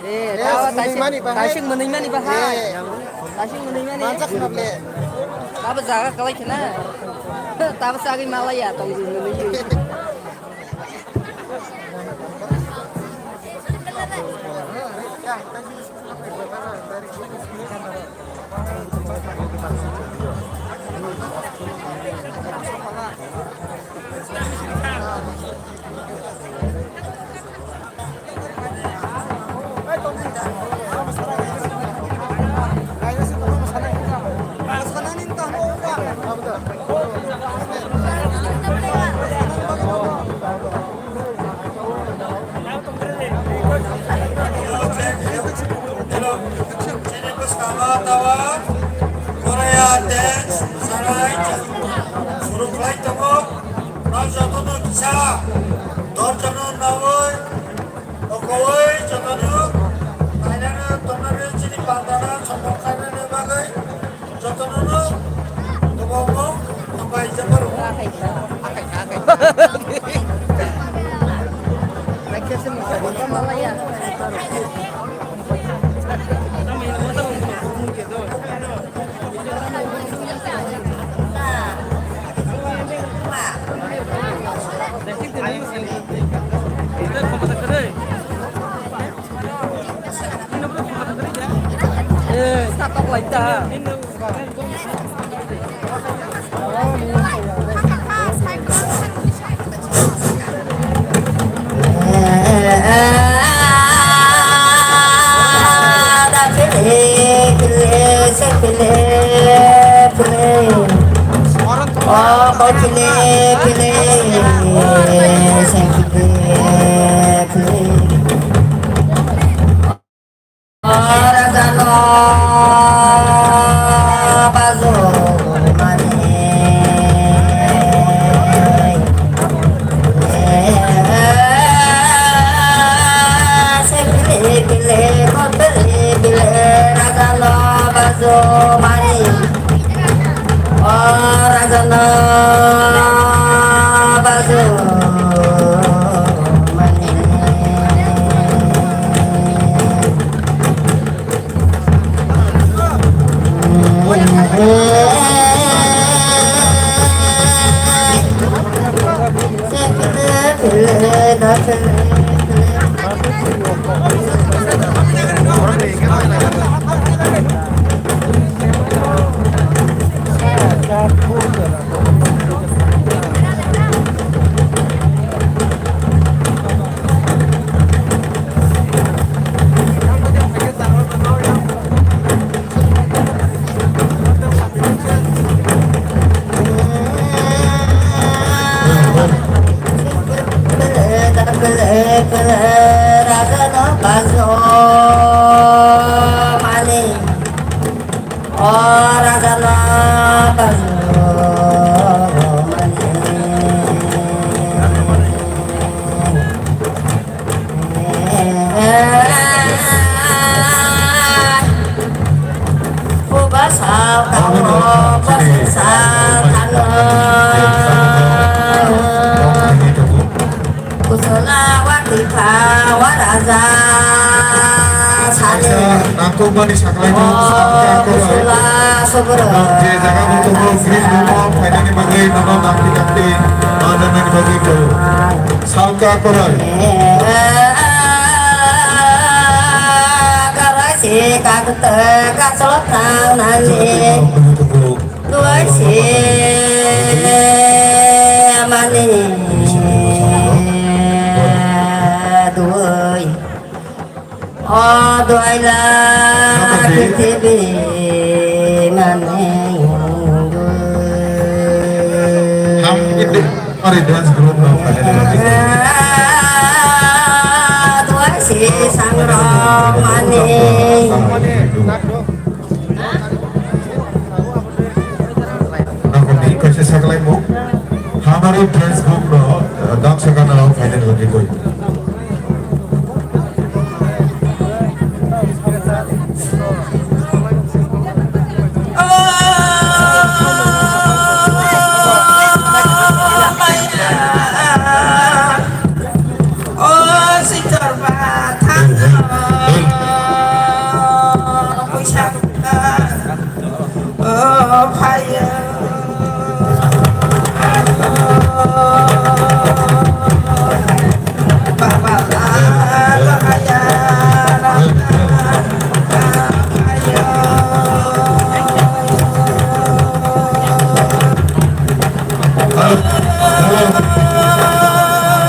Eh, eh, tawa mwnwi mani bahai. Tasik mwnwi mani bahai. Eh. Tasik mwnwi mani. Manjak khna ble. Tabo jaga kalai khna. Tabo sagwi malaya tong mwnwi. Chini bwskango tawa Korea dance sanai chwng phuru khlai tongo. Norok jotono kisa dorjano naui okoui jotono nainano tongnani chini bandana songwk khlainani bagwi. Jotono no kwbangma hambai jabaro. Eh, tatok lai ta. O rajana bajo mani. O rajana Kusula wati phawa raja sale. Kaisa nangkukmani saklaino o sakha korai. Kusula sobro. Nwng je jaga o tongo, green room o phainani bagwi nono dakti dakti ma janani bagwi koi. Salka korai. Karai se kakte kacholo thangnani. Tuai se mani duai. O duai la prithibi mani duai. Are dance group no khaina ni bagwi. Duai se sangrok mani. Nangkukni kaisa saklaimung. Hamari Facebook no, eh, dam sakana rok final wngwi koi.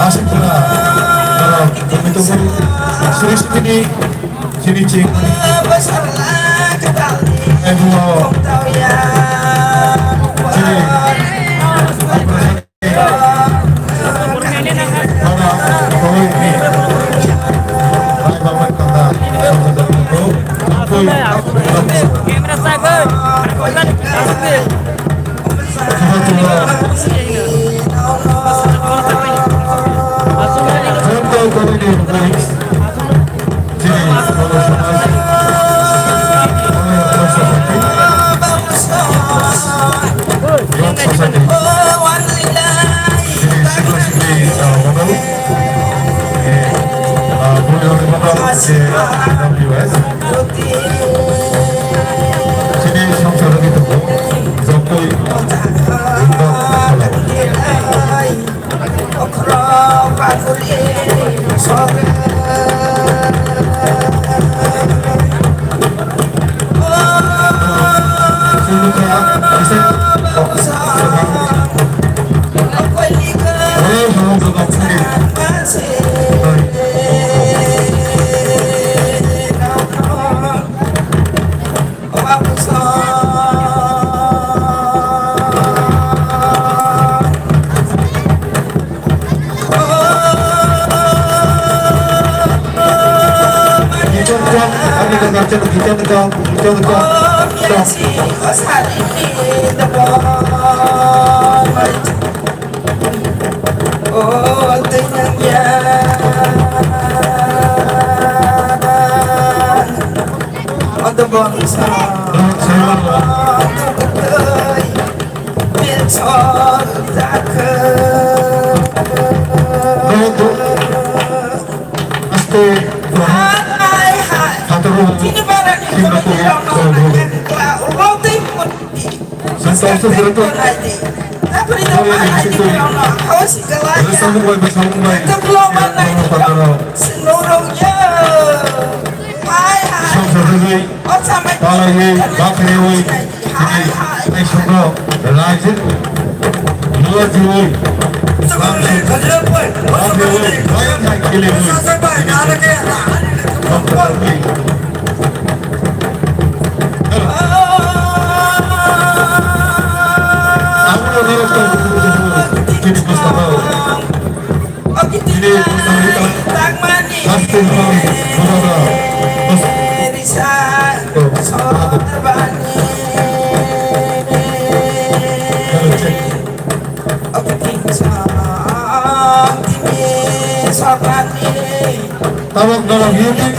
Asik pura, kalau begitu pun, sini sini, sini cik. Ayo, sini. Aste hai hai. Hataro. Tini barani. Santa José Director. Samung bai, samung bai. Samung bai. Samung bai. Palaiwi, bakhraiwi, tini taisungo raijak luajiwi, bakhraiwi, bayang hai khiliwi, tini abono norok tong tini bwskango. Tini bwskango. Last time, bwskango. Tabok norok YouTube,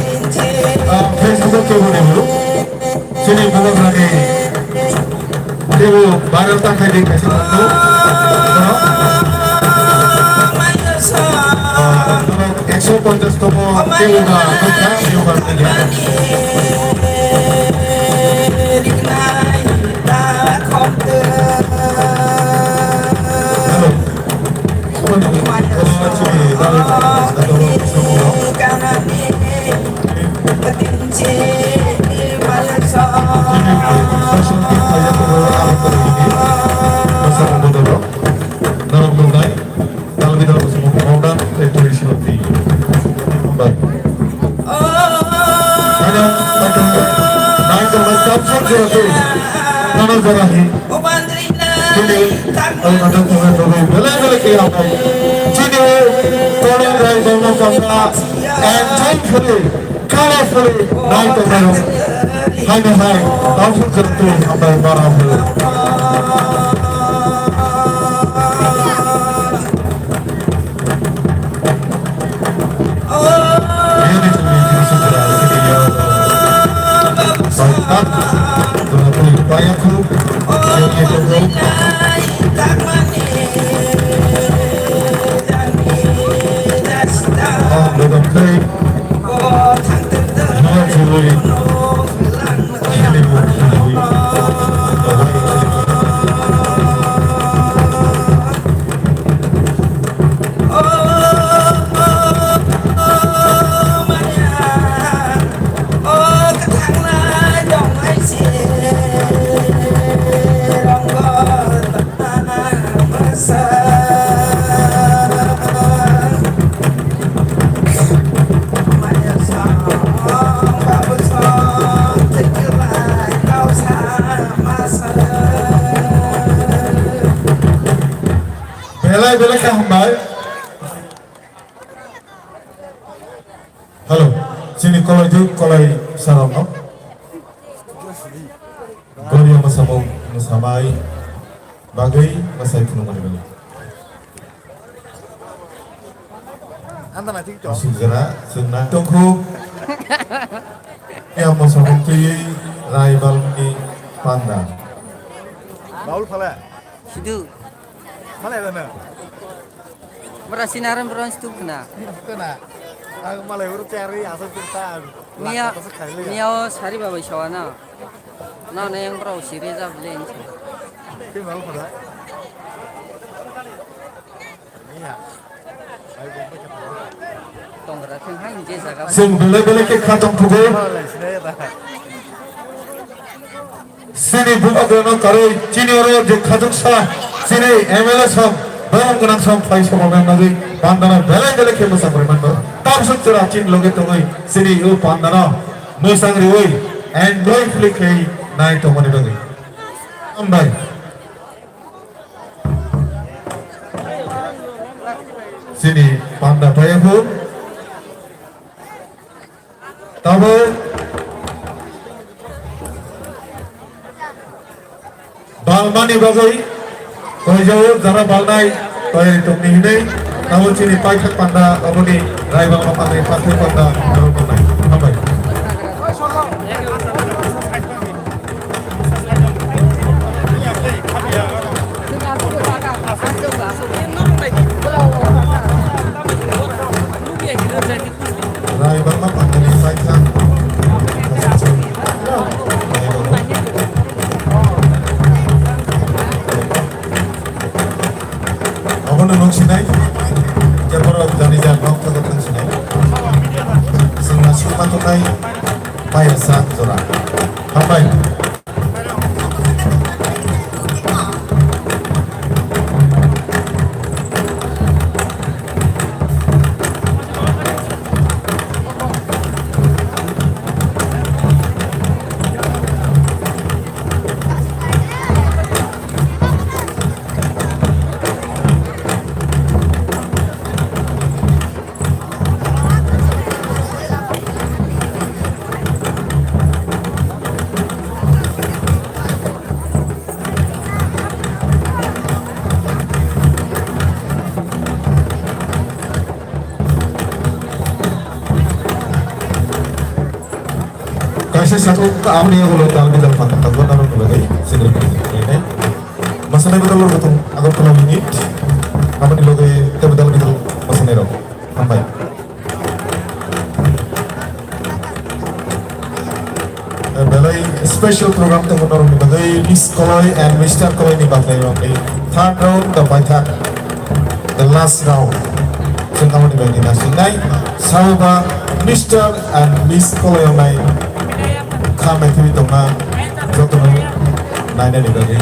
ah, Facebook o kebo ni bro. Chini bubagrani kebo viral ta khaidi kaisa tongkho. Ah, norok ekso ponchash tomo kebo ba nukha, viewer ni. Hello. Norok nuknai, Talbidal Bosong, founder and traditional team. Hambai. Naitongmani tabsok jora tei, nono jora hi. Chini, ang kata kata kata belai belai kaya hambai. Chini, Tony Rai Dona Kasa, and thankfully, Colorfully, naitongmani. Haino hai, tabsok jora tei hambai bara hambai. Beautiful, beautiful jora, video. Sai tak, jora tei paya khu, jora tei. Oh, look at me. Belai belai khe hambai. Hello, chini kolai duk kolai sarokno. Goria mwsamung mwsamai bagwi mwsai phunukmani bagwi. Anta na thik to. Asuk jora chwng nai tongkhu. Ya mwsamung twiwi Raibalni panda. Baul phala. Sidu. Malai rana. Bra sinaran bron stu khna. Khna. Ang malai uru chari asal kita. Mia, mia o sari babai sawana. No, no, yang bro, siri jab len. Ki mal khna. Mia. Tongra thang hai je jaga. Sing bele bele ke khatong thugo. Malai sinai da. Chini bubagrano karwi chini oro je khajwksa chini M L A sam, borok gwnang sam phai sokomna nagwi pandano belai belai khe mwchang rwmani. Tabswk chwra chini loge tongwi chini o pandano mwchang rwui enjoy khwlai khe nai tongmani bagwi. Hambai. Chini panda phaiyakhu. Tabo balmani bagwi koijao jara balnai toyari tongni hinwi tabo chini paithak panda aboni raibalma panda paithak panda raibalma panda. Hambai. Raibalma pangani paithak. Abono nwng sinai, je borok jani jar nok thago thang sinai. Chwng Tabuk aboni yagulo dal bidal phan tabuk norokni bagwi single pini khlainai. Masanai bodol rok tong Agartala unit. Aboni loge tebo dal bidal masanai rok. Hambai. Belai special program tongo norokni bagwi Miss Koloi and Mister Koloi ni bathai rokni third round the paithak. The last round. Chwng aboni bagwi nasinai. Saboba Mister and Miss Koloi ongnai. Kha maithai tongna jotono nainani bagwi.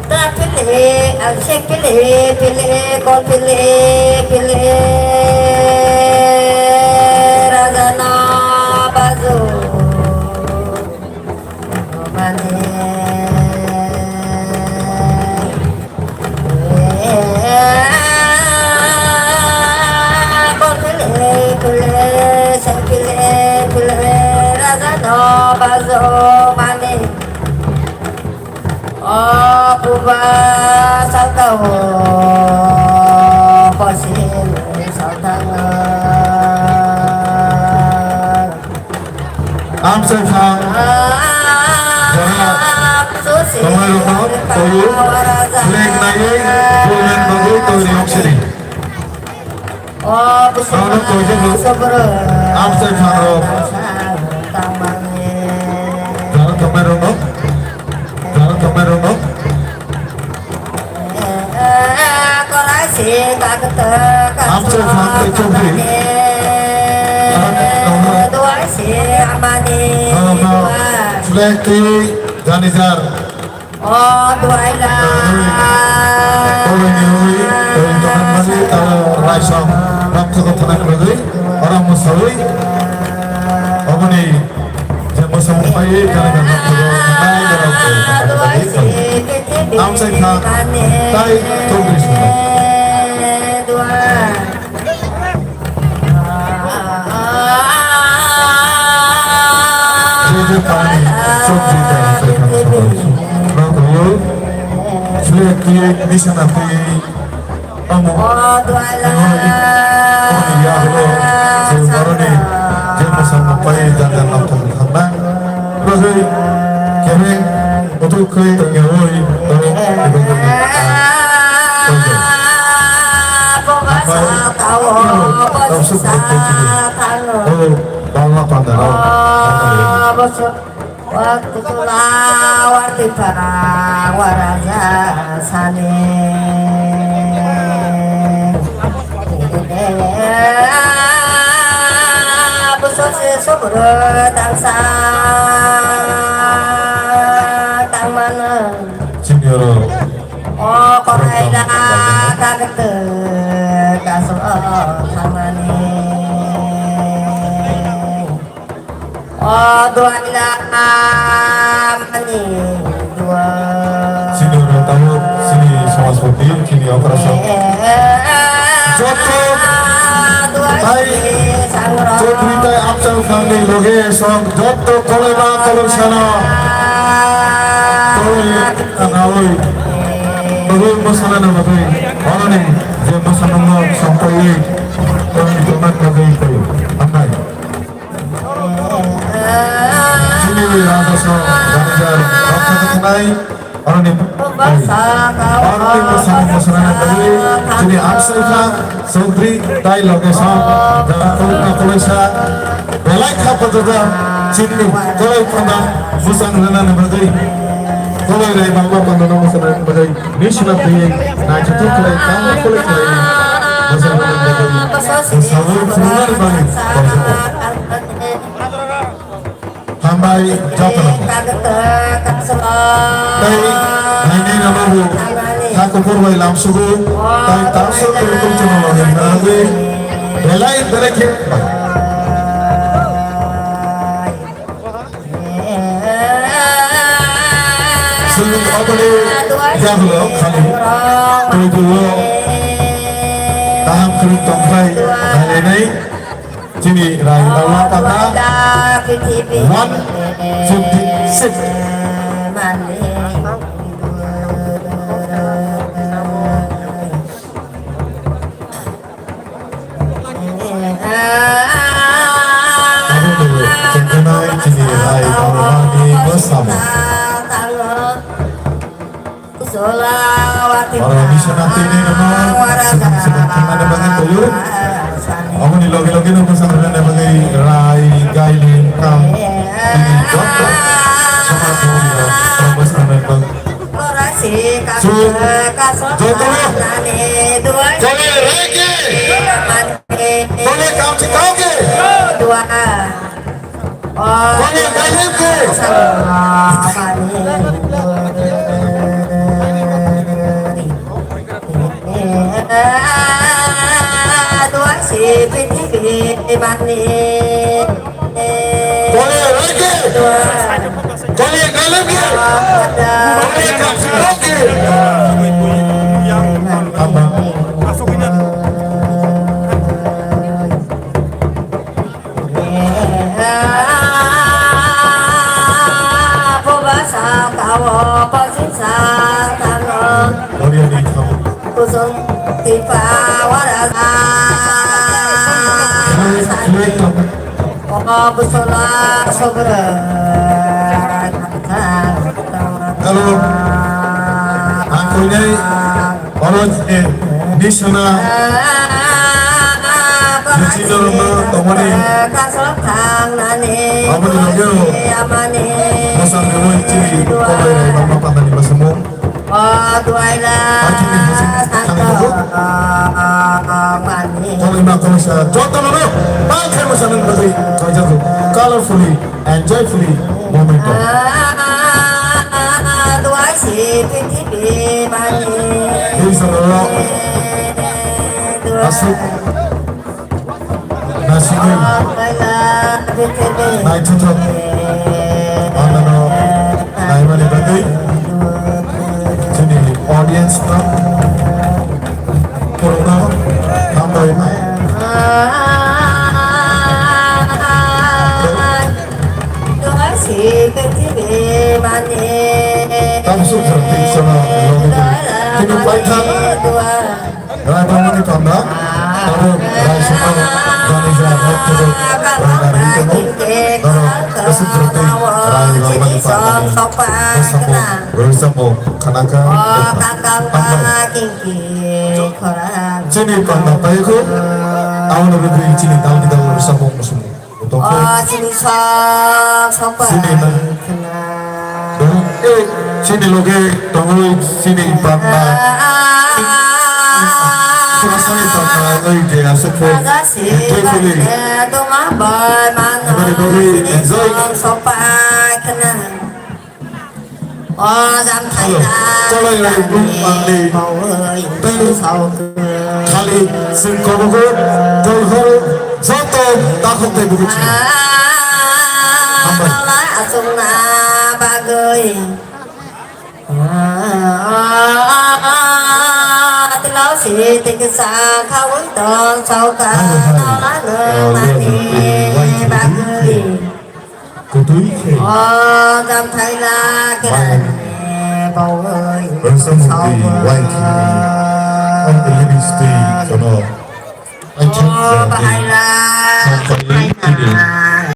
Ta pili, alsek pili, pili, kol pili, pili, raja na bajo. Mane. Kol pili, pili, sek pili, pili, raja na bajo. Mane. O puba salka o, posim saltang. Amsai pha. Jora. Tongnai rokno toyo. Flag naiwi, pulmen bagwi toyri oksidi. Ano toijak no. Amsai pha rok. Jara tongmai rok no. Jara tongmai rok no. Amsai pha tei chokri. Ano no. Flag tei janijar. O duaila. Oi ni oi, oi tongmani tao raisong, ramthok thanai kwrwi, oro mwsawi, omoni je mwsang pai, jani jani ramthok thanai, oro thanai. Amsai kha, tai tongri sung. Jojo pani, sobji ta, ta, ta, ta, ta. Nokho, sule ki, misana ki, amo. Oni ya holo, se baroni, je masang mapai, dan dan nokho thangna. Rojoi, kebe, Oto khe tongya oi, tong, tong, tong. Apai, tong suk tong tong tong. Oh, tong ma panda rao. Waktu tula warti para waraja sani. Buso se sobro tangsa tangmano. Senior. O koraila kagete kaso tangmani. O duaila mani dua. Sini orang tahu, sini sama seperti, sini operasi. Joto tai, chokri tai amchal khangni loge song, joto koleba kolok sana. Koloi anaoi, koloi masana na bagoi, oroni je masana no sampaiwi, koloi tomat bagoi koi, amai. Chini raja so, raja, raja kenai, oroni, oroni masana masana na bagoi, chini amsai kha, Songkri tai loge sa, jara kolokma koloisa, belai kha pajada, chini koloi phanda, musang rana ni bagwi, koloi rai bangma panda no musang rana ni bagwi, ni suna priye, na chutu koloi, kang koloi koloi, musang rana ni bagwi, musang rana ni bagwi, Hambai jotono. Tei nainai rano bo kha kuphur bai lamsugo, tei tangsok tei tongchongno loge hwnwi belai belai khe. Chwng oboni yagulo khani twibo kaham khwrwng tongkhlai nainai. Chini rai rao pata one Fifty-six. Abo ni chengkhanai chini rai borokni bwsamo. Oro misana tini nono swkang swkang thangmani bagwi toyo. Aboni loge loge no bwsang rwna bagwi rai, gailing, kam, tini joto sama thangmani bagwi. So, joto no. Kole rai ke. Kole kam si kau ke. Kole gailing ke. Kole rai ke. Kole gailing ke. Kole kam si kau ke. Abang. Hello. Ang koinai. Oro je bisna bisingo rwma tongmani aboni logeo mosa rwui chini kobai rai mama pandani basamung. Achini bising thangwi tongo. Kobai ma kobai sa joto no bang khai mosa nang bagwi kaijago colorfully and joyfully moment. Hei salo aswk naisingwi naithothok anano naimani bagwi chini audience no khulumno hambai. Tamsuk jati sana logi tini paithak. Rai bangmani tanda, tabuk rai sima jani ja hok tebuk rai dari tebuk. Aro kasuk jati rai bangmani tanda. Sambo, roi sambo, khanaka, tanda. Chini tanda paikho, awno rubri chini dal bidal roi sambo musumu. Tongkhe. O, chini sok, sok pa. Chini na. Khna. Dong, eh, chini loge tongwi chini patna. Khna sani patna oi je asuk po. Raja si enjoy kuli. Patna, doma boy, mano. Everybody enjoy. Sok, sok pa, khna. O jam thaina. Kolai rai buk mangli. Tei khali sing kobogo kolhor joto takhuk tei bukuk sing. Hambai. Nala asungna bagwi. Tilo si tiksa khawi tong sauka. Nala nang mani bagwi. Kutui khe. O jam thaina khe. Bai. Bawi. Rasa mukti wai khe. Ang elini stay kono. Ai thik. O bahaila. Sampai ini.